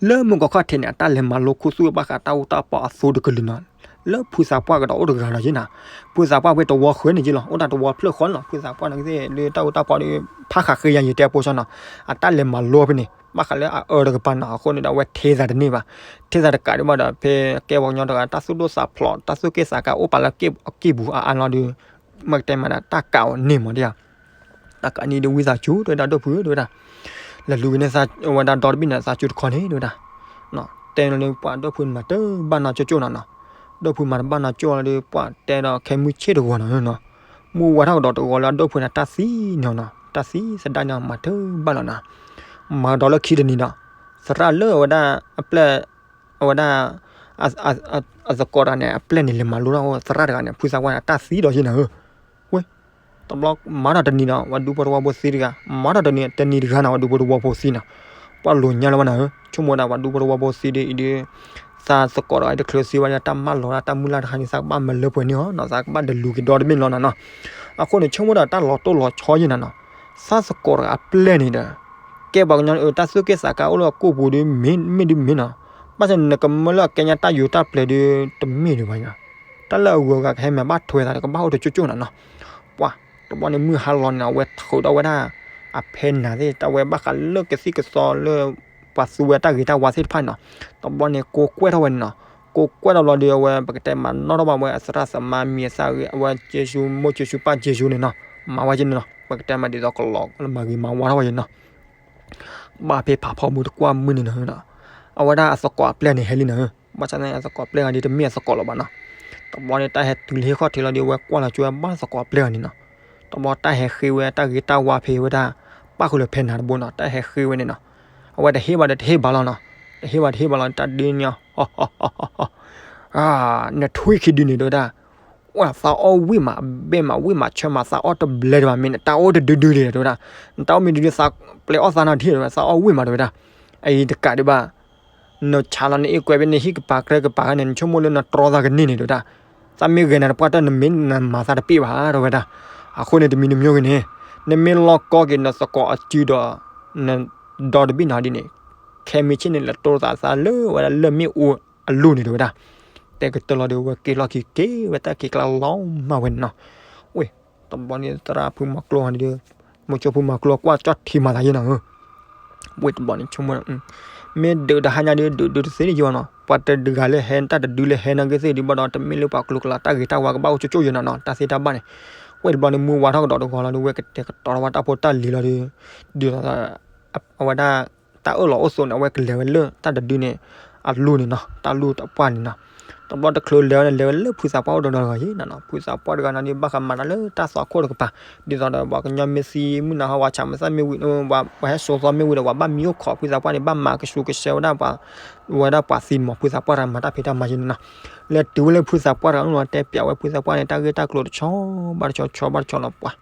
လၢမုၢ်ကီၢ်ခီၣ်ထံးန့ၣ် အတၢ်လဲၤမၤလိခူသူၣ်ဘၣ်ဃးတၢ်အူတၢ်ပီအသိတကလုာ်နီၤ, လၢဖုသးပှၢ်ကဒီးအိၣ်တဂၤလီၤယ့ၣ်နီၤ, ဖုသးပှၢ်ဖဲတဝီဃၢၤန့ၣ်ယ့ၣ်လီၤ အိၣ်တၢ်တဝီဖျၢၣ်ဃီလီၤ ဖုသးပှၢ်န့ၣ်ကသ့ၣ်လၢတၢ်အူတၢ်ပီဒီး ဖးဃာ်ဃ့ယၤယတဲအပိစၢ်နီၤ, အတၢ်လဲၤမၤလိဖဲန့ၣ် ဘၣ်ဃးလၢအအၢတကပၤနီၤ အဃိန့ၣ်ဒီးအဝဲထဲသးတန့ၢ်ဘၣ်, ထဲသးတကးဒံးဘၣ်ဒီး ဖဲကဲပှၤကညီတဂၤ တၢ်သူၣ်ဒိၣ်သးဖျိး တၢ်သူၣ်က့ၣ်သးကါအိၣ်ပာ်လၢအက့ၢ်ပူၤအါအါလီၤဒီး မ့ၢ်ကတဲမးဒီး တၢ်ကးအီၤန့ၢ်မးဒ်ဧါ တၢ်ကးန့ၢ်ဒီးဝံသးစူၤ တဲဝဲဒၣ် ဒီပုၢ်ဧၢ တဲဝဲဒၣ်, လဲၤလူၤက့ၤန့ၢ်သးဝဲဒၣ်ဒီတဘ့ၣ်န့ၣ် သးစူၤတခီန့ၣ် တဲဝဲဒၣ်, တဲန့ၣ်လၢပှၤဒီပုၢ်န့ၣ်မၤတဘၣ်နီၢ်ကၠိၣ်ကၠိၣ်နီၤနီၤ, ဒီပုၢ်မၤတဘၣ်နီၢ်ကၠိၣ်လီၤဒီး ပှၤတဲဒီးခဲမုၢ်ဆ့ၣ်တဂီၤနီၤနီၤ, မုၢ်ဝါထီၣ်ကဒီးတဂီၤလၢအဒီပုၢ်န့ၣ် တၢ်သံန့ၣ်နီၤ, တၢ်သံသဒၣ်န့ၣ် မၤတဘၣ်လီၤနီၤ, မၤကဒီးလၢခံတနံၤဒီး သရၣ်လၢအဝဲဒၣ်အပျဲၢ် အဝဲဒၣ် အသကိးတဂၤန့ၣ် အပျဲၢ်န့ၣ် လဲၤမၤလိထီၣ်သရၣ်တဂၤန့ၣ် ဖုသးပှၢ်န့ၣ် အတၢ်သံဒီးယ့ၢ်နၤဧၢ, ဝဲ, တဘျီမၤထီၣ်တနံၤဒီး ပှၤဒူဖိတဝီဖိသံတဂၤ, မၤထီၣ်တနံၤတနံၤတဂၤန့ၣ် ပှၤဒူဖိတဝီဖိသံနီၤ, ပှၤလိာ်ညါလၢၤဘၣ်နၤဧၢ, ဆိကမိၣ်ဒၣ်ပှၤဒူဖိတဝီဖိသံဒီးအံၤဒီး သးသကိးတဂၤအံၤတချုးသံဝဲဒၣ်တၢ်မၢလီၤဒၣ်တၢ်မုၢ်လၢ်တခါန့ၣ် သးကဘၣ်မၤလၢပှဲၤန့ၢ်အီၤနီၤ, သးကဘၣ်ဒလူၤက့ၤဒီတဘ့ၣ်န့ၣ်လီၤနီၤနီၤ, အဃိန့ၣ် ဆိကမိၣ်ဒၣ်တၢ်လီၤတိၢ်လီၤဆီယ့ၢ်နၤနီၤ, သးသကိးတဂၤအပျဲၢ်န့ၣ်ဒီး ကဲပှၤကညီအတၢ်သူၣ်က့ၣ်သးကါအိၣ်လၢအကိာ်ပူၤဒီးမ့ၢ်ဒုးမ့ၢ်နီၤ, ဘၣ်ဆၣ်နကမၢလၢအကဲညါတၢ်ယိးတၢ်ပျဲၤဒီးတမ့ၢ်ဒံးဘၣ်ယၤ, တၢ်လၢအဂုၤအဂၤကဟဲမၤဘၣ်ထွဲသးဒီးကဘၣ်အိၣ်တကၠိၣ်ကၠိၣ်နၤနီၤ, ပှၤ တဘျီန့ၣ်မုၢ်ဟါလီၤန့ၣ် အဝဲထုးထီၣ်ဝဲဒၣ် အဖဲနၤသ့ၣ် တၢ်ဝဲဘၣ်ဃးလၢကသံၣ်ကသီလၢ ပှၤသူဝဲတၢ်ဂ့ၤတၢ်ဝါသ့ၣ်တဖၣ်န့ၣ်နီၤ, တဘျီန့ၣ် ကိးကွဲၢ်ထီၣ်ဝဲန့ၣ်နီၤ, ကိးကွဲၢ်ထီၣ်ဘျီဒီး အဝဲပကတဲမၤနီၣ်ထီၣ်ဘၣ်ဝဲအသရၣ်သမါမံၤအသၣ်ဂ့ၤ အဝဲက့ၤဆူမိၢ်က့ၤဆူပၢ်က့ၤဆူန့ၣ်နီၤ, မၤဝဲက့ၤန့ၣ်နီၤ, ပကတဲမၤဒ်သိးကလီၤမၤဂ့ၤမၤဝါထီၣ်ဝဲန့ၣ်နီၤ ဘၣ်ဖဲဖးဖီမုၢ်တကွၢ်မုၢ်န့ၣ်နီၤ, အဝဲဒၣ်အသကိးအပျဲၢ်န့ၣ်ဟဲလံနီၤ, ဘၣ်ဆၣ်န့ၣ် အသကိးအပျဲၢ်ဂၤဒီးတမ့ၢ်အသကိးလၢၤဘၣ်နီၤ, တဘျီန့ၣ် တၢ်ဟဲတုၤလၢဟံၣ်ခီၣ်ထံးလီၤဒီး အဝဲကွၢ်လီၤကၠိဝဲဘၣ်သကိးအပျဲၢ်ဂၤန့ၣ်နီၤ, တဘျီတၢ်ဟဲဃ့ဝဲတၢ်ဂ့ၤတၢ်ဝါဖဲဝဲဒၣ် ပၣ်ဃုာ်လၢဖဲနၤတဘိနီၤ, တၢ်ဟဲဃ့ဝဲန့ၣ်နီၤ. အဝဲတဟ့ၣ်ဘၣ်ဒီးတဟ့ၣ်ဘၣ်လီၤနီၤ, တဟ့ၣ်ဘၣ်တဟ့ၣ်ဘၣ်လီၤ, တၢ်ဒုန့ၣ်, နထွံခံဒုန့ၣ် တဲဝဲဒၣ်, သးအီၣ်ဝံၣ်မး, အဘ့ၣ်မးဝံၣ်မး, ဆၢမး, သးအီၣ်တဘျဲဒံးဘၣ်, မ့ၢ်နတၢ်အိၣ်တဒုဒုဒံး တဲဝဲဒၣ်, နတၢ်အိၣ်မ့ၢ်ဒုဒု သးပျဲအီၣ်သးနီၤထံၣ် တဲဝဲ, သးအီၣ်ဝံၣ်မး တဲဝဲဒၣ်, အအံၤတကးဒံးဘၣ် နဆါလီၤနအ့ၣ်ကွဲဖဲနဟံၣ်ကပၤ ကြဲကပၤန့ၣ် နဆိကမိၣ်လၢနတြီသးကန့ၢ်န့ၣ် တဲဝဲဒၣ်, သးမ့ၢ်ဂဲၤနၤတပှၢ်တၢၢ် နမ့ၢ်နမၤသးတပ့ၢ်ဘၣ် တဲဝဲဒၣ်. အဃိန့ၣ် တမံၤတမံၤဂ့ၤန့ၣ်, နမ့ၢ်လီၢ်ကီက့ၤနသကိးအစုဒီး နဒီတဘ့ၣ်နီၤဒ်န့ၣ်, ခဲမုၢ်ဆ့ၣ်န့ၣ် လဲၤတိၢ်သးသးလၢဝဲဒၣ်လၢၢ်မ့ၣ်အူအလိၤန့ၣ် တဲဝဲဒၣ်. တဲကတၢၢ်လီၤဒီး ဝဲက့ၤလီၢ်ခံ က့ၤဝဲတၢ်က့ၤကျါလီၤမၢ်ဝဲန့ၣ်နီၤ. ဝ့ၢ် တဘျီန့ၣ် သရၣ်ဖုမီၤကျိဟီန့ၣ်ဒီး မိၤကၠိဖုမီၤကျိကွၢ်ကၠီၣ်ထံမၤသးယဲနီၤဧၢ. ဝ့ၢ်တဘျီန့ၣ် ဆိကမိၣ် မ့ၢ်ဒုးတဟါညါဒီး ဒုးဒုးတသ့ဒံးယဲဘၣ်နီၤ, ပှၤတဒုးဂၤလၢဟဲ တၢ်တဒုလၢဟဲနာ်က့သ့ၣ်ဒံးဘၣ်ဒီး တမ့ၢ်လၢပှၤကျိၤကျါ တၢ်ဂ့ၤတၢ်ဝါကဘၣ်အိၣ်ကၠိကၠိယဲနီၤနီၤ, တၢ်သ့တၢ်ဘၣ်န့ၣ်. ဝ့ၢ်တဘျီန့ၣ် မုၢ်ဝါထီၣ်ကဒီးတဂီၤလီၤဒီး ဝဲကတဲာ်ကတီၤထီၣ်ဝဲတၢ်ဖိတၢ်လံၤလီၤဒီး ဒ်သိး အဝဲဒၣ် တၢ်အၢၣ်လီၤအိၣ်ဆိးန့ၣ် အဝဲကလဲၤဝဲလၢတၢ်တဒုန့ၣ် အလိၤန့ၣ်နီၤ, တၢ်လိၣ်တပှၢ်န့ၣ်နီၤ. တဘျီတချုးလဲၤဝဲန့ၣ် လဲၤဝဲလၢဖုသးပှၢ်အိၣ်ဒီးဒီးဂၤယဲနီၤနီၤ, ဖုသးပှၢ်တဂၤန့ၣ်ဒီး ဘၣ်ဃးမၤတၢ်လၢတၢ်သွၣ်ခိၣ်တကပၤ, ဒ်သိးဒီး ပှၤကညီမ့ၢ်သံမုၢ်နၤဟီ ဝဲဆၣ်မုၢ်သၣ်မ့ၢ်ဝံၤ ဝဲဟဲစိာ်သီမ့ၢ်ဝံၤဒီး ပှၤဘၣ်မံအိၣ်ခိး ဖုသးပှၢ်န့ၣ် ဘၣ်မၤကဆူးကဆှီဝဲဒၣ်ပှၤ ဝဲဒၣ်ပှၤသံမး ဖုသးပှၢ်တဂၤမၤတၢ်ဖံးတၢ်မၤယဲန့ၣ်နီၤ. လဲၤတုၤဝဲလၢဖုသးပှၢ်တဂၤအိၣ်လီၤ တဲပျးဝဲဖုသးပှၢ်န့ၣ် တၢ်ဂ့ၢ်တၢ်ကျိၤတဆီဘၣ်တဆီ ဆီဘၣ်တဆီလီၤပှၤ.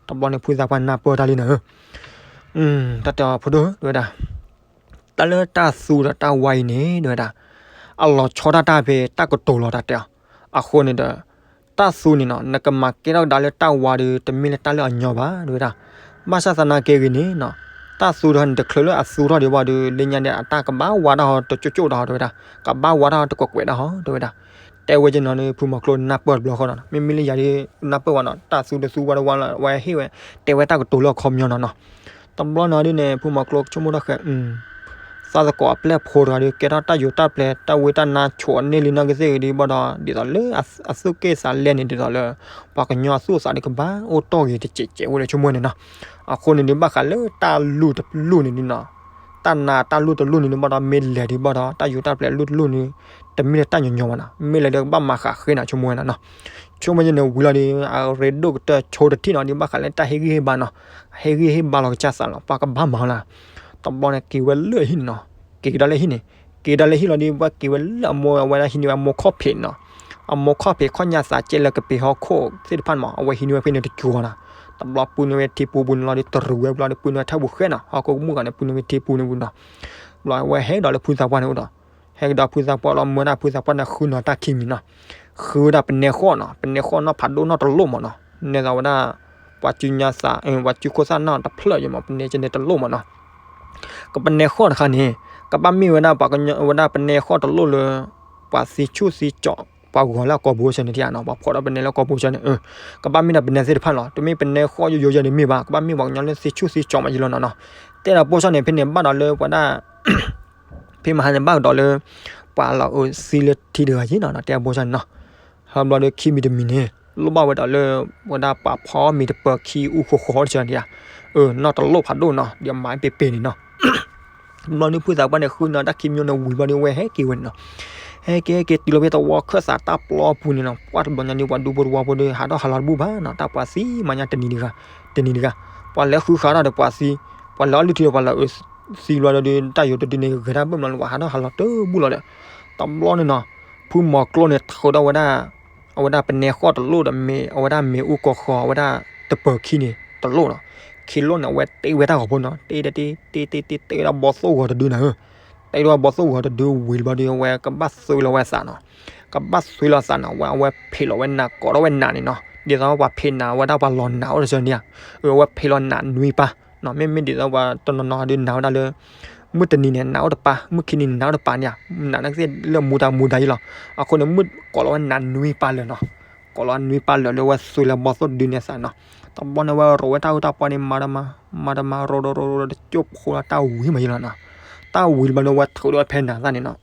တဘျီန့ၣ် ဖုသးပှၢ်နၢ်ပၢၢ်တၢ်လံနီၤဧၢ. တၢ်တဲအီၤဖိဒိၣ်ဧၢ တဲဝဲဒၣ်, တၢ်လၢတၢ်သူဒီးတၢ်ဝါအံၤန့ၣ် တဲဝဲဒၣ်, အလီၤဆီဒၣ်တၢ်ဖဲတၢ်ကတိၤလီၤ တၢ်တဲအီၤ. အဃိန့ၣ်ဒီး တၢ်သူန့ၣ်နီၤ နကမၤကဲထီၣ်ကဒါလၢတၢ်ဝါဒီး တမ့ၢ်လၢတၢ်လၢအညီဘၣ် တဲဝဲဒၣ်. ဘၣ်ဆၣ်သနာ်က့ဂ့ၤန့ၣ်နီၤ, တၢ်သူဒီးနတချုးလၢအသူထီၣ်ဒံးဘၣ်ဒီး လၢညါန့ၣ် အတၢ်ကဘၣ်ဝါတၢ်ဟီတကၠိကၠိတၢ်ဟီ တဲဝဲဒၣ်, ကဘၣ်ဝါတၢ်ဟီတကွဲးကွဲးတၢ်ဟီ တဲဝဲဒၣ်. တဲဝဲက့ၤနီၤန့ၣ် ဖုမီၤကျိနၢ်ပၢၢ်တဘျီဃီနီၤ, မ့မ့ၢ်လၢယၤဒ်နၢ်ပၢၢ်ဝဲနီၤ, တၢ်သူတသူဝဲတဝါလီၤ ဝဲဟ့ၣ်ဝဲ တဲဝဲတၢ်ကတိၤလၢအခီပညီနီၤနီၤ. တဘျီနီၤဒ်န့ၣ် ဖုမီၤကျိဆိကမိၣ်ထီၣ်ဃဲ သးသကိးအပျဲၢ်ဖိတဂၤဒီး ကဲထီၣ်တၢ်ယိၤတၢ်ပျဲၤ တၢ်ဝံတၢ်နါ ဆိးအန့ၢ်လံနာ်က့သ့ၣ်ဂ့ၤဒံးဘၣ်ဒီး ဒ်သိးလၢအသူၣ်က့ၣ်သးလဲန့ၣ် ဒ်သိးလၢ ပှၤကညီအသူၣ်အသးဒံးကဘၣ်အိၣ်တ့ၢ်ဂ့ၤတစဲးစဲးဝဲဒီးဆိကမိၣ်န့ၣ်နီၤ. အဃိန့ၣ်ဒံးဘၣ်ဃးလၢတၢ်လူၢ်တလူၢ်န့ၣ်ဒံးနီၤ, တၢ်နါတၢ်လူၢ်တလူၢ်န့ၣ်ဒံးဘၣ်ဒီး မ့ၢ်လဲၤဒံးဘၣ်ဒီး တၢ်ယိၤတၢ်ပျဲၤလူၢ်တလူၢ်န့ၣ် တမ့ၢ်လၢတၢ်ညီညီဘၣ်နီၤ, မ့ၢ်လဲၤဒီးကဘၣ်မၤဃးဃ့နီၤ ဆိကမိၣ်ဝဲနီၤနီၤ. ဆိကမိၣ်ယဲန့ၣ်ဝံၤလီၤဒီး အရ့ဒိၣ်ကတၢၢ်ဆိတထံၣ်နီၤ ဒ်ဘၣ်ဃးလၢတၢ်ဟ့ၣ်ဂံၢ်ဟ့ၣ်ဘါနီၤ, ဟ့ၣ်ဂံၢ်ဟ့ၣ်ဘါလီၤကစၢ်သးလီၤ ပှၤကဘၣ်မၤလီၤ. တဘျီန့ၣ်က့ၤဝဲလၢအဟံၣ်န့ၣ်နီၤ, က့ၤကဒါလၢဟံၣ်န့ၣ်, က့ၤဒါလၢဟံၣ်လီၤဒီး ပှၤက့ၤဝဲလၢအမိၢ်ဝဲဒၣ်ဟံးန့ၢ်ဝဲအမိၢ်ခီၣ်ဖံးန့ၣ်နီၤ, အမိၢ်ခီၣ်ဖံးခီၣ်ညါသးကဲလၢကပ့ၤဟီၣ်ခိၣ်သ့ၣ်တဖၣ်န့ၣ်မး အဝဲဟံးန့ၢ်ဝဲဖဲန့ၣ်တကၠိၤနီၤ, တဘျီပုၢ်န့ၢ်ဝဲထံပူၤပူၤန့ၣ်လီၤဒီး တရူးဝဲဘျီဒီး ပုၢ်န့ၢ်ဝဲထၢၣ်ပူၤဃဲနီၤ ဟီၣ်ခိၣ်ကမူၣ်ဂၤန့ၣ် ပုၢ်န့ၢ်ဝဲထံပူၤန့ၣ်ပူၤနီၤ. ဘျီဝဲဟဲကဒီးဖုသးပှၢ်လီၤ မၢဒၣ်ဖုသးပှၢ်န့ၣ် ဃုနီၤတၢ်ခံမံၤနီၤ, ဃုဝဲဒၣ်ပနဲဃီၣ်နီၤ, ပနဲဃီၣ်နီၣ်ဖးဒိၣ်နီၣ်တလိၣ်မးနီၤ, နဲသးဝဲဒၣ် ပှၤစုညါသး ပှၤစုခိၣ်သၣ်နီၣ်တဖျၢၣ်ယမး ပနဲကဲန့ၣ်တလိၣ်မးနီၤ. ကပနဲဃီၣ်တခါန့ၣ် ကဘၣ်မ့ၢ်ဝဲဒၣ်ပှၤကညီဝဲဒၣ်ပနဲဃီၣ်တလိၣ်လၢ ပှၤသံဆူၣ်သံကၠီး ပှၤဂီၤလၢအကိာ်ပူၤစၢၤန့ၣ်တယါနီၤ, ပှၤဖီၣ်ဒီးပနဲလၢအကိာ်ပူၤစၢၤန့ၣ်, ကဘၣ်မ့ၢ်ဒၣ်ပနဲသ့ၣ်တဖၣ်လီၤ, တမ့ၢ်ပနဲဃီၣ်ယိယိယဲန့ၣ်မ့ၢ်ဘၣ်, ကဘၣ်မ့ၢ်ပှၤကညီလၢသံဆူၣ်သံကၠီးမးယလီၤနီၤနီၤ. တဲဒီးပိၢ်စၢ်န့ၣ် ဖဲန့ၣ်ဘၣ်ဒီးလၢပဝဲဒၣ် ဖဲမဟါန့ၣ်ဘၣ်ကဒီးလၢ ပှၤလီၤအၢသံလၢထံတဂၤယ့ၣ်နီၤ တဲပိၢ်စၢ်န့ၣ်နီၤ. ဟဲဘျီဒီးခံမံၤတမံၤန့ၣ် လိၣ်ဘၣ်ဝဲဒီးလၢ ပဝဲဒၣ်ပှၤဖီမ့ၤတပၢၤခံအူဃီဃီတစၢၤန့ၣ်ဧါ, နီၣ်တလိၣ်ဖးဒိၣ်နီၤ ဒီးမၤပ့ၤပ့ၤန့ၣ်နီၤ. ဘျီန့ၣ်ဖုသးပှၢ်န့ၣ် ဃုနီၤတၢ်ခံမံၤန့ၣ်ဝံၤဘျီဒီး ဝဲဟဲက့ၤဝဲန့ၣ်နီၤ. ဟဲက့ၤဟဲက့ၤတုၤလီၤဖဲသဝီခၢၣ်သးတၢ်ပျီပူၤန့ၣ်နီၤ, ပှၢ်တဘျီညါန့ၣ် ပှၤဒူဖိတဝီဖိဒီး ဟးထီၣ်ဟးလီၤတဘူၣ်ဘၣ်နီၤ, တၢ်ပှၤသံမၤညါတနံၤတဂၤ တနံၤတဂၤ, ပှၤလဲၤဃုဃာ်ထီၣ်ဒီးပှၤသံ, ပှၤလဲၤအီၣ်လုၢ်ထံဒီးပှၤလဲၤအၢသံဘျီဒီး တၢ်ယိၤတဒုန့ၣ် ဂဲၤတၢ်ဘၣ်ဘျီန့ၣ် ပှၤဟးထီၣ်ဟးလီၤတဘူၣ်လီၤဒီး တဘျီန့ၣ်နီၤ, ဖုမီၤကျိန့ၣ်ထုးထီၣ်ဝဲဒၣ် အဝဲဒၣ်ပနဲဃီၣ်တလိၣ်ဒီးမ့ၤ အဝဲဒၣ်မ့ၤအူကီၢ်ဃီ အဝဲဒၣ်တပၢၤခံန့ၣ်တလိၣ်နီၤ. ခံလိၣ်န့ၣ် အဝဲတ့ဝဲတၢ်ဂီၤဖိနီၤ, တ့တ့တ့တ့တ့တ့တ့ဝဲဒၣ်ဘီသိၣ်ဂီၤတဒုန့ၣ်ဧၢ, တ့ဝဲဒၣ်ဘီသိၣ်ဂီၤတဒုဝံၤဘျီဒီး အဝဲကဘၣ်သွံလီၤဝဲအသးနီၤ, ကဘၣ်သွံလီၤအသးနီၤ, အဝဲဖံးလီၤဝဲနး ကိးထီၣ်ဝဲနးန့ၣ်နီၤ, ဒ်သိးပှၤဖံးနးဝဲဒၣ်ပှၤလီၤနးအိၣ်တစၢၤန့ၣ်ဧါ, အဝဲဖံးလီၤနးနွံပၢ်နီၤ, မ့မ့ၢ်ဒ်သိးပှၤတနီၤနီၤဒုးနးဝဲဒၣ်လၢ မုၢ်တနံၤန့ၣ် နးအိၣ်တပၢ်, မုၢ်ခံနံၤနးအိၣ်တပၢ်န့ၣ်ဧါ, နးန့ၣ်ကသ့ၣ်လၢမူဒါမူဒါယံလီၤ. အဃိန့ၣ် မုၢ်ကိးလီၤဝဲနးနွံပၢ်လၢာ်နီၤ, ကိးလီၤနွံပၢ်လၢာ်လၢဝဲသွံလၢဘီသိၣ်တဒုန့ၣ်အသးနီၤ. တဘျီန့ၣ် ဝဲရိးဝဲတၢ်အုၣ်တၢ်ပှၢ်န့ၣ် မၤတမၤ, မၤတမၤ ရိးရိးရိးရိး တကၠိဖိလီၤတၢ်ဝံၤမးယံလီၤနီၤ. တၢ်ဝံၤတဘျီန့ၣ် ဝဲထုးဒီးဖဲနၤသၣ်န့ၣ်နီၤ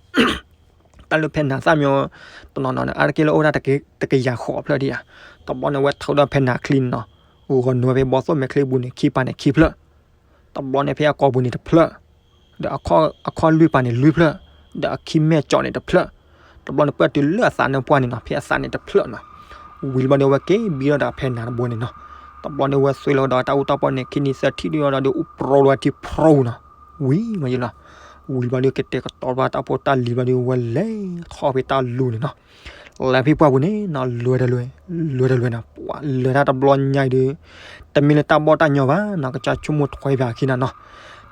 တၢ်လၢဖဲနၤသၣ်မ့ၢ် တနီၤနီၤန့ၣ် အါတက့ၢ်လၢအိၣ်ဒၣ်တကယၤဃိးဖျၢၣ်ဒံးဧါ. တဘျီန့ၣ် ဝဲထုးဒီးဖဲနၤချံန့ၣ်နီၤ, ဂီၤနိးဝဲဖဲဘီသိၣ်မဲာ်ချံပူၤန့ၣ် ခံပၢ်န့ၣ်ခံဖျၢၣ်, တဘျီန့ၣ် ဖဲအကိာ်ပူၤန့ၣ်တဖျၢၣ်, ဒီးအခီၣ်လွံၢ်ပၢ်န့ၣ်လွံၢ်ဖျၢၣ်, ဒီးအခံမဲာ်ကၠီးန့ၣ်တဖျၢၣ်, တဘျီန့ၣ် ပှၢ်တုၤလၢအသးနၢပှၢ်န့ၣ်နီၤ ဖဲအသးန့ၣ်တဖျၢၣ်နီၤ. ဝံၤတဘျီန့ၣ် ဝဲက့ၤဘံထီၣ်ဒီးဖဲနၤတဘိန့ၣ်နီၤ. တဘျီန့ၣ်ဝဲသွဲလီၤဒီးတၢ်အူတၢ်ပီၣ်န့ၣ် ခံနံၤသၢထံၣ်ဒီး အိၣ်ပြီဒီးထံဖျိနီၤ, ဝံၤမးယလီၤ, ဝံၤဘျီဒီးကတဲာ်ကတီၤဘၣ်တၢ်ဖိတၢ်လံၤဘျီဒီး ဝဲလဲၤထီၣ်ဖဲတၢ်လူၢ်န့ၣ်နီၤ, လဲၤဖဲပှၢ်ပူၤန့ၣ်နီၤ လဲၤတလဲၤ, လဲၤတလဲၤနီၤ, ပှၤလဲၤတၢ်တဘျီညါအံၤဒီး တမ့ၢ်လၢတၢ်ဘီၣ်တၢ်ညီဘၣ်နီၤ, ကစၢ်ဆိကမိၣ်ထွဲဖဲအခံနီၤနီၤ,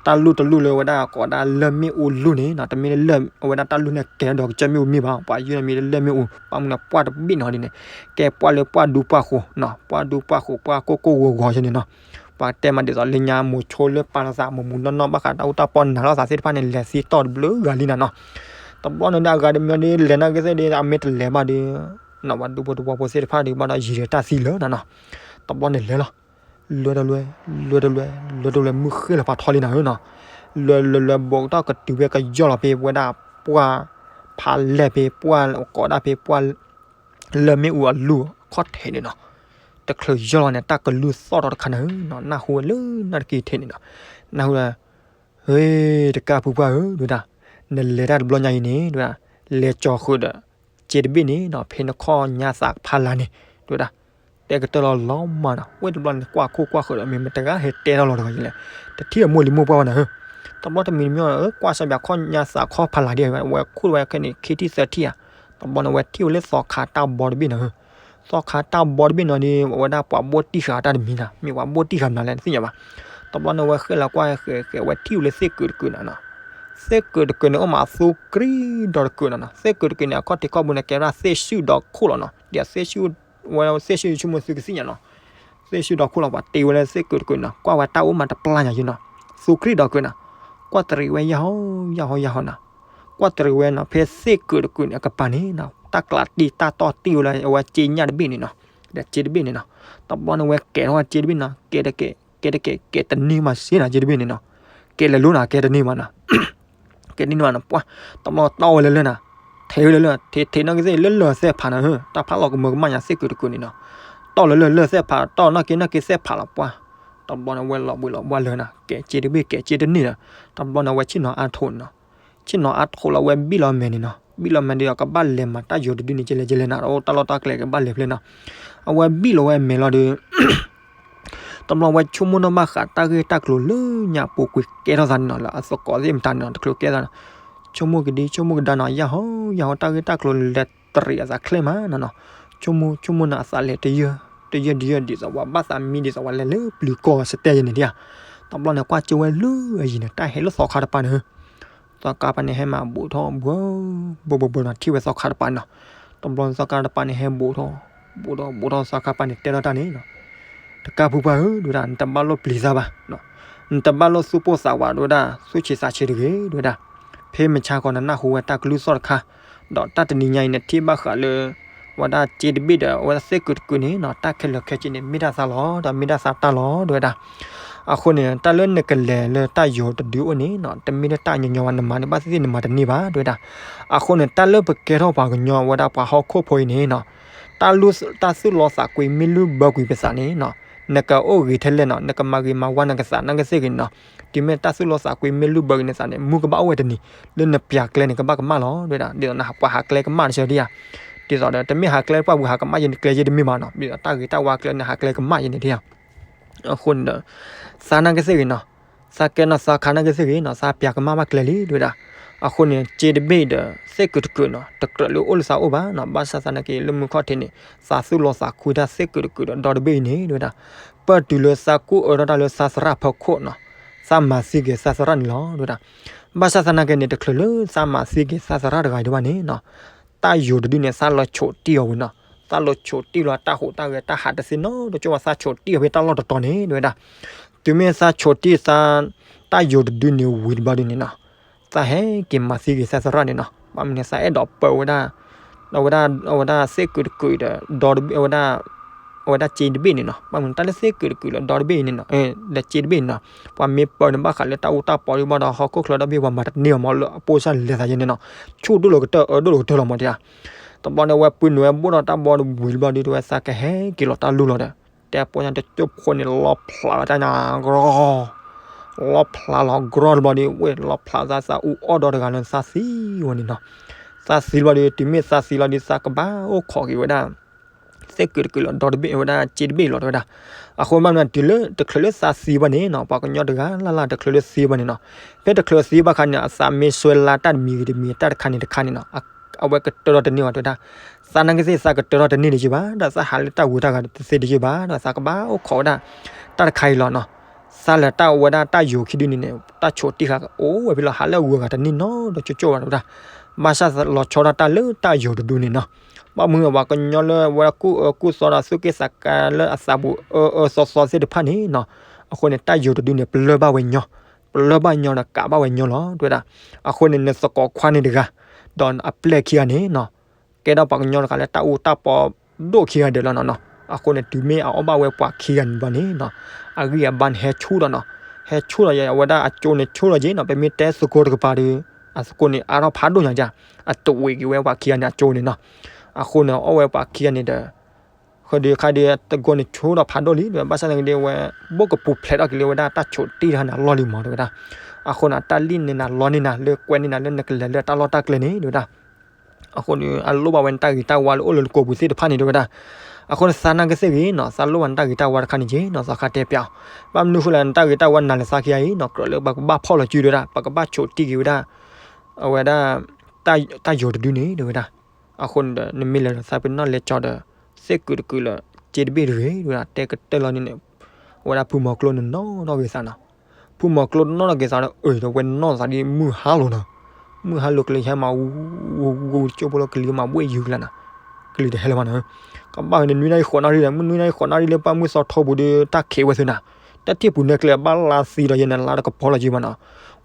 တၢ်လူၢ်တလူၢ်လၢဝဲဒၣ်ကိးဒၣ်လၢၢ်မ့ၣ်အူလူၢ်န့ၣ်နီၤ, တမ့ၢ်လၢလၢၢ် အဝဲဒၣ်တၢ်လူၢ်န့ၣ်ကဲဒီးကစၢၢ်မ့ၣ်အူမ့ၢ်ဘၣ်, ပှၤယုၢ်န့ၣ်မ့ၢ်လၢလၢၢ်မ့ၣ်အူ, ဘၣ်မနုၤပှၢ်တဘ့ၣ်နီၤဒ်န့ၣ်, ကဲပှၢ်လၢပှၢ်ဒူပှၢ်ဃိးနီၤ, ပှၢ်ဒူပှၢ်ဃိး ပှၢ်ကိၢ်ကိၢ်ဂီၤဂီၤယဲန့ၣ်နီၤ, ပှၤတဲမးဒ်သိးလၢညါမိၤဆိလၢပာ်လီၤသးမိၢ်မုၢ်နီၢ်နီၢ် ဘၣ်ဃးတၢ်အူတၢ်ပီၣ်နးလိာ်သးသ့ၣ်တဖၣ်န့ၣ် လဲၤသံတီၢ်တဘျုးဂၤလံနီၤနီၤ, တဘျီန့ၣ်ဒီးအဂၤတမံၤဒီး လဲၤနာ်က့သ့ၣ်ဒီး အမ့ၢ်တလဲၤဘၣ်ဒီး နီၤ ပှၤဒူဖိတဝီဖိသ့ၣ်တဖၣ်ဒီး ဘၣ်ဒီးယံာ်ဒီးတၢ်သံလၢာ်နီၤနီၤ, တဘျီန့ၣ်လဲၤလီၤ, လဲၤတလဲၤ, လဲၤတလဲၤ, လဲၤတလဲၤ မုၢ်ဃ့ၢ်လီၤပှၤထီလံနီၤဧၢနီၤ, လဲၤလဲၤလဲၤ ဘူးကတီၢ်ကတုၤဖဲကယီၢ်လီၤဖဲပဝဲဒၣ်ပှၢ်ဖးလဲၢ်ဖဲပှၢ်ကိးဒၣ်ဖဲပှၢ် လၢၢ်မ့ၣ်အူအလူၢ်အခီၣ်ထံးန့ၣ်နီၤ, တချုးယီၢ်လီၤန့ၣ် တၢ်ကလူၢ်သီၣ်ထီၣ်တခါန့ၣ်နီၤ, နၢ်ဟူဝဲလၢနၢ်တက့ၤထံးန့ၣ်နီၤ, နၢ်ဟူဝဲ ဟ့ တကၢ်ဖုပှၢ်ဧၢ ဒဝဲဒၣ်, နလဲၤတၢ်တဘျီညါအံၤန့ၣ် ဒဝဲဒၣ်, လဲၤကၠီၤဃုာ်ဒီး စ့တဘ့ၣ်န့ၣ်နီၤ, ဖဲနခီၣ်ညါသးဖးလၢ်န့ၣ် ဒဝဲဒၣ်, တဲကတၢၢ်လီၤလီၤမးနီၤ, ဝဲတဘျီန့ၣ် ကွၢ်ခိၣ်ကွၢ်ဃုာ်ဒီး မ့ၢ်မတဂၤဟဲတဲထီၣ်လီၤတဂၤယလဲၣ်, တထံၣ်အမိၢ်လံၤမိၢ်ပှၢ်ဘၣ်နီၤဧၢ, တဘျီတမံၤတမံၤ ကွၢ်စၢ်ဘၣ်ခီၣ်ညါသးခီၣ်ဖးလၢ်ဒ် ဝဲခိၣ်ဝဲခဲန့ၣ် ခံထံၣ်သၢထံၣ်ဧါ, တဘျီန့ၣ် ဝဲထံၣ်ဝဲလၢသီခါတၢ်ဘီတဘ့ၣ်နီၤဧၢ သီခါတၢ်ဘီတဘ့ၣ်နီၤဒီး အဝဲဒၣ်ပှၤဘိၣ်တံၢ်ဃာ်တၢ်တမံၤနီၤ, မ့ၢ်ပှၤဘိၣ်တံၢ်ဃာ်မနုၤလဲၣ် တသ့ၣ်ညါဘၣ်. တဘျီန့ၣ် ဝဲဃဲလီၤကွၢ်ဃဲဃဲ ဝဲထံၣ်ဝဲလၢသ့ၣ်ကုာ်တကုာ်နီၤနီၤ, သ့ၣ်ကုာ်တကုာ်န့ၣ် အိၣ်မးအသူကြံဒီးတကုာ်နီၤနီၤ, သ့ၣ်ကုာ်တကုာ်န့ၣ် အခီၣ်ထံးခီၣ်ဘိန့ၣ် ကဲဝဲဒၣ်သ့ၣ်စုၣ်ဒီးခိၣ်လီၤနီၤ, ဒီးသ့ၣ်စုၣ် ဝဲသ့ၣ်စုၣ်ဆိကမိၣ်သုကသ့ၣ်ညါနီၤ, သ့ၣ်စုၣ်ဒီးခိၣ်လီၤ ပှၤတ့ဝဲလၢသ့ၣ်ကုာ်တကုာ်နီၤ, ကွၢ်ဝဲတၢ်အိၣ်မးတပျၢ်ညါယဲနီၤ, သူကြံဒီးကုာ်နီၤ, ကွၢ်တရံးဝဲယၢ်ဟီယၢ်ဟီယၢ်ဟီနီၤ, ကွၢ်တရံးဝဲနီၤ ဖဲသ့ၣ်ကုာ်တကုာ်န့ၣ် အကပၤန့ၣ်နီၤ တၢ်ကျးတံၢ်တၢ်တီၢ်တံၢ်ဝဲလၢအဝဲစ့ညၣ်တဘ့ၣ်န့ၣ်နီၤ, ဒီးစ့တဘ့ၣ်န့ၣ်နီၤ, တဘျီန့ၣ် ဝဲကဲထီၣ်ဝဲစ့တဘ့ၣ်နီၤ, ကဲတကဲ ကဲတကဲ ကဲတန့ၢ်မးစ့နီၤ စ့တဘ့ၣ်န့ၣ်နီၤ, ကဲလဲၤလိနီၤ ကဲတန့ၢ်မးနီၤ ကဲတန့ၢ်မးနီၤ ပှၢ် တဘျီတီၢ်ဝဲလၢလၢၢ်နီၤ, ထဲးဝဲလၢလၢၢ် ထဲးထဲးနီၢ်က့သ့ၣ်လၢလၢၢ်သဲၣ်ဖးနီၤ, တၢ်ဖးလီၤကမၢကမၣ်ညါသ့ၣ်ကုာ်တကုာ်န့ၣ်နီၤ, တီၢ်လၢလၢၢ်လၢၢ်သဲၣ်ဖး တီၢ်နီၢ်က့နီၢ်က့သဲၣ်ဖးလီၤပှၢ်, တဘျီန့ၣ် ဝဲလီၤဘှံးလီၤဘှါလၢာ်နီၤ ကဲစ့တဘ့ၣ် ကဲစ့တန့ၢ်ဒီး, တဘျီန့ၣ် ဝဲဆ့ၣ်နီၤအါထိးန့ၣ်နီၤ, ဆ့ၣ်နီၤအါထိးလီၤ ဝဲဘံၣ်လီၤမဲာ်န့ၣ်နီၤ, ဘံၣ်လီၤမဲာ်ဒီး ကဘၣ်လဲၤမၤတၢ်ယိၤတဒုန့ၣ် ကလဲၤကလဲၤနီၤ တၢ်လီၢ်တၢ်ကျဲကဘၣ်လဲၤဖျဲၣ်နီၤ, အဝဲဘံၣ်လီၤဝဲမဲာ်လီၤဒီး တဘျီဝဲဆိကမိၣ်နီၣ်ဘၣ်ဃးတၢ်ဂ့ၢ်တၢ်ကျိၤလၢညါပူၤကွံာ်ကဲထီၣ်သးန့ၣ်နီၤ, လၢအသကိးသ့ၣ်မတၤန့ၣ်နီၤ တချုးကဲသးန့ၣ်, ဆိကမိၣ်ကဒံ ဆိကမိၣ်ကဒါနီၤ ယၢ်ဟီ ယၢ်ဟီ တၢ်ဂ့ၢ်တၢ်ကျိၤလဲၤတရံးအသးချ့မးနီၤနီၤ, ဆိကမိၣ် ဆိကမိၣ်န့ၣ် အသးလဲၤတယၢၢ် တယၢၢ်တယၢၢ်ဒ်သိးပှၤဘၣ်သးမံဒ်သိးပှၤလဲၤလၢပျုၤကီၢ်စတဲယဲန့ၣ်ဒၣ်, တဘျီန့ၣ် ကွၢ်ကၢဝဲလၢအယံၤန့ၣ် တၢ်ဟဲလၢသီခါတပၤန့ၣ် သီခါတပၤန့ၣ် ဟဲမၤဘူးထီၣ် ဘှီ ဘှီ ဘှီ ဘှီနီၤ ထံၣ်ဝဲသီခါတပၤနီၤ, တဘျီန့ၣ် သီခါတပၤန့ၣ် ဟဲဘူးထီၣ် ဘူးထီၣ် ဘူးထီၣ် သီခါတပၤန့ၣ် တဲထီၣ်တၢ်န့ၣ်နီၤ, တကၢ်ဖုပှၢ်ဧၢ ဒဝဲဒၣ် နတဘၣ်လိၣ်ပျံၤသးဘၣ်, နတဘၣ်လိၣ်သူၣ်ပိၢ်သးဝးဒဝဲဒၣ် သူၣ်ဆံးသးဆံးတဂ့ၤ ဒဝဲဒၣ်, ဖဲမုၢ်ဆါခီနနၢ်ဟူဝဲတၢ်ကလုၢ်သီၣ်တခါ, ဒီးတၢ်တနံၤညါအံၤ နထံၣ်ဘၣ်ဃးလၢ ဝဲဒၣ်စ့တဘ့ၣ်ဒီး အဝဲဒၣ်သ့ၣ်ကုာ်တကုာ်န့ၣ်နီၤ တၢ်ခဲလၢာ်ခဲဆ့န့ၣ် မ့ၢ်တၢ်သးလီၤ ဒီးမ့ၢ်တၢ်သးတၢ်လီၤ ဒဝဲဒၣ်, အဃိန့ၣ် တၢ်လၢနကလဲၤလၢတၢ်ယိၤတဒုအိၣ်န့ၣ်နီၤ တမ့ၢ်လၢတၢ်ညီညီဘၣ် နဘၣ်သ့ၣ်သ့ၣ်နမၤတန့ၢ်ဘၣ် ဒဝဲဒၣ်, အဃိန့ၣ် တၢ်လၢပကဲထီၣ်ပှၤကညီဝဲဒၣ်ပှၤဟီၣ်ခိၣ်ဖိအံၤန့ၣ်နီၤ တၢ်သူၣ်လီသးကွံမ့ၢ်လုၢ်ဘၢကွံာ်ပသးန့ၣ်နီၤ, နကအိၣ်ဂ့ၤထဲလဲၣ်နီၤ နကမၤဂ့ၤမၤဝါနကသးနာ်က့သ့ၣ်ဂ့ၤန့ၣ်နီၤ, တုၤမ့ၢ်တၢ်သူၣ်လီသးကွံမ့ၢ်လုၢ်ဘၢကွံာ်နသးန့ၣ် မူကဘၣ်အိၣ်ဝဲတနံၤ, လၢနပျၢ်ကျဲန့ၣ် ကဘၣ်ကမၣ်လီၤ ဒဝဲဒၣ်, ဒ်သိးနဟးပှၤဟးကျဲကမၣ်တဆၢဒံးဧါ, ဒ်သိးဒီး တမ့ၢ်ဟးကျဲပှၢ်ပူၤဟးကမၣ်ယဲန့ၣ် ကျဲယဲတမ့ၢ်ဘၣ်နီၤ, ဒ်သိးတၢ်ဂ့ၤတၢ်ဝါကျဲနဟးကျဲကမၣ်ယဲန့ၣ်ဒံးဧါ အဃိန့ၣ်ဒီး သးနာ်က့သ့ၣ်ဂ့ၤနီၤ, သးကဲနီၤသးခါနာ်က့သ့ၣ်ဂ့ၤနီၤ သးပျၢ်ကမၣ်ဘၣ်ကျဲလံ ဒဝဲဒၣ်, အဃိန့ၣ် စ့တဘ့ၣ်ဒီး သ့ၣ်ကုာ်တကုာ်နီၤ တကြၢးလၢအိၣ်လၢသးအိၣ်ဘၣ်နီၤ, ဘၣ်ဆၣ်သနာ်က့ လၢမူခီၣ်ထံးန့ၣ် သးသူၣ်လီသးကွံတၢ်သ့ၣ်ကုာ်တကုာ်ဒီး ဒီတဘ့ၣ်အံၤန့ၣ် ဒဝဲဒၣ်, ပၢၢ်တုၤလၢသးကူၣ်အၢထီၣ်တၢ်လၢသးသရၣ်ဖီခိၣ်နီၤ, သးမၤသံက့ၤသးသရၣ်န့ၣ်လီၤ ဒဝဲဒၣ်, ဘၣ်ဆၣ်သနာ်က့န့ၣ် တချုးလၢသးမၤသံက့ၤသးသရၣ်တဂၤအံၤဒံးဘၣ်န့ၣ်နီၤ တၢ်ယိၤတဒုန့ၣ် သးလီၤဆိးတံၢ်အီၤဝံၤနီၤ, သးလီၤဆိးတံၢ်လီၤတၢ်ဟူးတၢ်ဂဲၤတၢ်ဟးတသ့နီတကၠိၢ်ဘၣ် သးဆိးတံၢ်အီၤဖဲတၢ်လီၢ်တတီၤန့ၣ် ဒဝဲဒၣ်, တုၤမ့ၢ်သးဆိးတံၢ်သး တၢ်ယိၤတဒုန့ၣ်ဝံၤတဘျီဒုန့ၣ်နီၤ, သးဟဲက့ၤမၤသံက့ၤသးသရၣ်န့ၣ်နီၤ, ဘၣ်မနုၤသးအဲၣ်ဒိးပၢဝဲဒၣ် အဝဲဒၣ် အဝဲဒၣ်သ့ၣ်ကုာ်တကုာ်ဒီး ဒီတဘ့ၣ် အဝဲဒၣ် အဝဲဒၣ်စ့တဘ့ၣ်န့ၣ်နီၤ, ဘၣ်မနုၤတၢ်လၢသ့ၣ်ကုာ်တကုာ်ဒီး ဒီတဘ့ၣ်အံၤန့ၣ်နီၤ, ဒီးစ့တဘ့ၣ်န့ၣ်နီၤ, ပှၤမ့ၢ်ပၢန့ၣ်ဘၣ်ဃးလၢတၢ်အူတၢ်ပီဒံးဘၣ်ဒီး ဟီၣ်ခိၣ်ချၢဒီဘ့ၣ်ပှၤမၤတန့ၢ်အီၤမး လၢအပိၢ်စၢ်လဲၤသးယဲန့ၣ်နီၤ, ဆူၣ်ဒိၣ်လီၤကတၢၢ်အၢဒိၣ်လီၤကတၢၢ်လီၤမးတယါ, တဘျီန့ၣ် ဝဲပုၢ်နုာ်ဝဲဘိၣ်ဒီးတၢ်ဘီဝံၤတဘျီဒုး တဝဲသးကဟဲက့ၤလီၤတၢ်လူၢ်လီၤဒီး တဲပီညါတကၠိၢ်ဖိန့ၣ် လီဖျးဝဲတၢ်ညါ ကြီ လီဖျးလီၤကြီတဘျီဒုး ဝဲၢ်လီဖျးသးသးအူအီၣ်ဒီတဂၤလၢသးသံဝဲန့ၣ်နီၤ, သးသံတဘျီဒုး တုၤမ့ၢ်သးသံလီၤဒုး သးကဘၣ်အိၣ်ခိးက့ၤဝဲဒၣ် သ့ၣ်ကုာ်တကုာ်လီၤ ဒီတဘ့ၣ်ဝဲဒၣ်စ့တဘ့ၣ်လီၤ တဲဝဲဒၣ်. အဃိမ့ၢ်မနုၤတုၤလၢတချုးလၢသးသံဘၣ်န့ၣ်နီၤ ပှၤကညီတဂၤလၢ်လၢ်တချုးလၢသံဘၣ်န့ၣ်နီၤ, ဖဲတချုးသံဘၣ်ခါန့ၣ် အသးမ့ၢ်စွဲလါတၢ်တမံၤဂ့ၤတမံၤ တၢ်တခါန့ၣ်တခါန့ၣ်နီၤ အဝဲကတၢၢ်ထီၣ်တန့ၢ်ဘၣ် တဲဝဲဒၣ်. သးနာ်က့သ့ၣ် သးကတၢၢ်ထီၣ်တန့ၢ်ဒံးက့ဘၣ် ဒီးသးဟးလၢတၢ်ဂုၤတၢ်ဂၤတသ့ဒံးက့ဘၣ် ဒီးသးကဘၣ်အိၣ်ခိးဝဲဒၣ် တၢ်တခါအံၤလီၤနီၤ. သးလဲၤတၢ်ဝဲဒၣ်တၢ်ယိၤခံဒုန့ၣ်န့ၣ် တၢ်ဆိးတံၢ်ဃာ်အိၣ်ဝဲဖဲလီၤ ဟးလၢအဂုၤအဂၤတန့ၢ်နီတကၠိၢ်ဘၣ် တဲဝဲဒၣ်. ဘၣ်ဆၣ်လီၤဆီဒၣ်တၢ်လၢတၢ်ယိၤတဒုန့ၣ်နီၤ. ဘၣ်မနုၤပှၤကညီလၢအဝဲဒၣ်ကူၣ်အၢကူၣ်သီဒီးသူၣ်က့သးကါလၢအသးပူၤအၢအၢသီသီသ့ၣ်တဖၣ်န့ၣ်နီၤ, အဃိန့ၣ် တၢ်ယိၤတဒုန့ၣ် ပလၢၢ်ဘၣ်ဝဲညီ, ပလၢၢ်ဘၣ်ညီဒီးကးဘၣ်ဝဲညီလီၤ တဲဝဲဒၣ်. အဃိန့ၣ် နသကိးခွါန့ၣ်တဂၤ ဒီးအပျဲၢ်ခံဂၤန့ၣ်နီၤ ကဲထီၣ်ပှၤကညီတဂၤလၢတၢ်အူတၢ်ပီဒိၣ်ခံဂၤဒဲးလီၤနီၤနီၤ. အဃိန့ၣ် တုၤမ့ၢ်အအီၣ်ဘၣ်ဝဲပှၤခံဂၤန့ၣ်ဘျီန့ၣ်နီၤ, အဂံၢ်အဘါန့ၣ်ဟဲဆူၣ်ဒီးနီၤ, ဟဲဆူၣ်ဒီးယဲ အဝဲဒၣ်အကၠိန့ၣ်ဆူၣ်ဒီးယဲနီၤ, ပမ့ၢ်တဲသကိးတကပၤဒီး အသကိးန့ၣ်အါထီၣ်ဖးဒိၣ်ညါကၢ်, အတဝံၤက့ၤဝဲပှၤခံဂၤန့ၣ်အကၠိန့ၣ်နီၤ. အဃိန့ၣ်အီၣ်ဝဲပှၤခံဂၤန့ၣ်ဒီး ဃီဒီးခါဒီးသကိးန့ၣ်ဆူၣ်ဒီးဖးဒိၣ်လံ ဘၣ်ဆၣ်သနာ်က့ဒီး အဝဲဘိၣ်ကပူၤဖျဲးထီၣ်က့ၤလၢဝဲဒၣ်တၢ်ဆိးတံၢ်တခါန့ၣ်အလီၢ်လံမး တဲဝဲဒၣ်. အဃိန့ၣ် တၢ်လံၣ်န့ၢ်နၤလီန့ၢ်နၤ လၢကွဲန့ၢ်နၤလၢနကလဲၤလၢတၢ်လီၢ်တၢ်ကျဲန့ၣ် တဲဝဲဒၣ်. အဃိန့ၣ် အလိၣ်ဘၣ်ဝဲနတၢ်ဂ့ၤတၢ်ဝါလၢအိၣ်လၢနကိာ်ပူၤသ့ၣ်တဖၣ်န့ၣ် တဲဝဲဒၣ်. အဃိန့ၣ် သးနာ်က့သ့ၣ်ဂ့ၤနီၤ, သးလိၣ်ဘၣ်နတၢ်ဂ့ၤတၢ်ဝါတခါန့ၣ်က့နီၤ, သးခါတဲပျးအီၤ. ဘၣ်မနုၤဃိလဲၣ် နတၢ်ဂ့ၤတၢ်ဝါနၤလၢသးခံဂၤအံၤနီၤ, ကြၢးလၢပကဘၣ်ဖီၣ်လီၤစု တဲဝဲဒၣ်, ပကဘၣ်ဆိးတံၢ်က့ၤဝဲဒၣ် အဝဲဒၣ် တၢ်ယိၤတဒုန့ၣ် တဲဝဲဒၣ်. အဃိန့ၣ်ဒီး နမ့ၢ်လဲၤဒီးသးပ့ၤနီၣ်လဲၤကၠီဒီး သ့ၣ်ကုာ်တကုာ်လၢ စ့တဘ့ၣ်တဂ့ၤ တဲဝဲဒၣ်, တဲကတၢၢ်လီၤန့ၣ်န့ၣ် အဝဲဒၣ်ဖုမီၤကျိန့ၣ်နီၣ်ထီၣ်က့ၤသးနီၤ. ဖုမီၤကျိနီၣ်ထီၣ်က့ၤသးဒီး အၢ ဒီးဝဲနီၣ်သးဒ်မုၢ်ဟါလိၤနီၤ. မုၢ်ဟါလိၤကလံၤဟဲမး ဝူဝူဝူ တကၠိၢ်ဖိလၢကလံၤမးဘှ့ၣ်ယုၤကလါနီၤ. ကလံၤတဟဲလၢၤဘၣ်နီၤ. ကဘၣ်ဝဲန့ၣ် နွံနၣ်ရံၣ်ဃိးနၣ်ရံၣ်ဒီး မုၢ်နွံနၣ်ရံၣ်ဃိးနၣ်ရံၣ်လၢပှၢ်မုၢ်သီထီပူၤဒီး တၢ်ခံးဝဲသုနီၤ. တၢ်ထံၣ်ပူၤနဲကျဲဘၣ်လါသံဒီးယဲန့ၣ် လါတကပီၤလီၤက့ဘၣ်နီၤ.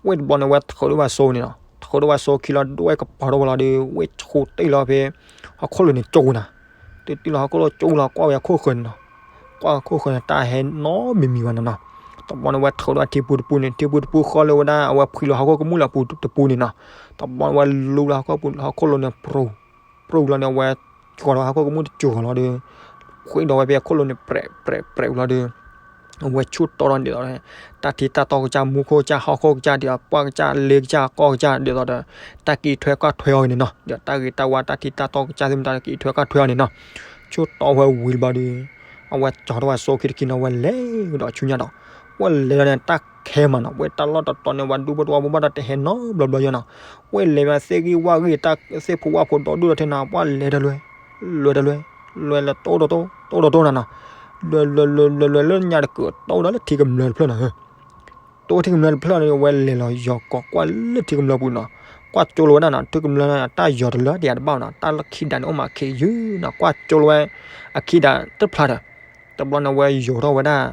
ဝ့ၢ်တဘျီန့ၣ် ဝဲထုးဒိၣ်ဘၣ်စိန့ၣ်နီၤ, ထုးဒိၣ်ဘၣ်စိခံလီၤ ဒိၣ်ဝဲကပီၤထီၣ်ဝဲလီၤဒီး ဝ့ၢ်ဆူတ့ၢ်လီၤဖဲ ဟီၣ်ခိၣ်လိၤန့ၣ်ကၠိနီၤ. တ့ၢ်တ့ၢ်လီၤဟီၣ်ခိၣ်လိၤကၠိလီၤ ကွၢ်ဝဲအခိၣ်ဃၢၤန့ၣ်နီၤ. ကွၢ်အခိၣ်ဃၢၤန့ၣ် တၢ်ဟဲနီတမံၤမံၤဘၣ်နီၤနီၤ. တဘျီန့ၣ် ဝဲထုးဒိၣ်ထံပူၤတပူၤန့ၣ် ထံပူၤတပူၤဃီလၢဝဲဒၣ် အဝဲဖှံလီၤဟီၣ်ခိၣ်ကမူၣ်လၢအပူၤတပူၤန့ၣ်နီၤ. တဘျီန့ၣ် ဝဲလူလီၤဟီၣ်ခိၣ်ပူၤ ဟီၣ်ခိၣ်လိၤန့ၣ် ပြူၤ ပြူၤလီၤန့ၣ် အဝဲကီၤလီၤဟီၣ်ခိၣ်ကမူၣ်တကၠိၤဃီလီၤဒီး ဃ့ဒီးဝဲဖဲအခိၣ်လိၤန့ၣ် ပြဲး ပြဲး ပြဲးလီၤဒီး အဝဲဆူၣ်တီဒီးဒ်သိး တၢ်ထံတၢ်တီကစၢ် မူခိၣ်ကစၢ် ဟီၣ်ခိၣ်ကစၢ် ဒ်သိးပှၢ်ကစၢ် လ့ကစၢ် ကီၢ်ကစၢ် ဒ်သိးဒီး တၢ်ကအံးထွဲကွၢ်ထွဲအီၤန့ၣ်နီၤ. ဒီးတၢ်ဂ့ၤတၢ်ဝါ တၢ်ထံတၢ်တီကစၢ်သ့ၣ်မတၤ ကအံးထွဲကွၢ်ထွဲအီၤန့ၣ်နီၤ. ဆူၣ်တီဝဲဝံၤလၢၤဘျီဒီး အဝဲကၠီၤထီၣ်ဝဲစိခံတခံနီၤ ဝဲလဲၤဒီးဆူညါဒီး ဝဲလဲၤဒီးန့ၣ် တၢ်ခဲမးနီၤ ဝဲတၢ်လီၢ်တတီၤန့ၣ် ဝဲဒူဖိတဝီဖိဘၣ်ဒီးတဟဲနီတဘျီဘျီယီၤနီၤ. ဝဲလဲၤဘၣ်သ့ၣ်ဂံၢ်ဝၣ်ဂံၢ် တၢ်သ့ၣ်ဖိဝၣ်ဖိဒီဒူၣ်ဒီးထဲနီၤ ပှၢ်လဲၤတလွဲ လွဲတလွဲ လွဲလၢတိၢ်ဒီးတိၢ် တိၢ်ဒီးတိၢ်နၤနီၤ. လွဲလွဲလွဲလွဲလွဲလၢညါတကုာ် တိၢ်ဒီးလၢထံကမျၢၢ်တဖျၢၣ်နီၤ. တိၢ်ထံကမျၢၢ်တဖျၢၣ်န့ၣ် ဝဲလဲၤလီၤယီၤကိးကွၢ်လၢထံကမျၢၢ်ပူၤနီၤ. ကွၢ်ကၠိလီၤဝဲဒၣ်နီၤ ထံကမျၢၢ်န့ၣ် တၢ်ယီၤတလၢတယၤတဘၣ်နီၤ တၢ်လီၢ်ခံဒၣ်န့ၣ် အိၣ်မးခံယုၢ်နီၤ ကွၢ်ကၠိလီၤဝဲ အခံဒၣ်တဖျါဒီး တဘျီန့ၣ် ဝဲယိၤထီၣ်ဝဲဒၣ်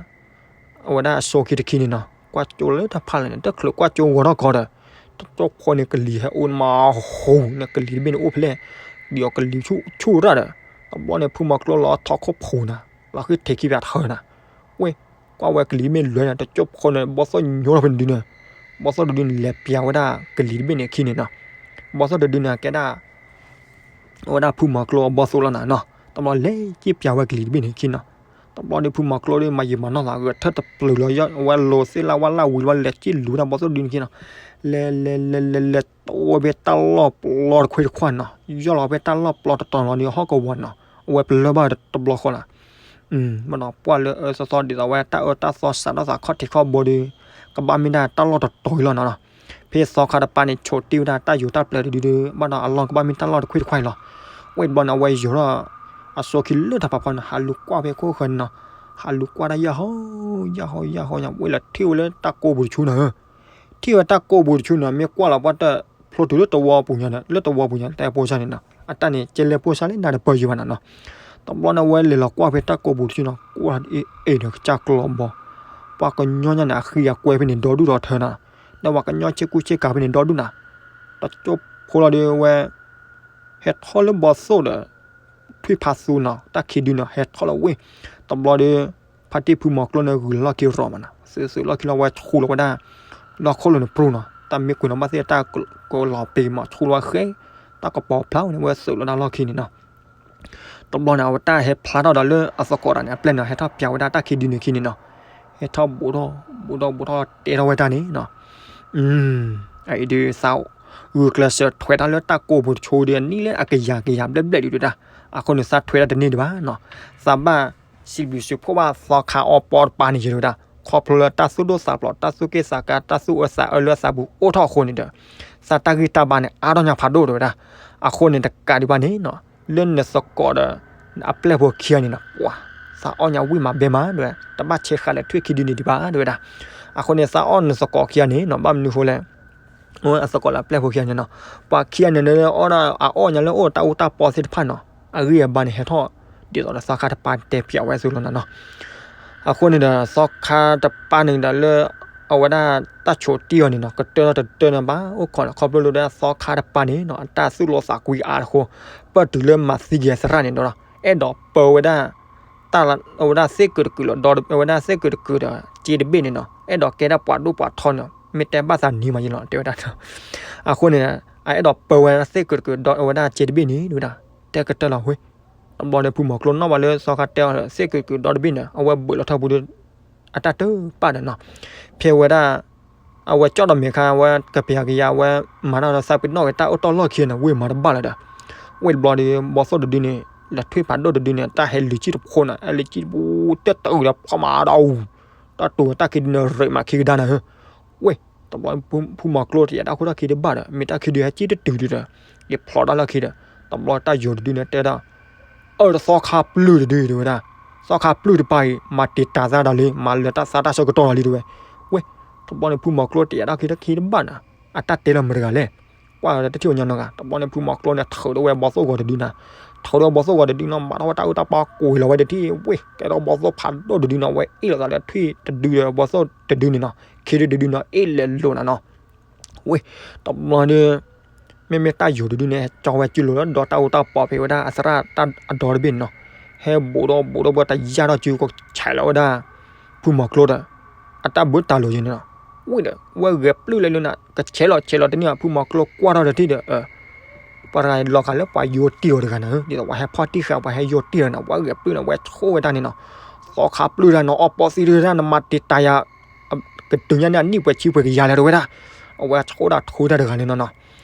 အဝဲဒၣ်အစိခံတခံန့ၣ်နီၤ ကွၢ်ကၠိလၢတၢ်ဖးလၢာ်န့ၣ် တချုးကွၢ်ကၠိဂီၤထီၣ်ကီးဒီး တကၠိဖိန့ၣ်ကလံၤဟဲအိၣ်မးဟူးန့ၣ် ကလံၤတဘ့ၣ်န့ၣ်အိၣ်ဖဲလဲၣ် ဒ်အီၤကလံၤဆူၣ်ရၣ်ဒီး တဘျီန့ၣ် ဖုမီၤကျိလီၤထီၣ်ခိၣ်ဖိနီၤ လီၤဃ့ထဲခံဘၣ်ထၢနီၤ ဝဲ ကွၢ်ဝဲကလံၤတဘ့ၣ်လွဲနီၤ တကၠိဖိန့ၣ် ဘီသိၣ်ညိထီၣ်ဖဲန့ၣ်ဒုန့ၣ် ဘီသိၣ်တဒုန့ၣ် လဲၤပျးဝဲဒၣ်ကလံၤတဘ့ၣ်န့ၣ်အခံန့ၣ်နီၤ ဘီသိၣ်တဒုန့ၣ် ကဲဒၣ် အဝဲဒၣ်ဖုမီၤကျိအဘီသိၣ်လီၤနၤနီၤ တဘျီလဲၤက့ၤပျးဝဲကလံၤတဘ့ၣ်န့ၣ်အခံနီၤ တဘျီဒီးဖုမီၤကျိဒီးမၤယံာ်မၤနီၢ်သး ဂဲၤထၢၣ်တပျုာ်လီၤ အဝဲလိၤသ့ၣ်လၢဝဲလၢဝံၤလီၤ လဲၤက့ၤလူၤဝဲဒၣ်ဘီသိၣ်တဒုန့ၣ်အခံနီၤ လဲၤလဲၤလဲၤလဲၤလဲၤ တိဝဲဖဲတၢ်လီၢ်ပျီတခွ့တခွါနီၤ ယီၢ်လီၤဖဲတၢ်လီၢ်ပျီတတီၤလီၤဒီးဟီၣ်ကဝီၤနီၤ အဝဲပလၢၢ်ဘၣ်တဘျီဃီနီၤ မ့ၢ်နီၤ ပှၢ်လၢအၢသီသီဒ်သိးဝဲ တၢ်အၢတၢ်သီစးထီၣ်သးခီၣ်ထံးခီၣ်ဘိဒီး ကဘၣ်မ့ၢ်ဒၣ်တၢ်လီၢ်တတီၤအံၤလီၤနီၤနီၤ ဖဲသီခါတပၤန့ၣ် ဆိးတံၢ်ဝဲဒၣ်တၢ်ယိၤတၢ်ပျဲၤတဒုဒီး ဘၣ်ဒီးအလီၢ်ကဘၣ်မ့ၢ်တၢ်လီၢ်တခွ့တခွါအံၤလီၤ ဝဲတဘျီန့ၣ် အဝဲယိၤထီၣ် အစိခံလၢတၢ်ဖးဖီန့ၣ် ဟးလူၤကွၢ်ဖဲခိၣ်ဃၢၤန့ၣ်နီၤ ဟးလူၤကွၢ်တၢ်ယၢ်ဟီ ယၢ်ဟီ ယၢ်ဟီ ဝဲလဲၤထံၣ်ဝဲလၢတၢ်ကိးပူၤတဆူနီၤ ထံၣ်ဝဲတၢ်ကိးပူၤတဆူနီၤ မ့ၢ်ကွၢ်လီၤပှၢ်တၢ်ဖျိတုၤလၢတဝီပူၤညါ လၢတဝီပူၤညါ တၢ်အဲၣ်ပိၢ်စၢ်န့ၣ်နီၤ အတၢ်န့ၣ် ကဲလဲၣ်ပိၢ်စၢ်လၢနၤတပၢၢ်ယံၤဘၣ်နၤနီၤ တဘျီန့ၣ် ဝဲလဲၤလီၤကွၢ်ဖဲတၢ်ကိးပူၤတဆူနီၤ ကွၢ်အ့ၣ်ဒီးကစၢ်ကျီဘီ ပှၤကညီညါန့ၣ် အဃံအကွဲဖဲန့ၣ် ဒီဒူၣ်ဒီထၢနီၤ ဒီးပှၤကညီဆ့ကူဆ့ကၤဖဲန့ၣ် ဒီဒူၣ်နၤ တကၠိဖိလီၤဒီးဝဲ ဟဲထီၣ်လၢဘီသိၣ်ဒီး ထွံၣ်ဖးသူနီၤ တၢ်ခံဒုနီၤ ဟဲထီၣ်လီၤဝဲ တဘျီဒီး ဖါတံၢ်ဖုမီၤကျိန့ၣ် ဂုာ်လီၢ်ခံရီၤမးနီၤ သုးသုးလီၢ်ခံလီၤဝဲဆူလီၤဝဲဒၣ် လီၢ်ခိၣ်လိၤန့ၣ်ပြူနီၤ တၢ်မ့ၢ်ကွံာ်နီၤ ဘၣ်သ့ၣ်တၢ်ကလီၤပ့ၤမး ဆူလီၤဝဲဃဲ တၢ်ကပီၤဖျါဝဲန့ၣ် ဝဲသုးလီၤဒၣ်လီၢ်ခံန့ၣ်နီၤ တဘျီန့ၣ် အဝဲတၢ်ဟဲဖျါထီၣ်ဒီးလၢအသကိးတၢ်န့ၣ် အပျဲၢ်န့ၣ် ဟဲထီၣ်ပျးဝဲဒၣ်တၢ်ခံဒုန့ၣ်ခံန့ၣ်နီၤ ဟဲထီၣ်ဘူးထီၣ် ဘူးထီၣ်ဘူးထီၣ်တဲထီၣ်ဝဲတၢ်န့ၣ်နီၤ အအံၤဒုးသး ဂုာ်ကျဲးစၢးထွဲတၢ်လၢတၢ်ကိးပူၤတဆူဒီး အနံၣ်လၢအကယၤကယၤဘျဲၣ်ဘျဲၣ်ဒုးတဲဒၣ် အဃိန့ၣ် သးထွဲဒၣ်တန့ၢ်ဒံးဘၣ်နီၤ. သးဘၣ်စံးဘျုးစံးဖှိၣ်ဘၣ်သီခါအီပီတပၤန့ၣ်ယဲၢ်ဝဲဒၣ်, ခီဖျိလၢတၢ်သူၣ်ဒိၣ်သးဖျိး တၢ်သူၣ်က့ၣ်သးကါ တၢ်သူၣ်အၢသးအၢလၢသးပူၤအိၣ်ထီၣ်အဃိန့ၣ်ဒီး သးတၢ်ဂံၢ်တၢ်ဘါန့ၣ် အါထီၣ်ညါဖးဒိၣ်တဲဝဲဒၣ်. အဃိန့ၣ် တကးဒံးဘၣ်န့ၣ်နီၤ, လၢနသကိးဒီး အပျဲၢ်ဖိခံဂၤန့ၣ်နီၤ, ပှၤ သးအီၣ်ညါဝံၣ်မးဘဲမးတဲဝဲ, တဘၣ်ဆဲးဃာ်လဲၤထွံၣ်ခံဒုန့ၣ်ဒံးဘၣ်တဲဝဲဒၣ်. အဃိန့ၣ် သးအီၣ်နသကိးခံဂၤန့ၣ်နီၤ, ဘၣ်မနုၤဃိလဲၣ် အသကိးလၢအပျဲၢ်ဖိခံဂၤန့ၣ်နီၤ, ပှၤခံဂၤန့ၣ် အီၣ်ဒၣ်အအီၣ်ညါလၢအိၣ်တၢ်အူတၢ်ပီသ့ၣ်တဖၣ်နီၤ, အဂံၢ်အဘါန့ၣ်ဟဲထီၣ် ဒ်သိးဒီးသီခါတပၤတဲပၠးဝဲအသိးလီၤနီၤ. အဃိန့ၣ်ဒီး သီခါတပၤန့ၣ်ဒီးလၢ အဝဲဒၣ်တၢ်ဆိးတံၢ်အီၤန့ၣ်နီၤ, ကတၢၢ်ထီၣ်တတၢၢ်န့ၣ်ဘၣ်အိၣ်ခိးန့ၣ် ခီဖျိလၢသီခါတပၤန့ၣ်နီၤ အတၢ်သူၣ်လီသးကွံအါတဃိ, ပၢၢ်တုၤလၢမၤသံက့ၤအသရၣ်န့ၣ်ဒီး အဲၣ်ဒိးပၢဝဲဒၣ် တၢ်အဝဲဒၣ်သ့ၣ်ကုာ်တကုာ်လီၤ, ဒီးအဝဲဒၣ်သ့ၣ်ကုာ်တကုာ်ဒီး စ့တဘ့ၣ်န့ၣ်နီၤ, အဲၣ်ဒိးကဲဒၣ်ပှၤဒိၣ်ပှၤထီန့ၣ်, မ့ၢ်တဲဘၣ်သးနံၤမးယလီၤ တဲဝဲဒၣ်. အဃိန့ၣ် အအဲၣ်ဒိးပၢဝဲဒၣ်သ့ၣ်ကုာ်တကုာ်ဒီးအဝဲဒၣ်စ့တဘ့ၣ်န့ၣ် တဲဝဲဒၣ်, တဲကတၢၢ်လီၤဝဲ. တဘျီန့ၣ် ဖုမီၤကျိနီၣ်ဘၣ်လၢသီခါတဲအီၤသ့ၣ်ကုာ်တကုာ်ဒီတဘ့ၣ်န့ၣ် အဝဲဘုးလီၤထီၣ်ပူၤဒီး အတၢ်တပာ်ဒီးနီၤ, ဖဲဝဲဒၣ် အဝဲကၠီၣ်ဒီးမဲာ်ခါ အဝဲကပျၤကယၤ အဝဲမၤတၢ်ဒီးသးပ့ၤနီၣ်က့ၤတၢ်အိၣ်တီၢ်လီၢ်ခံန့ၣ် ဝ့ၢ်မၤတဘၣ်လၢၤဒီး, ဝ့ၢ်တဘျီဒီး ဘီသိၣ်တဒုန့ၣ် လဲၤထွံၣ်ဖးဒိၣ်တဒုန့ၣ် တၢ်ဟဲလံၤကံၣ်တဖိန့ၣ် ဟဲလံၤကံၣ်တဖိ တဲတအုးဒီးဖီမၤဒီးအူ, တၢ်တူာ်တၢ်ခံဒုန့ၣ် ရ့းမးခံကဒါနၤဧၢ. ဝ့ၢ် တဘျီ ဖုမီၤကျိတယာ်တၢ်ခိၣ်တၢ်ခံတဘၣ်ဒီး မ့ၢ်တၢ်ခံဒုဟဲကံၣ်တတုၤဒုဒီး ယဖျိးတၢ်လၢခံဒီး, တဘျီတၢ်ယိၤတဒုန့ၣ်တဲဒၣ် အၢ သီခါပျုၢ်တဒုတဲဝဲဒၣ်, သီခါပျုၢ်တပၤအံၤ မၤတံာ်တာ်သးဒီးလံ မၤလၢတၢ်သးတၢ်ဆၢကတီၢ်ဒီးလံတဲဝဲ. ဝ့ၢ် တဘျီန့ၣ် ဖုမီၤကျိတယာ်တၢ်ခံတၢ်ခံတဘၣ်နၤ, အတၢ်တဲလီၤမတၤတဂၤလဲၣ်, ကွၢ်တထံၣ်ညါနီၤဂၤ. တဘျီန့ၣ် ဖုမီၤကျိန့ၣ် ထုးထီၣ်ဝဲဘီသိၣ်ဂီၤတဒုနၤ, ထုးထီၣ်ဝဲဘီသိၣ်ဂီၤတဒုနီၤ မၤထီၣ်ဝဲတၢ်အုၣ်တၢ်ပီကွံာ်လီၤဝဲတထံၣ် ဝ့ၢ် ကဲထီၣ်ဘီသိၣ်ဖးဒိၣ်တဒုနီၤ ဝဲအ့ၣ်လိာ်သးလၢထွံၣ်တဒုဒီးဘီသိၣ်တဒုန့ၣ်နီၤ, ခံဒုတဒုနီၤ အ့ၣ်လဲၤလိာ်နၤနီၤ. ဝ့ၢ် တဘျီဒီး မ့မ့ၢ်တၢ်ယိၤတဒုန့ၣ် ကၠီဝဲကၠူလိာ်လၢဒီတၢ်အူတၢ်ပီ ဖဲဝဲဒၣ်အသရၣ်တၢ်အဒီတဘ့ၣ်န့ၣ်နီၤ, ဟဲဘူးဒီးဘူးဒီး ပှၤတယၢ်ထီၣ်စုကဆဲးလီၤဝဲဒၣ် ဖုမီၤကျိဒီး အတၢ်ဘုးတၢ်လိၤယဲန့ၣ်နီၤ. ဝ့ၢ်ဒီး ဝဲဂဲၤပျုၢ်လၢလၢနၤ ကဆဲးလီၤဆဲးလီၤတန့ၢ်ဘၣ် ဖုမီၤကျိကွၢ်ထီၣ်တထံၣ်ဒီး ပှၤတဂၤလီၤဂာ်လၢပှၤယိၤတံၢ်အီၤတဂၤနၤဧၢ, ဒ်သိးပှၤဟဲဖီၣ်တံၢ်ဃာ် ပှၤဟဲယိၤတံၢ်အီၤန့ၣ် ဝဲဂဲၤပျုၢ်န့ၣ် ဝဲဆိၣ်ဝဲတၢ်န့ၣ်နီၤ, သီခါပျုၢ်တၢ်နီၤ အီပီသံတၢ် နမၤတံာ်တာ်ယၤ ကတုၤညါန့ၣ် အနံၣ်ပှဲၤဆံပှဲၤကယၤလဲၣ်တဲဝဲဒၣ်, အဝဲဆိၣ်ဒၣ်ထိတၢ်တဂၤန့ၣ်နီၤနီၤ.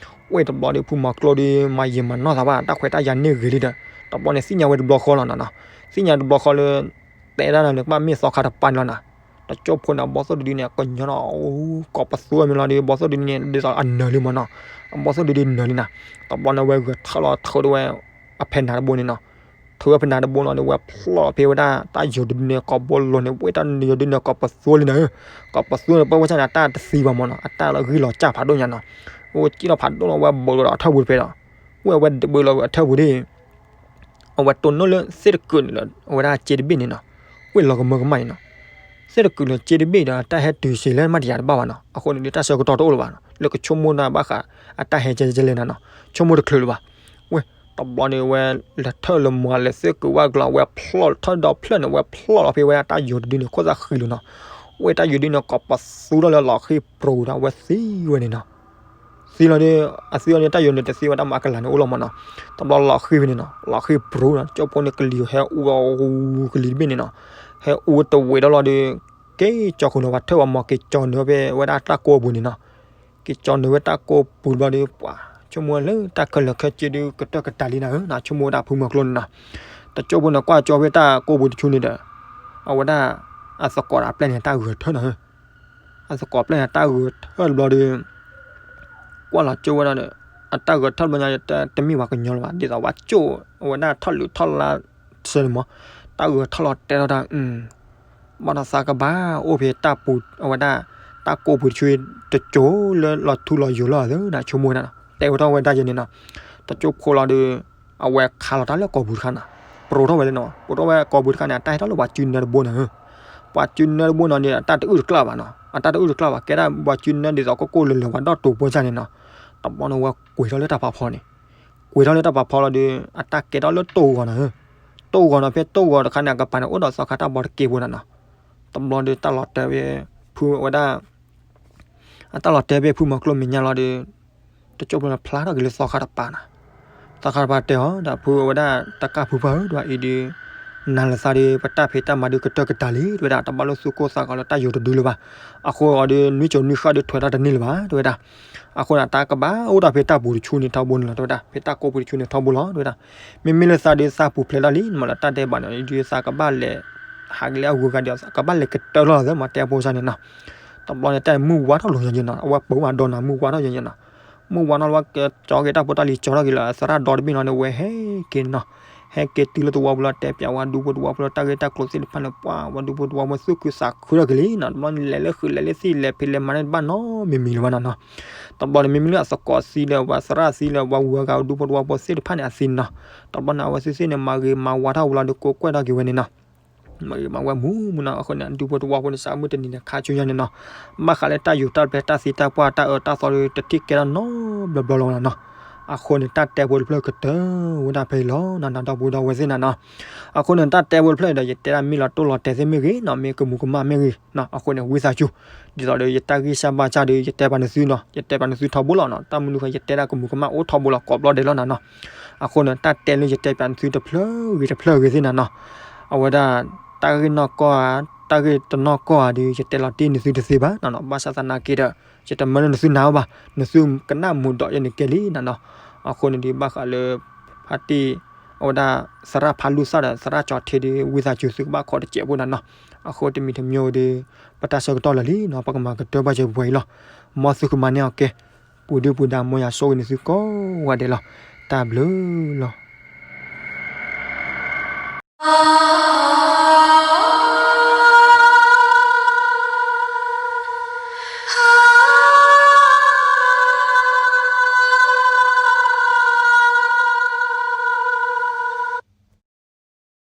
ဝ့ၢ်တဘျီဒီး ဖုမီၤကျိဒီး မၤယံာ်မၤနီၢ်သးဘၣ် တၢ်ခွဲးတၢ်ယာ်န့ၢ်ဂ့ၤလံဒီး တဘျီန့ၣ် သ့ၣ်ညါဝဲတဘျီဃီလီၤနီၤနီၤ, သ့ၣ်ညါတဘျီဃီလၢ တဲဒၣ်နၤန့ၣ် ကဘၣ်မ့ၢ်သီခါတပၤန့ၣ်လီၤနၤ. တကၠိဖိန့ၣ် ဘီသိၣ်တဒုန့ၣ် ကညီနီၤ ကိးပသူမ့ၢ်လီၤဒီး ဘီသိၣ်တဒုန့ၣ် ဒ်သိးအနၢၤလံမ့ၢ်နီၤ, အဘီသိၣ်တဒုန့ၣ်နၢၤလံနၤ. တဘျီန့ၣ် ဝဲဂဲၤထၢၣ်လီၤထုးထီၣ်ဝဲ အဖဲနၤတဘိန့ၣ်နီၤ, ထုးဝဲဖဲနၤတဘိလီၤဒီး ဝဲဖျီၣ်လီၤဖဲဝဲဒၣ်တၢ်ယိၤတဒုန့ၣ် ကိာ်ဘိလိၤန့ၣ် ဝ့ၢ်တၢ်ယိၤတဒုန့ၣ် ကိးပသူလံနၤဧၢ, ကိးပသူန့ၣ် ပဝဲဆၣ်န့ၣ် အတၢ်တသံဘၣ်မ့ၢ်နီၤ အတၢ်လၢဂံၢ်လီၤစၢ်ဖးဒိၣ်ညါနီၤ, အိၣ်ကံၣ်လီၤဖးဒိၣ်လီၤ ဝဲဘူးလီၤဒီးအထၢၣ်ပူၤတဖဲဒီး, ဝ့ၢ်ဝဲဘူးလီၤဝဲအထၢၣ်ပူၤဒီး အဝဲတိၢ်နီၣ်လၢသ့ၣ်တကုာ်န့ၣ်လၢ အဝဲဒၣ်စ့တဘ့ၣ်န့ၣ်နီၤ, ဝ့ၢ်လီၤကမၢကမၣ်န့ၣ်နီၤ, သ့ၣ်တကုာ်လၢစ့တဘ့ၣ်ဒီး တၢ်ဟဲတုၤစ့လၢမ့ၢ်တယာ်တဘၣ်ဘၣ်နီၤ, အဃိန့ၣ်ဒီး တၢ်ဆၢကတီၢ်တအိၣ်လၢၤဘၣ်နီၤ, လၢကဆိကမိၣ်တၢ်ဘၣ်ဃး အတၢ်ဟဲကဲကဲလဲၣ်နၤနီၤ, ဆိကမိၣ်တချုးလၢၤဘၣ်. ဝ့ၢ် တဘျီန့ၣ် ဝဲလဲၤထၢၣ်လၢမၤလဲၤသ့ၣ်ကုာ်ဝဲကျီၤ ဝဲဖျီၣ်ထၢၣ်ဒီဖျၢၣ်န့ၣ် ဝဲဖျီၣ်လီၤဖဲဝဲဒၣ်တၢ်ယိၤတဒုန့ၣ် ခိၣ်သၣ်ဃံလီၤနီၤ, ဝ့ၢ်တၢ်ယိၤတဒုန့ၣ် ကိးပသူထီၣ်လၢလီၤဃံပြူၤဒီး ဝဲသံဝဲန့ၣ်နီၤ. သံလီၤဒီး အသံအီၤန့ၣ် တၢ်ယိၤန့ၣ်တသံဝဲတၢ်မၤကလၤန့ၣ်အိၣ်လီၤမ့ၢ်နီၤ, တဘျီလီၤဃံဖဲန့ၣ်နီၤ လီၤဃံပြူၤနီၤ တကၠိဖိန့ၣ် ကလံၤဟဲအူအူကလံၤတဘ့ၣ်န့ၣ်နီၤ, ဟဲအူတဝံၤဒီးလီၤဒီး က့ၤကၠီခိၣ်န့ၣ် ပှၤထၢၣ်ဝဲမၤက့ၤကၠီနုာ်ဖဲဝဲဒၣ်တၢ်ကိးပူၤန့ၣ်နီၤ, က့ၤကၠီနုာ်ဝဲတၢ်ကိးပူၤတဘျီဒီး ပှၤဆိကမိၣ်လၢတၢ်ခဲလၢာ်ခဲဆ့ဒုးကတၢၢ်ကတၢၢ်လံနၤဧၢ, နဆိကမိၣ်ဝဲဒၣ်ဖုမီၤကျိန့ၣ်နီၤ, တကၠိဖိန့ၣ်ကွၢ်ကၠီဖဲတၢ်ကိးပူၤတဆူန့ၣ်ဒီး အဝဲဒၣ် အသကိးဒီးအပျဲၢ်န့ၣ် တၢ်ဂဲၤထၢၣ်နၤဧၢ, အသကိးပျဲၢ်န့ၣ် တၢ်ဂဲၤထၢၣ်တဘျီဒီး ကွၢ်လီၤကၠိဝဲဒၣ်ဒီး အတၢ်ဂဲၤထၢၣ်တဘျီညါ တမ့ၢ်ပှၤကညီလၢၤဘၣ် ဒ်သိးပှၤကၠိ အဝဲဒၣ်ထီၣ်လုးထီၣ်လါဆၢန့ၣ်မး, တၢ်ဂဲၤထၢၣ်လီၤတဲထီၣ်တၢ် ဘၣ်ဒီးသးကဘၣ်အိၣ်ဖဲတၢ်ပူၤ အဝဲဒၣ် တၢ်ကိးပူၤတဆူ တကၠိလၢလီၤထူလီၤယိာ်လၢအသး နဆိကမိၣ်ဝဲဒၣ် တဲဝဲထီၣ်ဝဲဒၣ်ယဲန့ၣ်နီၤ, တကၠိဖိလီၤဒီး အဝဲခးလီၤတၢ်လၢကိာ်ပူၤတခါနီၤ, ပြိးထီၣ်ဝဲလၢနီၤ ပြိးထီၣ်ဝဲကိာ်ပူၤတခါန့ၣ် အတၢ်ဟဲထီၣ်လၢပှၤစုနၢတဘိန့ၣ်ဧၢ, ပှၤစုနၢတဘိနီၤဒီး အတၢ်တအုၣ်တကျၢ်ဘၣ်နီၤ, အတၢ်တအုၣ်တကျၢ်ဘၣ် ကဲဒၣ်ပှၤစုနၢဒ်သိးကိၢ်ကိၢ်လၢၤလၢၤ ပှၤဒီၣ်တိာ်ဖိစၢ်န့ၣ်နီၤ, တဘျီန့ၣ်ဝဲကွံာ်ထီၣ်လၢတၢ်ဖးဖီန့ၣ်, ကွံာ်ထီၣ်လၢတၢ်ဖးဖီလီၤဒီး အတၢ်ကဲထီၣ်လၢတိၢ်ဂီၤနီၤဧၢ, တိၢ်ဂီၤနီၤ ဖဲတိၢ်ဂီၤတခါန့ၣ် အကပၤန့ၣ် အိၣ်ဒီးသီခါတၢ်ဘီတက့ဖိနီၤနီၤ, တဘျီဒီးတၢ်လီၤတဲာ်ဖဲ ဖုဝဲဒၣ် အတၢ်လီၤတဲာ်ဖဲဖုမီၤကျိမဲာ်ညါလီၤဒီး တကၠိဖိန့ၣ်ဖျါထီၣ်က့ၤလၢသီခါတပၤနီၤ, သီခါတပၤတဲအီၤ ဒီးဖုဝဲဒၣ်တကၢ်ဖုပၢ်ဧၢ ဒီးအံၤဒီး နၤလၢသးဒီး ပတၢ်ဖံးတၢ်မၤဒုးကတၢၢ်ကတၢၢ်လံ တဲဝဲဒၣ်, တဘၣ်လိၣ်သူၣ်ကိၢ်သးဂီၤလၢတၢ်ယိၤတဒုလၢၤဘၣ်. အဃိအီၤဒီး နွံကၠိၤနွံဃၣ်ဒုးထွဲတၢ်တန့ၢ်လၢၤဘၣ် တဲဝဲဒၣ်. အဃိန့ၣ် တၢ်ကဘၣ်အိၣ်တၢ်ဖံးတၢ်ပူၤတဆူန့ၣ်ထီဘိန့ၣ်လီၤ တဲဝဲဒၣ်, ဖံးတၢ်ကိးပူၤတဆူန့ၣ်ထီဘိလီၤ တဲဝဲဒၣ်. မ့မ့ၢ်လၢသးဒီးသးပူၤဖျဲးတၢ်လံ မ့ၢ်လၢတၢ်ဒဲးဘးန့ၣ်ဒီး သးကဘၣ်လဲၤ ဟးက့ၤလၢအဂုၤအဂၤဒီး ကဘၣ်လဲၤကတၢၢ်လီၤသၢမး တဲဖိစၢ်န့ၣ်နီၤ. တဘျီန့ၣ် တၢ်မုၢ်ဝါထီၣ်လီၤယဲၢ်နီၤ, အဝဲပၢၤမးဒီးနၤ မုၢ်ဝါထီၣ်ယဲၢ်နီၤ. မုၢ်ဝါနီၤလီၤ ကၠီက့ၤတၢ်ဖိတၢ်လံၤ ကၠီထီၣ်က့ၤလၢသရၣ်ဒီတဘ့ၣ်နီၤန့ၣ် ဝဲဟဲက့ၤနီၤ. ဟဲက့ၤတုၤလၢသဝီပူၤလီၤ တဲပၠးဝဲဒူဖိသဝီဖိလၢတၢ်ဂ့ၢ်တၢ်ကျိၤသ့ၣ်တဖၣ်န့ၣ် ပှၤဝဲဒူဖိသဝီဖိသူၣ်ခုသးခုထီၣ်က့ၤလံနီၤ. တဘျီန့ၣ် လဲၤလၢဃုာ်လဲၤလၢသံၣ် လဲၤဖံးလဲၤမၤန့ၣ်တဘၣ်နီတမံၤမံၤလၢၤဘၣ်နီၤနီၤ. တဘျီန့ၣ် မ့မ့ၢ်လၢအသကိးသံလၢ ပှၤသရၣ်သံလၢ ပှၤဂုၤအဂၤဒူဖိသဝီဖိသ့ၣ်တဖၣ်န့ၣ်အသံန့ၣ်နီၤ. တဘျီန့ၣ် အဝဲသ့ၣ်သ့ၣ်န့ၣ် မၤဂ့ၤမၤဝါထီၣ်ဝဲလီၤဒီး ကိးကွဲၢ်ထီၣ်က့ၤဝဲန့ၣ်နီၤ. မၤဂ့ၤမၤဝါမူးမူးနီၤ. အဃိန့ၣ် ဒူဖိသဝီဖိန့ၣ် စးမုၢ်တနံၤန့ၣ်ခါဆူညါန့ၣ်နီၤ, ဘၣ်ဃးလၢတၢ်ယူၤတၢ်ပျဲ တၢ်သံတၢ်ပှၢ် တၢ်အၢတၢ်သီဒီး တထံၣ်ကဲထီၣ်နီတဘျီဘျီလီၤနီၤနီၤ. အဃိန့ၣ် တၢ်တဲဖိတဖျၢၣ်ကတၢၢ်ဝဲဒၣ်ဖဲအံၤလီၤနီၤ ဒီပုၢ်ဒီဝဲၢ်သ့ၣ်နီၤနီၤ. အဃိန့ၣ် တၢ်တဲဖိတဖျၢၣ်အံၤဒီး ယတဲဒၣ်မ့ၢ်လီၤတိၢ်လီၤတဲာ်သ့ၣ်မ့ၢ်ဂ့ၤနီၤ, မ့ၢ်ကမူးကမၣ်မ့ၢ်ဂ့ၤနီၤ, အဃိန့ၣ် ဝံသးစူၤ ဒ်သိးဒီး ယတၢ်ဂံၢ်စၢ်ဘါစၢ်ဒီး ယတဲပာ်နသုနီၤ, ယတဲပာ်နသုထီဘိလီၤနီၤ. တၢ်မနုၤဃီယတဲဒၣ်ကမူးကမၣ်အိၣ်ထီဘိလီၤ ကိးဘျီဒဲးလီၤနီၤနီၤ. အဃိန့ၣ် တၢ်တဲလၢယတဲပာ်နသုတဖျၢၣ်ဂ့ၤတဖျၢၣ်ဂ့ၤသ့ၣ်နီၤနီၤ, အဝဲဒၣ် တၢ်ဂ့ၢ်နီၢ်ကီၢ်ဧါ တၢ်ဂ့ၢ်တနီၢ်ကီၢ်ဧါဒီး ယတဲလီၤတ့ၢ်နသုတသ့ဘၣ်နီၤနီၤ. ဘၣ်ဆၣ်သနာ်က့ဒီး ယတမၢလၢနသုနၤဘၣ်, နသုကနၣ်မူးဒီးယန့ၣ်ကဲလံနီၤနီၤ. အဃိန့ၣ်ဒီး ဘၣ်ဃးလၢ ဖါတံၢ် အဝဲဒၣ် သရၣ်ဖါလူၢ်သၣ်ဒီး သရၣ်ကၠီၤထံဒီး ဝံသးစူၤသုကဘၣ်ခိးတစဲးဖိနီၤနီၤ. အဃိတမံၤတမံၤဒီး ပတၢ်ဆၢကတီၢ်လၢာ်လံနီၤ, ပကမၤကတၢၢ်ဘၣ်စၢၤပှဲၤအံၤလီၤ. မ်သုကမၤန့ၢ်အီၤကဲ, ပူၤဒုပူၤဒါ မ်ယွၤဆိၣ်ဂ့ၤနသုကိးဂၤဒဲးလီၤ. တၢ်ဘျုးလီၤ.